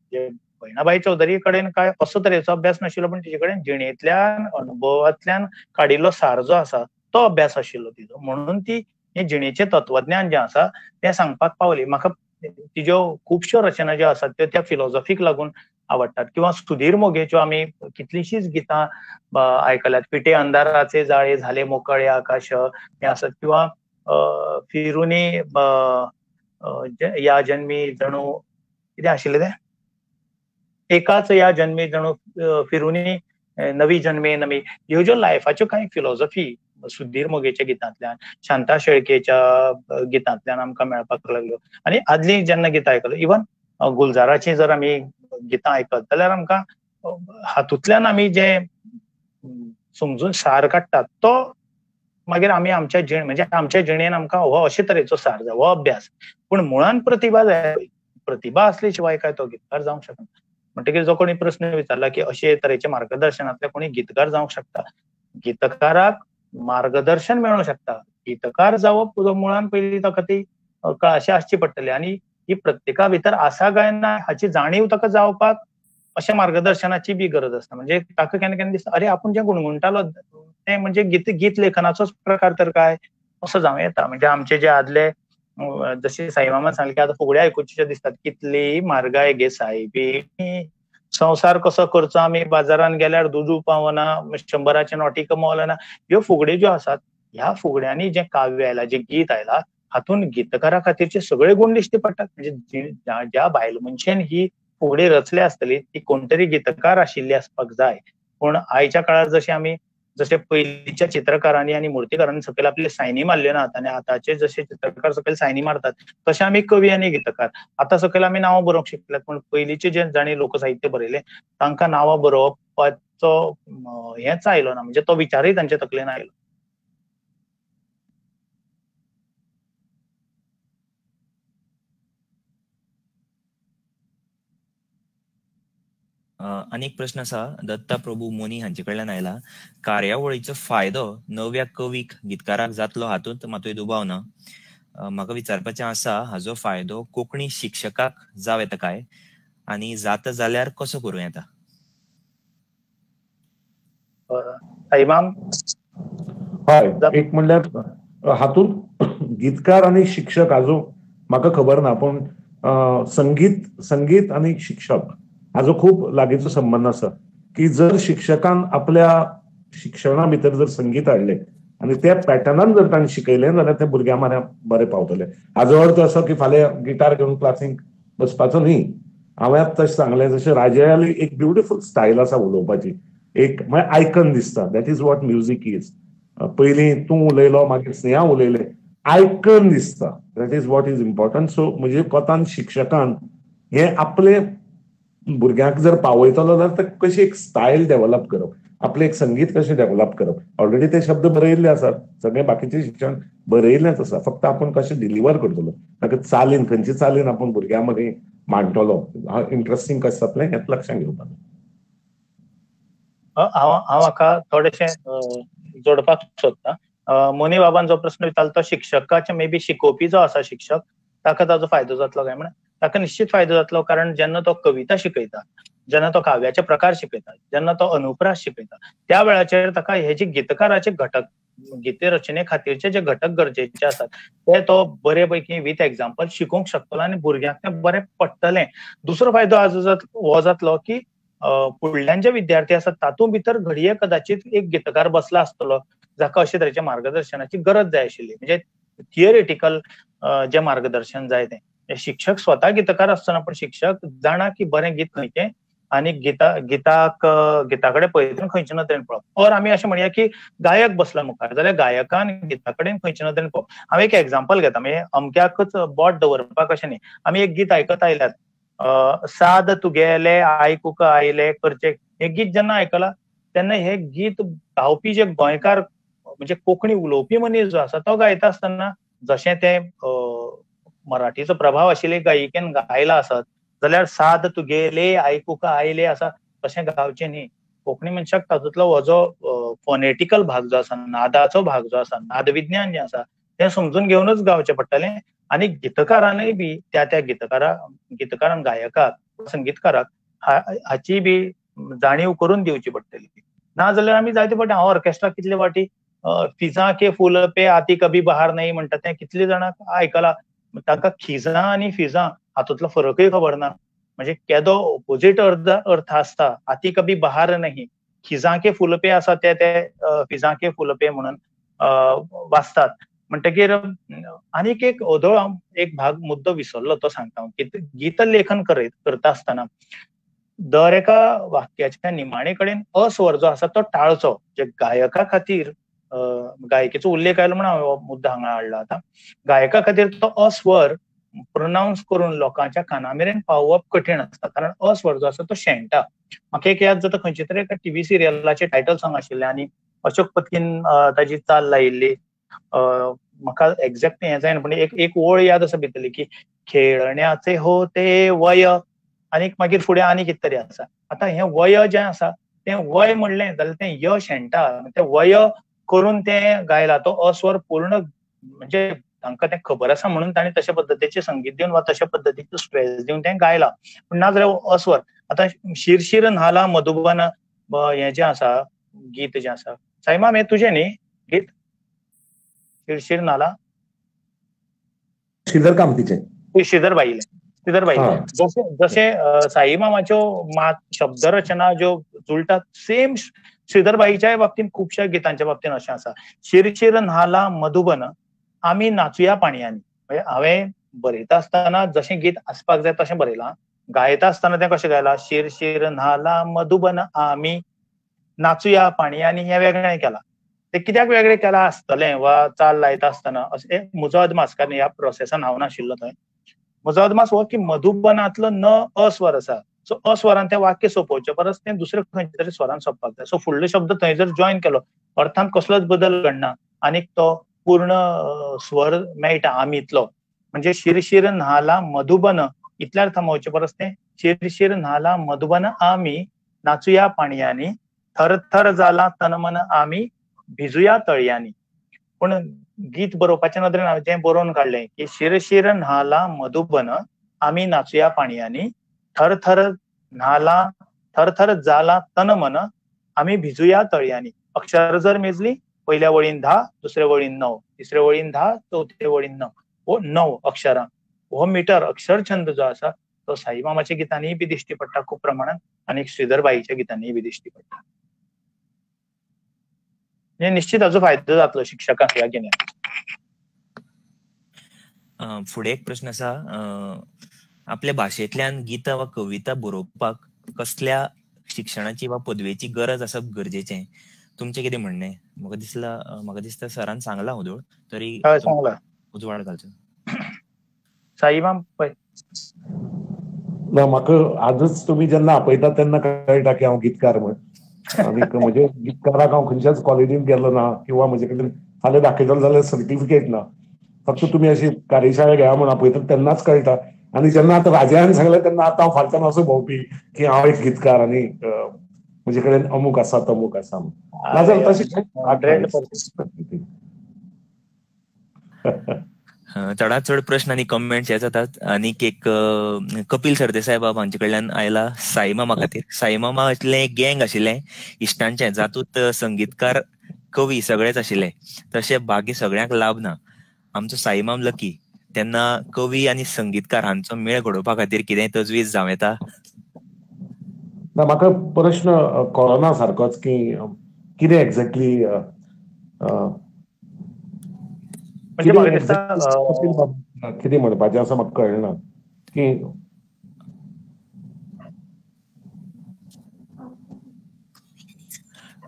बहिणाबाई चौधरी कडेन काय असो तरेचो अभ्यास नाशिल्लो, पण तिचे कडेन जिणेंतल्यान अनुभवांतल्यान काडिल्लो सार जो आसा तो अभ्यास आशिल्लो तिजो, म्हणून ती हें जिणेचें तत्वज्ञान जें आसा तें सांगपाक पावली. म्हाका तिज्यो खुबश्यो रचना ज्यो आसात त्यो त्या फिलॉसॉफीक लागून आवडटात. किंवा सुधीर मोगेच्यो आमी कितलींशींच गितां आयकल्यात, पिटे अंधाराचे जाळे झाले मोकळे आकाश हें आसत, किंवा फिरुनी या जन्मी जणू कितें आशिल्लें तें, एकाच या जन्मी जणू फिरुनी नवी जन्मे नवी, ह्यो ज्यो लायफाच्यो कांय फिलॉसॉफी सुधीर मोगेच्या गितांतल्यान, शांता शेळकेच्या गितांतल्यान आमकां मेळपाक लागल्यो. आनी आदलीं जेन्ना गितां आयकलो, इवन गुलजाराचीं जर आमी गितां आयकत जाल्यार आमकां हातूंतल्यान आमी जे समजून सार काडटात तो मागीर आमी आमच्या जिणे, म्हणजे आमच्या जिणेन आमकां हो अशे तरेचो सार जाय, हो अभ्यास. पूण मुळान प्रतिभा जाय, प्रतिभा आसली शिवाय काय तो गीतकार जावंक शकना. म्हणटकीर जो कोणी प्रस्न विचारला की अशे तरेचे मार्गदर्शनांतले कोणी गीतकार जावंक शकता, गीतकाराक मार्गदर्शन मेळूंक शकता. गीतकार जावप मुळान पयलीं ताका ती कळाशी आसची पडटली, आनी ही प्रत्येका भितर आसा काय ना हाची जाणीव ताका जावपाक अशा मार्गदर्शनाची बी गरज आसता. म्हणजे ताका केन्ना केन्ना दिसता, अरे आपूण जें गुणगुणटालो तें म्हणजे गीत लेखनाचोच प्रकार तर काय, असो जावं येता. म्हणजे आमचे जे आदले, जशे साईमामान सांगले की आतां फुगड्यो आयकुच्यो दिसतात, कितली म्हारगाय गे सायबी, संवसार कसो करचो आमी, बाजारान गेल्यार दुदू पावना, 100 नोटी कमवना, ह्यो फुगड्यो ज्यो आसात ह्या फुगड्यांनी जें काव्य आयलां, जें गीत आयलां, हातून गीतकारा खातीरचे सगळे गूण दिश्टी पडटात. म्हणजे ज्या बायल मनशेन ही फुगडी रचल्या आसतली ती कोणतरी गीतकार आशिल्ली आसपाक जाय. पूण आयच्या काळार जशें आमी, जशे पयलींच्या चित्रकारांनी आनी मुर्तीकारांनी सकयल आपले सायनी मारल्यो नात, आनी आतांचे जशे चित्रकार सकयल सायनी मारतात तशे आमी कवी आनी गीतकार आतां सकयल आमी नांवां बरोवंक शिकल्यात. पूण पयलींचे जे जांणी लोकसाहित्य बरयलें तांकां नांवां बरोवपाचो हेंच आयलो ना, म्हणजे तो विचारय तांच्या तकलेन आयलो. आनी एक प्रश्न आसा दत्ता प्रभू मोनी हांचे कडल्यान आयला, कार्यावळीचो फायदो नव्या कवीक गीतकाराक जातलो हातूंत मातूय दुबाव ना. म्हाका विचारपाचें आसा, हाजो फायदो कोंकणी शिक्षकाक जावं येता काय, आनी जाता जाल्यार कसो करूं येता? हय, एक म्हणल्यार हातूंत गीतकार आनी शिक्षक हाजो म्हाका खबर ना, पूण संगीत आनी शिक्षक हाजो खूब लागींचो संबंद आसा. की जर शिक्षकान आपल्या शिक्षणा भितर जर संगीत हाडलें आनी त्या पॅटर्नान जर तांणी शिकयलें जाल्यार ते भुरग्यां म्हऱ्या बरें पावतले. हाजो अर्थ असो की फाल्यां गिटार घेवन क्लासींक बसपाचो न्ही. हांवें आतां तशें सांगलें, जशें राजयाली एक ब्युटिफूल स्टायल आसा उलोवपाची, एक म्हळ्यार आयकन दिसता, that is what music is. पयलीं तूं उलयलो, मागीर स्नेहा उलयलें, आयकन दिसता, that is what is important. So म्हजे कोतान शिक्षकान हें आपले भुरग्यांक जर पावयतलो जाल्यार ते कशी एक स्टायल डेव्हलप करप, आपलें एक संगीत कशें डेव्हलप करप. ऑलरेडी ते शब्द बरयल्ले आसात, सगळें बाकीचें शिक्षण बरयल्लेंच आसा, फक्त आपूण कशें डिलिव्हर करतलो, ताका चालीन, खंयचे चालीन आपूण भुरग्यां मदीं मांडटलो, इंट्रस्टींग कशें जातलें हेंच लक्षांत घेवपाक. हांव हाका थोडेशें जोडपाक सोदतां. मोनी बाबान जो प्रस्न विचारलो तो शिक्षकाचे मे बी शिकोवपी जो आसा शिक्षक ताका ताजो फायदो जातलो काय म्हण, ताका निश्चित फायदो जातलो, कारण जेन्ना तो कविता शिकयता, जेन्ना तो काव्याचे प्रकार शिकयता, जेन्ना तो अनुप्रास शिकयता, त्या वेळाचेर ताका हे जे गीतकाराचे घटक, गीत रचने खातीरचे जे घटक गरजेचे आसात ते तो बरे पैकी विथ एग्जाम्पल शिकोवंक शकतलो आनी भुरग्यांक तें बरें पडटलें. दुसरो फायदो आज हो जातलो की फुडल्यान जे विद्यार्थी आसात तातूंत भितर घडये कदाचित एक गीतकार बसला आसतलो जाका अशे तरेच्या मार्गदर्शनाची गरज जाय आशिल्ली, म्हणजे थियोरेटिकल जे मार्गदर्शन जाय तें. शिक्षक स्वता गीतकार आसतना पण शिक्षक जाणा की बरें गीत खंयचें आनी गिताक गिता कडेन पळयतना खंयचे नदरेन पळोवप. और आमी अशें म्हणया की गायक बसला मुखार जाल्यार गायकान गिता कडेन खंयचे नदरेन पळोवप. हांव एक एग्जाम्पल घेता, म्हणजे अमक्याकच बोट दवरपाक अशें न्ही. आमी एक गीत आयकत आयल्यात, साद तुगेले आयकूंक आयले करचे, हे गीत जेन्ना आयकलां तेन्ना हे गीत गावपी जे गोंयकार म्हणजे कोंकणी उलोवपी मनीस जो आसा तो गायता आसतना जशें तें मराठीचो प्रभाव आशिल्ले गायिकेन गायला आसत जाल्यार साद तुगेले आयकूंक आयले आसा तशें गावचें न्ही. कोंकणी मनशाक तातूंतलो हो जो फोनेटिकल भाग जो आसा, नादाचो भाग जो आसा, नादविज्ञान जें आसा तें समजून घेवनच गावचें पडटलें. आनी गीतकारानय बी त्या त्या गीतकारान गायकाक संगीतकाराक हाची बी जाणीव करून दिवची पडटली. ना जाल्यार आमी जायते फावटी हांव ऑर्केस्ट्रा कितले फावटी फिजा के फूल पे आती कभी बहार नाही म्हणटा तें कितले जाणांक आयकलां, तांकां खिजां आनी फिजां हातूंतलो फरकय खबर ना. म्हणजे केदो ओपोजीट अर्थ आसता, आती कभी बहार नाही, खिजां के फूल पे आसा ते फिजां के फूल पे म्हणून वाचतात. म्हणटकीर आनीक एक ओदोळ हांव एक भाग मुद्दो विसरलो तो सांगता हांव, की गीत लेखन करता आसतना दर एका वाक्याच्या निमाणे कडेन अस्वर जो आसा तो टाळचो. जे गायका खातीर गायकीचो उल्लेख आयलो म्हणून हांवें हो मुद्दो हांगा हाडला. आतां गायका खातीर तो अस्वर प्रोनावन्स करून लोकांच्या काना मेरेन पावोवप कठीण आसता, कारण अस्वर जो आसा तो शेणटा. म्हाका एक याद जाता खंयचे तरी एका टीव्ही सिरियलाचें टायटल सॉंग आशिल्लें आनी अशोक पत्कीन ताजी चाल लायिल्ली, म्हाका एक्झॅक्ट हें जायना पण एक ओळ याद आसा भितरली की खेळण्याचे हो ते वय, आनी मागीर फुडें आनी कितें तरी आसा. आतां हें वय जें आसा तें वय म्हणलें जाल्यार तें य शेणटा, तें वय करून तें गायला तो अस्वर पूर्ण म्हणजे तांकां तें खबर आसा म्हणून तांणी तशे पद्दतीचें संगीत दिवन वा तशे पद्दतीचो स्ट्रेस दिवन तें गायला. पूण ना जाल्यार अस्वर आतां शिरशिर न्हाला मधुबन हें जें आसा गीत जें आसा, साईमाम हें तुजें न्ही गीत शिरशिर न्हाला? श्रीधर कामतीचें, श्रीधर बाईलें, श्रीधर बाईलें. जशें जशें साईमामाच्यो शब्द रचना ज्यो जुळटात सेम श्रीधर बाईच्याय बाबतींत खुबश्या गितांच्या बाबतींत अशें आसा. शिरशिर न्हाला मधुबन आमी नाचुया पाणयांनी, म्हणजे हांवें बरयता आसतना जशें गीत आसपाक जाय तशें बरयलां, गायता आसतना तें कशें गायलां, शिरशिर न्हाला मधुबन आमी नाचुया पाणयांनी, हें वेगळें केलां. तें कित्याक वेगळें केलां आसतलें वा चाल लायता आसतना अशें म्हजो अदमास, कारण ह्या प्रोसेसान हांव नाशिल्लो थंय. म्हजो अदमास हो की मधुबनांतलो न अस्वर आसा, सो अस्वरान तें वाक्य सोंपोवचे परस तें दुसरे खंयच्या तरी स्वरान सोंपपाक जाय. सो फुडलो शब्द थंय जर जॉयन केलो अर्थांत कसलोच बदल घडना आनी तो पूर्ण स्वर मेळटा आमीतलो. म्हणजे शिरशिर न्हाला मधुबन इतल्यार थांबोवचे परस तें शिरशिर न्हाला मधुबन आमी नाचुया पाणयांनी, थरथर जाला तनमन आमी भिजुया तळयांनी. पूण गीत बरोवपाच्या नदरेन हांवें तें बरोवन काडलें की शिरशिर न्हाला मधुबन आमी नाचुया पाणयांनी, थरथर न्हाला थरथर जाला तनमन आमी भिजुया तळयांनी. अक्षर जर मेजली पयल्या वळीन 10, दुसऱ्या वळीन 9, तिसऱ्या वळीन 10, चवथ्या वळीन 9, हो 9 अक्षरां. हो मिटर अक्षर छंद जो आसा तो साईमामाच्या गितांनीय बी दिश्टी पडटा खूब प्रमाणात आनी श्रीधर बाईच्या गितांनीय बी दिश्टी पडटा. निश्चित हाचो फायदो जातलो शिक्षकांक ह्या गिन्यान. फुडें एक प्रश्न आसा, आपल्या भाशेंतल्यान गितां वा कविता बरोवपाक कसल्या शिक्षणाची वा पदवेची गरज आसप गरजेचें, तुमचें कितें म्हणणें? म्हाका दिसला, म्हाका दिसता सरान सांगलां ओदोळ, तरी उजवाड घालचो. साईमाम पळय ना, म्हाका आजच तुमी जेन्ना आपयता तेन्ना कळटा की हांव गीतकार म्हण. आनी म्हजे गीतकाराक हांव खंयच्याच कॉलेजीन गेलो ना किंवा म्हजे कडेन फाल्यां दाखयतलो जाल्यार सर्टिफिकेट ना, फक्त तुमी अशी कार्यशाळा घेया म्हूण आपयता तेन्नाच कळटा. आनी जेन्ना आतां राजयान सांगलें तेन्ना आतां हांव फाटल्यान असो भोंवपी की हांव एक गीतकार आनी म्हजे कडेन अमूक आसा तमूक आसा. नाजाल्यार तशें चडात चड प्रश्न आनी कमेंट्स हे जातात. आनीक एक कपिल सरदेसाय बाब हांचे कडल्यान आयला साईमामा खातीर. साईमामातलें एक गँग आशिल्लें इश्टांचें, जातूंत संगीतकार कवी सगळेच आशिल्ले, तशें बाकी सगळ्यांक लाभ ना. आमचो साईमाम लकी. तेन्ना कवी आनी संगीतकार हांचो मेळ घडोवपा खातीर कितेंय तजवीज जावं येता? ना, म्हाका प्रश्न कळना सारकोच की कितें एक्झॅक्टली कितें म्हणपाचें आसा म्हाका कळना. की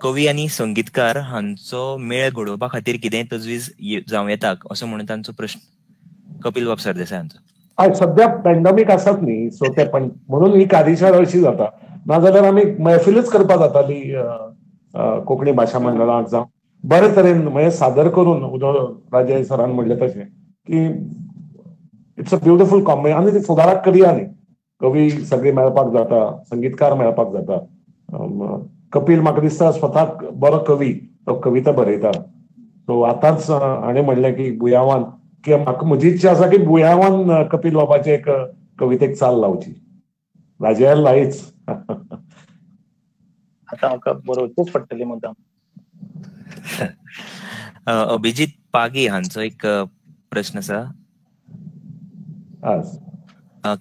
कवी आनी संगीतकार हांचो मेळ घडोवपा खातीर कितेंय तजवीज जावं येता असो म्हणून तांचो प्रश्न, कपिल बाब सरदेसाय हांचो. हय, सद्या पॅन्डेमीक आसात न्ही, सो ते पण म्हणून ही कार्यशाळा अशी जाता, नाजाल्यार आमी मैफिलूच करपा जाताली कोंकणी भाशा मंडळाक जावं बरे तरेन म्हणजे सादर करून. राजय सरान म्हणलें तशें की it's a beautiful combination आनी ती फुडाराक करया न्ही. कवी सगळे मेळपाक जाता, संगीतकार मेळपाक जाता. कपिल म्हाका दिसता स्वताक बरो कवी, तो कविता बरयता. सो आतांच हाणें म्हणलें की बुयांवान, की म्हाका म्हजी इच्छा आसा की बुयांवान कपिल बाबाचे एक कवितेक चाल लावची, राजयान लायच. आतां म्हाका बरोवचीच पडटली मुद्दाम. अभिजीत पागी हांचो एक प्रश्न आसा.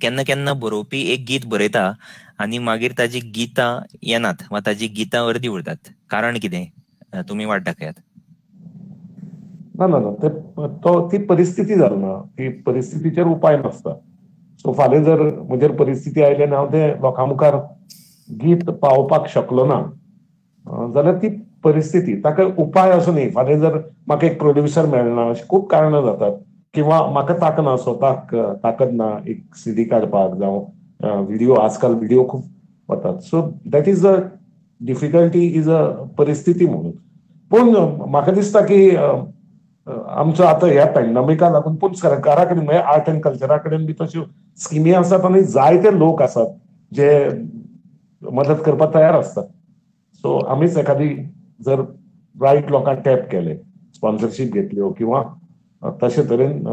केन्ना केन्ना बरोवपी एक गीत बरयता आनी मागीर ताजी गितां येनात वा ताजी गितां अर्दी उरतात, कारण कितें? तुमी वाट दाखयात. ना ना ना, तो ती परिस्थिती जाली ना, ती परिस्थितीचेर उपाय नासता. सो फाल्यां जर म्हजेर परिस्थिती आयली आनी हांव तें लोकां मुखार गीत पावोवपाक शकलो ना जाल्यार ती परिस्थिती, ताका उपाय असो न्ही. फाल्यां जर म्हाका एक प्रोड्युसर मेळना, अशी खूब कारणां जातात, किंवा म्हाका ताकना, स्वताक ताकद ना एक सीडी काडपाक जावं व्हिडिओ, आजकाल व्हिडिओ खूब वतात. So that is a difficulty, is a परिस्थिती म्हणून. पूण म्हाका दिसता की आमचो आतां ह्या पॅन्डेमिका लागून पूण सरकारा कडेन म्हणजे आर्ट एंड कल्चरा कडेन बी तश्यो स्किमी आसात आनी जायते लोक आसात जे मदत करपाक तयार आसतात. सो आमीच एखादी जर रायट लोकांक टॅप केले, स्पॉन्सरशीप घेतल्यो किंवा तशे तरेन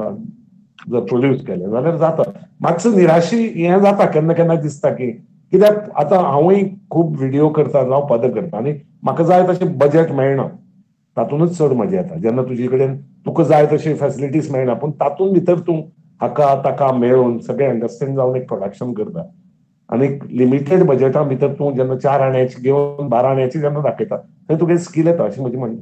जर प्रोड्यूस केले जाल्यार जाता. मातसो निराशी हें जाता केन्ना केन्ना दिसता की कित्याक आतां हांवूय खूब व्हिडिओ करता जावं पदां करता आनी म्हाका जाय तशें बजेट मेळना, तातूंतच चड मजा येता जेन्ना तुजे कडेन तुका जाय तशी फॅसिलिटीज मेळना, पूण तातूंत भितर तूं हाका ताका मेळून सगळें अंडरस्टँड जावन एक प्रोडक्शन करता आनी लिमिटेड बजेटा भितर तूं जेन्ना 4 आण्याची घेवन 12 आण्याची जेन्ना दाखयता थंय तुगे स्कील येता, अशें म्हजें म्हणणें.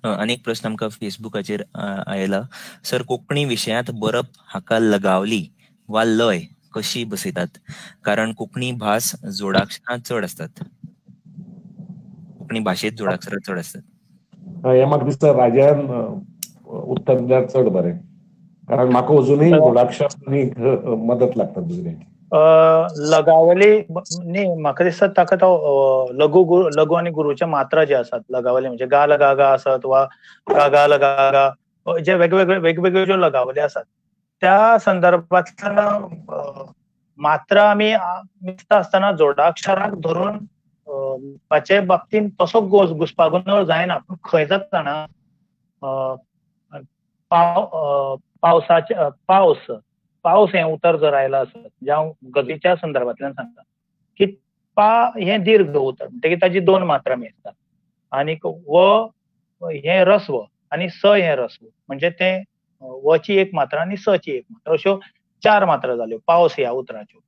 आनी एक प्रश्न आमकां फेसबुकाचेर आयला. सर, कोंकणी विशयांत बरप हाका लगावली वा लय कशी बसयतात? कारण कोंकणी भास जोडाक्षरां चड आसतात, कोंकणी भाशेंत जोडाक्षरां चड आसतात. हें म्हाका दिसता राजान उत्तर दिल्यार चड बरें, कारण म्हाका अजुनूय जोडाक्षरांनी मदत लागता दुसऱ्यांची. लगावली न्ही, म्हाका दिसता ताका तो लघु लघु आनी गुरुच्या मात्रा जे आसात लगावली म्हणजे गा लगा गा आसत वा गा गा लगा गा, जे वेगवेगळे वेगवेगळ्यो ज्यो लगावली आसात त्या संदर्भांतल्यान मात्रा आमी मेजता आसतना जोडाक्षराक धरून ताचे बाबतींत तसो घुस्पागोंदळ जायना. पूण खंय जाता जाणा, पावसाचे पावस पावस हें उतर जर आयलां आसत, जें हांव गतीच्या संदर्भांतल्यान सांगता की पा हें दीर्घ उतर म्हणटकीर ताजी 2 मात्रा मेजतात आनीक व हें रस्व आनी स हें रस्व, म्हणजे तें वची एक मात्रा आनी स ची एक मात्रा, अश्यो 4 मात्रा जाल्यो पावस ह्या उतराच्यो.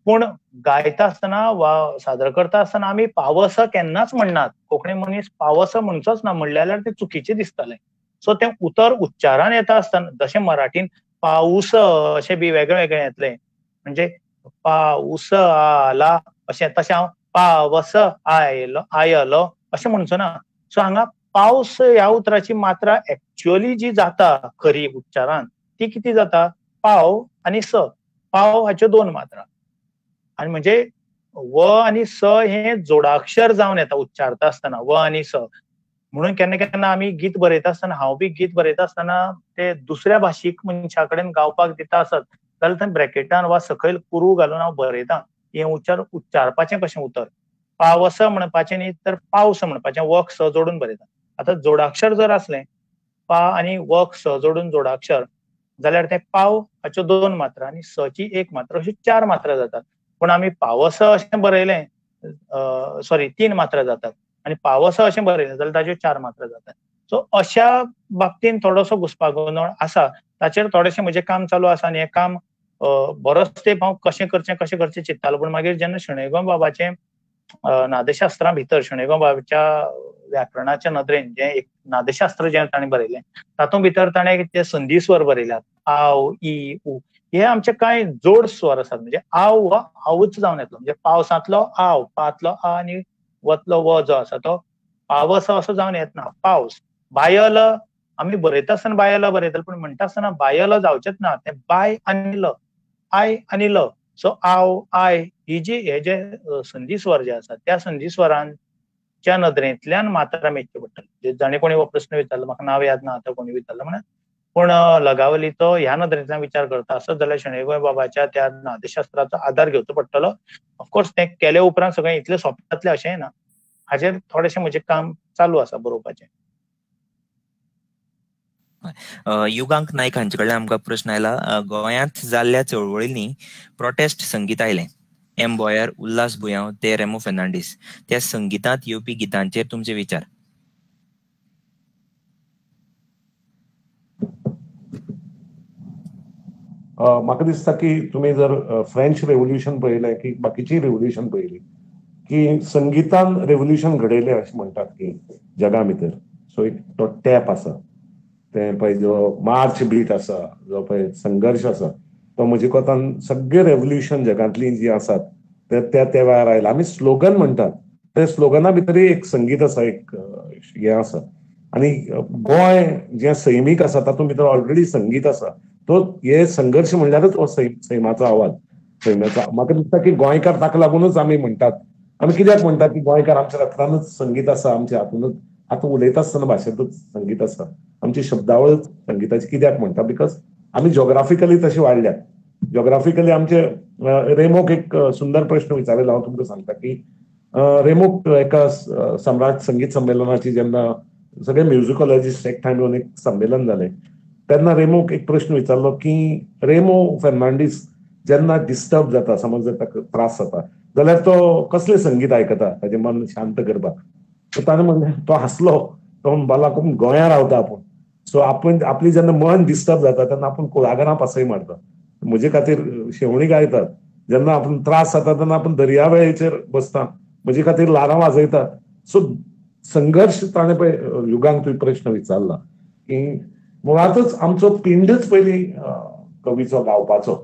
पूण गायता आसतना वा सादर करता आसतना आमी पावस केन्नाच म्हणनात, कोंकणी मनीस पावस म्हणचोच ना, म्हणलें जाल्यार तें चुकीचें दिसतलें. सो तें उतर उच्चारान येता आसतना जशें मराठीन पाऊस अशें बी वेगळें वेगळें येतलें, म्हणजे पाऊस आला अशें, तशें हांव पावस आयलो आयलो अशें म्हणचो ना. सो हांगा पावस ह्या उतराची मात्रा एक्च्युअली जी जाता खरी उच्चारान ती कितें जाता, पाव आनी स, पाव हाच्यो 2 मात्रा, आनी म्हणजे व आनी स हे जोडाक्षर जावन येता उच्चारता आसतना व आनी स. म्हणून केन्ना केन्ना आमी गीत बरयता आसतना, हांव बी गीत बरयता आसतना ते दुसऱ्या भाशीक मनशा कडेन गावपाक दिता आसत जाल्यार थंय ब्रॅकेटान वा सकयल कुरू घालून हांव बरयता हें उच्चार उच्चारपाचें कशें उतर, पावस म्हणपाचें न्ही तर पावस म्हणपाचें, वक स जोडून बरयता. आतां जोडाक्षर जर आसलें पा आनी वक स जोडून जोडाक्षर जाल्यार तें पाव हाच्यो 2 मात्रा आनी स ची 1 मात्रा अश्यो 4 मात्रा जातात. पूण आमी पावस अशें बरयलें, सॉरी 3 मात्रा जातात आनी पावस अशें बरयलें जाल्यार ताच्यो 4 मात्रा जातात. सो अशा बाबतीन थोडोसो घुस्पागोंदळ आसा, ताचेर थोडेशें म्हजें काम चालू आसा आनी हें काम बरोच तेंप हांव कशें करचें कशें करचें चिंत्तालो. पूण मागीर जेन्ना शणै गोंयबाबाचें नादशास्त्रा भितर शणै गोंयबाबाच्या व्याकरणाच्या नदरेन जें एक नादशास्त्र जें ताणें बरयलें तातूंत भितर ताणें ते संधी स्वर बरयल्यात, आव, इ, उ, हे आमचे कांय जोड स्वर आसात. म्हणजे आव हो आवूच जावन येतलो, म्हणजे पावसांतलो आव, पांतलो आ आनी वतलो व जो आसा तो पावस असो जावन येतना. पावस, बायल, आमी बरयता आसतना बायल बरयतले पूण म्हणटा आसतना बायल जावचेच ना, तें बाय आनी ल, I आनी ल. सो आव, I ही जी हे जे संधी स्वर जे आसात त्या संधी स्वरांच्या नदरेंतल्यान मात्रा मेजच्यो पडटल्यो. जाणें कोणी हो प्रस्न विचारलो, म्हाका नांव याद ना आतां कोणी विचारलो म्हणून, पूण लगावलीचो ह्या नदरेंतल्यान विचार करता आसत जाल्यार शणै गोंयबाबाच्या त्या नादशास्त्राचो आदार घेवचो पडटलो. ऑफकोर्स तें केले उपरांत सगळें इतलें सोंपें जातलें अशेंय ना, हाचेर थोडेशें म्हजें काम चालू आसा बरोवपाचें. युगांक नायक हांचे कडल्यान आमकां प्रश्न आयला, गोंयांत जाल्ल्या चळवळींनी प्रोटेस्ट संगीत आयलें, एम बोयार, उल्हास बुयांव ते रेमो फेर्नांडीस, त्या संगीतांत येवपी गितांचेर तुमचे विचार? म्हाका दिसता की तुमी जर फ्रेंच रेव्होल्युशन पळयलें की बाकीची रेव्होल्युशन पळयली की संगीतान रेव्होल्युशन घडयलें अशें म्हणटात की जगा भितर. सो एक तो टॅप आसा, तें पळय जो मार्च बीट आसा, जो पळय संघर्श आसा, तो म्हजे कोतान सगळे रेव्होल्युशन जगांतली जी आसात ते त्या त्या वेळार आयला. आमी स्लोगन म्हणटात, त्या स्लोगना भितरय एक संगीत आसा, एक हें आसा. आनी गोंय जें सैमीक आसा तातूंत भितर ऑलरेडी संगीत आसा, तो हे संघर्श म्हणल्यारच हो सैमाचो आवाज, सैमाचो. म्हाका दिसता की गोंयकार ताका लागूनच आमी म्हणटात, आमी कित्याक म्हणटात की गोंयकार आमच्या रक्तानूच संगीत आसा, आमच्या हातूनच, आतां उलयता आसतना भाशेंतूच संगीत आसा, आमची शब्दावळच संगीताची कित्याक म्हणटा, because आमी जोग्राफिकली तशी वाडल्यात. जोग्राफिकली आमचे रेमोक एक सुंदर प्रश्न विचारलेलो हांव तुमकां सांगता की रेमोक एका सम्राट संगीत संमेलनाची जेन्ना सगळे म्युजिकोलॉजिस्ट एकठांय येवन एक संमेलन जालें तेन्ना रेमोक एक प्रश्न विचारलो की रेमो फेर्नांडीस जेन्ना डिस्टर्ब जाता, समज जर ताका त्रास जाता जाल्यार तो कसलें संगीत आयकता ताजें मन शांत करपाक. ताणें म्हणलें, तो हांसलो, तो म्हणपाक आपूण गोंया रावता आपूण, सो आपण आपली जेन्ना मन डिस्टर्ब जाता तेन्ना आपूण कुळागरां पासय मारता. म्हजे खातीर शेवणी गायतात, जेन्ना आपूण त्रास जाता तेन्ना आपूण दर्यावेळेचेर बसता, म्हजे खातीर ल्हारां वाजयतात. सो संघर्श ताणें पळय युगांक तुवें प्रश्न विचारला की मुळांतच आमचो पिंडच पयलीं कवीचो गावपाचो.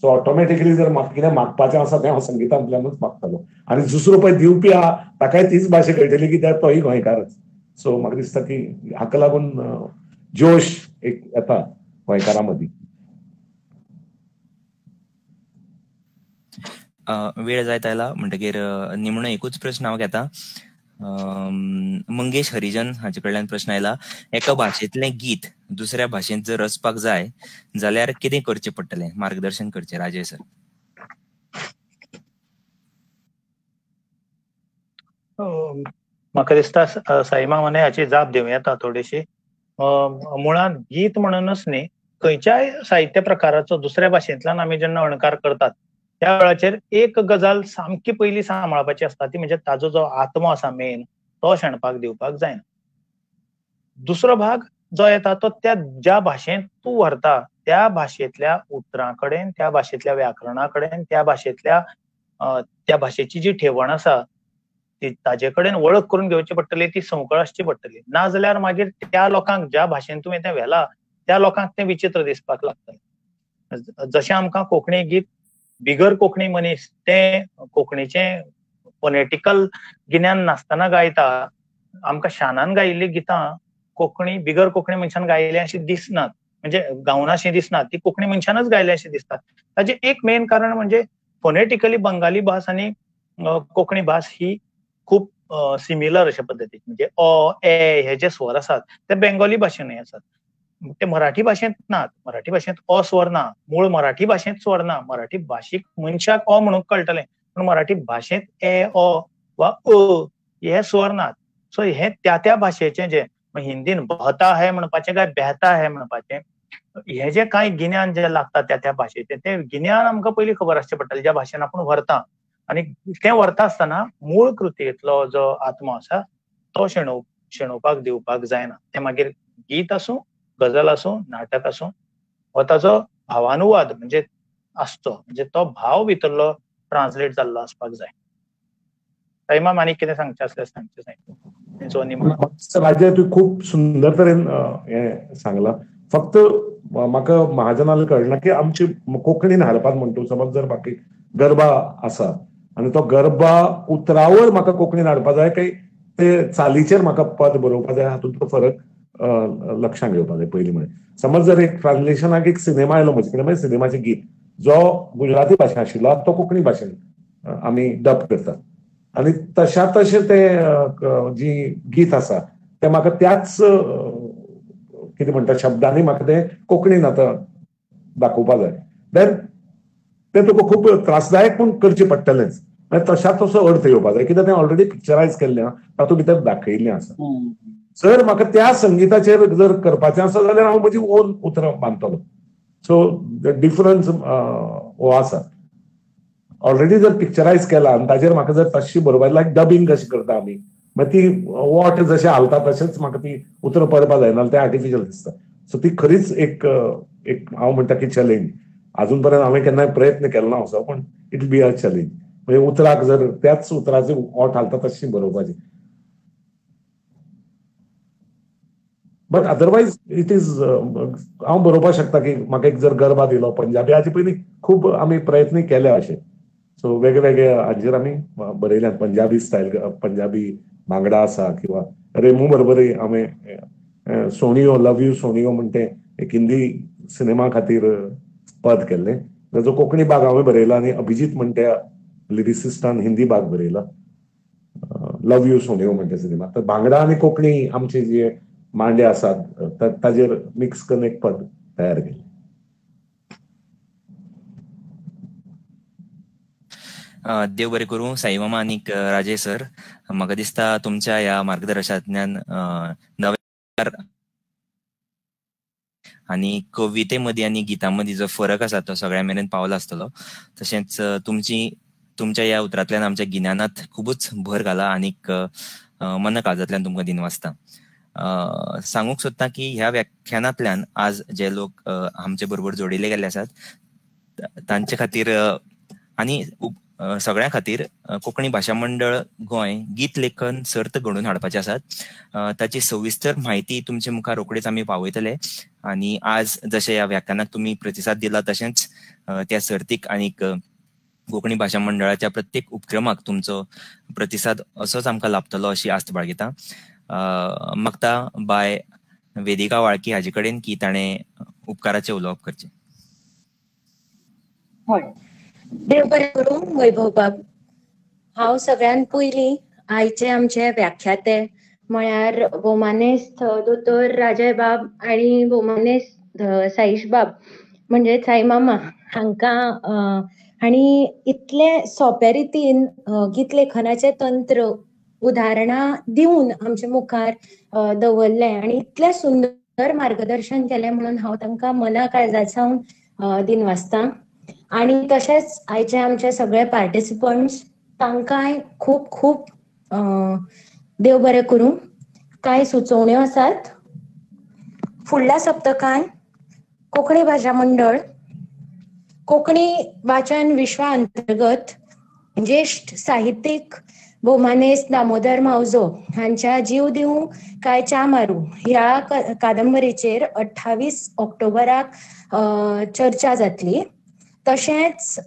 सो ऑटोमॅटिकली जर म्हाका कितें मागपाचें आसा तें हांव संगितांतल्यानूच मागतालो, आनी दुसरो पळय दिवपी आहा ताकाय तीच भाशा कळटली कित्याक तोय गोंयकारच. सो म्हाका दिसता की हाका लागून जोश एक येता गोंयकारां मदीं. वेळ जायत आयला म्हणटकीर निमणो एकूच प्रश्न हांव घेता. मंगेश हरिजन हाचे कडल्यान प्रश्न आयला, एका भाशेंतलें गीत दुसऱ्या भाशेंत जर रचपाक जाय जाल्यार कितें करचें पडटलें, मार्गदर्शन करचें राजय सर. म्हाका दिसता साईमा मने हाची जाप दिवं येता थोडीशी. मुळांत गीत म्हणूनच न्ही, खंयच्याय साहित्य प्रकाराचो दुसऱ्या भाशेंतल्यान आमी जेन्ना अणकार करतात त्या वेळाचेर एक गजाल सामकी पयली सांबाळपाची आसता, ती म्हणजे ताजो जो आत्मो आसा मेन तो शेणपाक दिवपाक जायना. दुसरो भाग जो येता तो त्या ज्या भाशेंत तूं व्हरता त्या भाशेंतल्या उतरां कडेन, त्या भाशेंतल्या व्याकरणा कडेन, त्या भाशेंतल्या त्या भाशेची जी ठेवण आसा ती ताजे कडेन वळख करून घेवची पडटली, ती संवकळ आसची पडटली. ना जाल्यार मागीर त्या लोकांक ज्या भाशेन तुवें तें व्हेलां त्या लोकांक तें विचित्र दिसपाक लागतलें. जशें आमकां कोंकणी गीत बिगर कोंकणी मनीस तें कोंकणीचें फोनेटिकल गिन्यान नासतना गायता, आमकां शानान गायिल्लीं गितां कोंकणी बिगर कोंकणी मनशान गायिल्लीं अशीं दिसनात, म्हणजे गावना अशीं दिसनात, ती कोंकणी मनशानच गायल्या अशीं दिसतात. ताचें एक मेन कारण म्हणजे फोनेटिकली बंगाली भास आनी कोंकणी भास ही खूब सिमिलर अशा पद्दतीन, म्हणजे अ ए हे जे स्वर आसात ते बेंगोली भाशेनूय आसात, ते मराठी भाशेंत नात. मराठी भाशेंत अ स्वर ना, मूळ मराठी भाशेंत स्वर ना. मराठी भाशीक मनशाक अ म्हणूंक कळटलें पूण मराठी भाशेंत ए अ वा अ हे स्वर नात. सो हे त्या त्या भाशेचें जे मग हिंदीन बहता है म्हणपाचें काय बेहता है म्हणपाचें, हे जे कांय गिन्यान जे लागता त्या त्या भाशेचें तें गिन्यान आमकां पयलीं खबर आसचें पडटलें ज्या भाशेन आपूण व्हरता. आनी तें व्हरता आसतना मूळ कृतींतलो जो आत्मो आसा तो शेणोवपाक दिवपाक जायना. तें मागीर गीत आसूं, गजल आसूं, नाटक आसूं, हो ताचो भावानुवाद म्हणजे आसचो, म्हणजे तो भाव भितरलो ट्रान्सलेट जाल्लो आसपाक जाय. साईमाम आनी कितें सांगचें आसल्यार सांगचें. राजय, तूं खूब सुंदर तरेन हें सांगलां. फक्त म्हाका महाजनाला कळना की आमची कोंकणीन हाडपाक म्हणटा, समज जर बाकी गरबा आसा आनी तो गरबा उतरावर म्हाका कोंकणीन हाडपा जाय काय ते चालीचेर म्हाका पद बरोवपा जाय, हातूंतलो फरक लक्षांत घेवपा जाय पयलीं. म्हळ्यार समज जर एक ट्रान्सलेशनाक एक सिनेमा आयलो म्हजे कडेन, मागीर सिनेमाचें गीत जो गुजराती भाशेन आशिल्लो तो कोंकणी भाशेन आमी डब करतात आनी तशा तशें तें जी गीत आसा तें म्हाका त्याच कितें म्हणटा शब्दांनी म्हाका तें कोंकणीन आतां दाखोवपा जाय. देन तें तुका खूब त्रासदायक पूण करचें पडटलेंच. मागीर तशा तसो अर्थ येवपा जाय कित्याक तें ऑलरेडी पिक्चरायज केल्लें आसा, तातूंत भितर दाखयिल्लें आसा. जर म्हाका त्या संगिताचेर जर करपाचें आसा जाल्यार हांव म्हजी ओन उतरां बांदतलो. सो the difference हो आसा. ऑलरेडी जर पिक्चरायज केला आनी ताजेर म्हाका जर तशी बरोवपा लायक डबिंग कशी करता आमी, मागीर ती वॉट जशें हालता तशेंच म्हाका ती उतरां पडपा जायना, तें आर्टिफिशियल दिसता. सो ती खरीच एक एक हांव म्हणटा की चॅलेंज. आजून पर्यंत हांवें केन्नाय प्रयत्न केलो ना असो, पूण it be a challenge. म्हणजे उतराक जर त्याच उतराचे वॉट हालता तशी बरोवपाची. बट अदरवायज it is हांव बरोवपाक शकता की म्हाका एक जर गरबा दिलो पंजाबी, हाचे पयलीं खूब आमी प्रयत्न केले अशे. सो वेगळे वेगळे हाजेर आमी बरयल्यात, पंजाबी स्टायल, पंजाबी भांगडा आसा किंवा रेमू बरोबरय हांवें सोनियो लव you सोनियो म्हण तें एक हिंदी सिनेमा खातीर पद केल्लें, ताजो कोंकणी भाग हांवें बरयला आनी अभिजीत म्हण त्या लिरिसिस्टान हिंदी भाग बरयला, लव you सोनियो म्हण त्या सिनेमा. तर भांगडा आनी कोंकणी आमचे जे मांडे आसात ताजेर मिक्स करून एक पद तयार केलें. देव बरें करूं साईमामा आनीक राजय सर. म्हाका दिसता तुमच्या ह्या मार्गदर्शनांतल्यान नवे आनी कविते मदीं आनी गितां मदीं जो फरक आसा तो सगळ्यां मेरेन पावला आसतलो. तशेंच तुमच्या ह्या उतरांतल्यान आमच्या गिन्यानांत खुबूच भर घाला आनीक मना काळजांतल्यान तुमकां दिनवासता. सांगूंक सोदता की ह्या व्याख्यानांतल्यान आज जे लोक आमचे बरोबर जोडिल्ले गेल्ले आसात तांचे खातीर आनी सगळ्यां खातीर कोंकणी भाशा मंडळ गोंय गीत लेखन सर्त घडोवन हाडपाचे आसात. ताची सविस्तर म्हायती तुमचे मुखार रोखडीच आमी पावयतले आनी आज जशें ह्या व्याख्यानाक तुमी प्रतिसाद दिला तशेंच त्या सर्तीक आनीक कोंकणी भाशा मंडळाच्या प्रत्येक उपक्रमाक तुमचो प्रतिसाद असोच आमकां लाभतलो अशी आस्त बाळगिता. मागता बाय वेदिका वाळकी हाजे कडेन की ताणें उपकाराचें उलोवप करचें. हय, देव बरें करूं वैभव बाब. हांव सगळ्यांत पयलीं आयचे आमचे व्याख्याते म्हळ्यार भोवमानेस्त दोतोर राजय बाब आनी भोवमानेस्त साईश बाब म्हणजे साईमामा हांकां आनी इतले सोंपे रितीन गीत लेखनाचें तंत्र उदाहरणां दिवन आमच्या मुखार दवरलें आनी इतलें सुंदर मार्गदर्शन केलें म्हणून हांव तांकां मना काळजा सावन दिनवासता. आनी तशेंच आयचे आमचे सगळे पार्टिसिपंट्स तांकांय खूब खूब देव बरें करूं. कांय सुचोवण्यो आसात. फुडल्या सप्तकान कोंकणी भाशा मंडळ कोंकणी वाचन विश्वा अंतर्गत ज्येश्ठ साहित्यीक भोवमानेस्त दामोदर मावजो हांच्या जीव दिवं काय च्या मारूं ह्या कादंबरीचेर 28 ऑक्टोबराक चर्चा जातली. तशेंच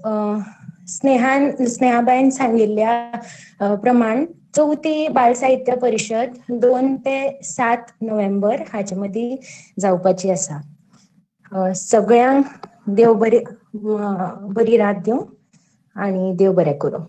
स्नेहाबायन सांगिल्ल्या प्रमाण चवथी बाल साहित्य परिशद 2 ते 7 नोव्हेंबर हाचे मदीं जावपाची आसा. सगळ्यांक देव बरी बरी रात दिवं आनी देव बरें करूं.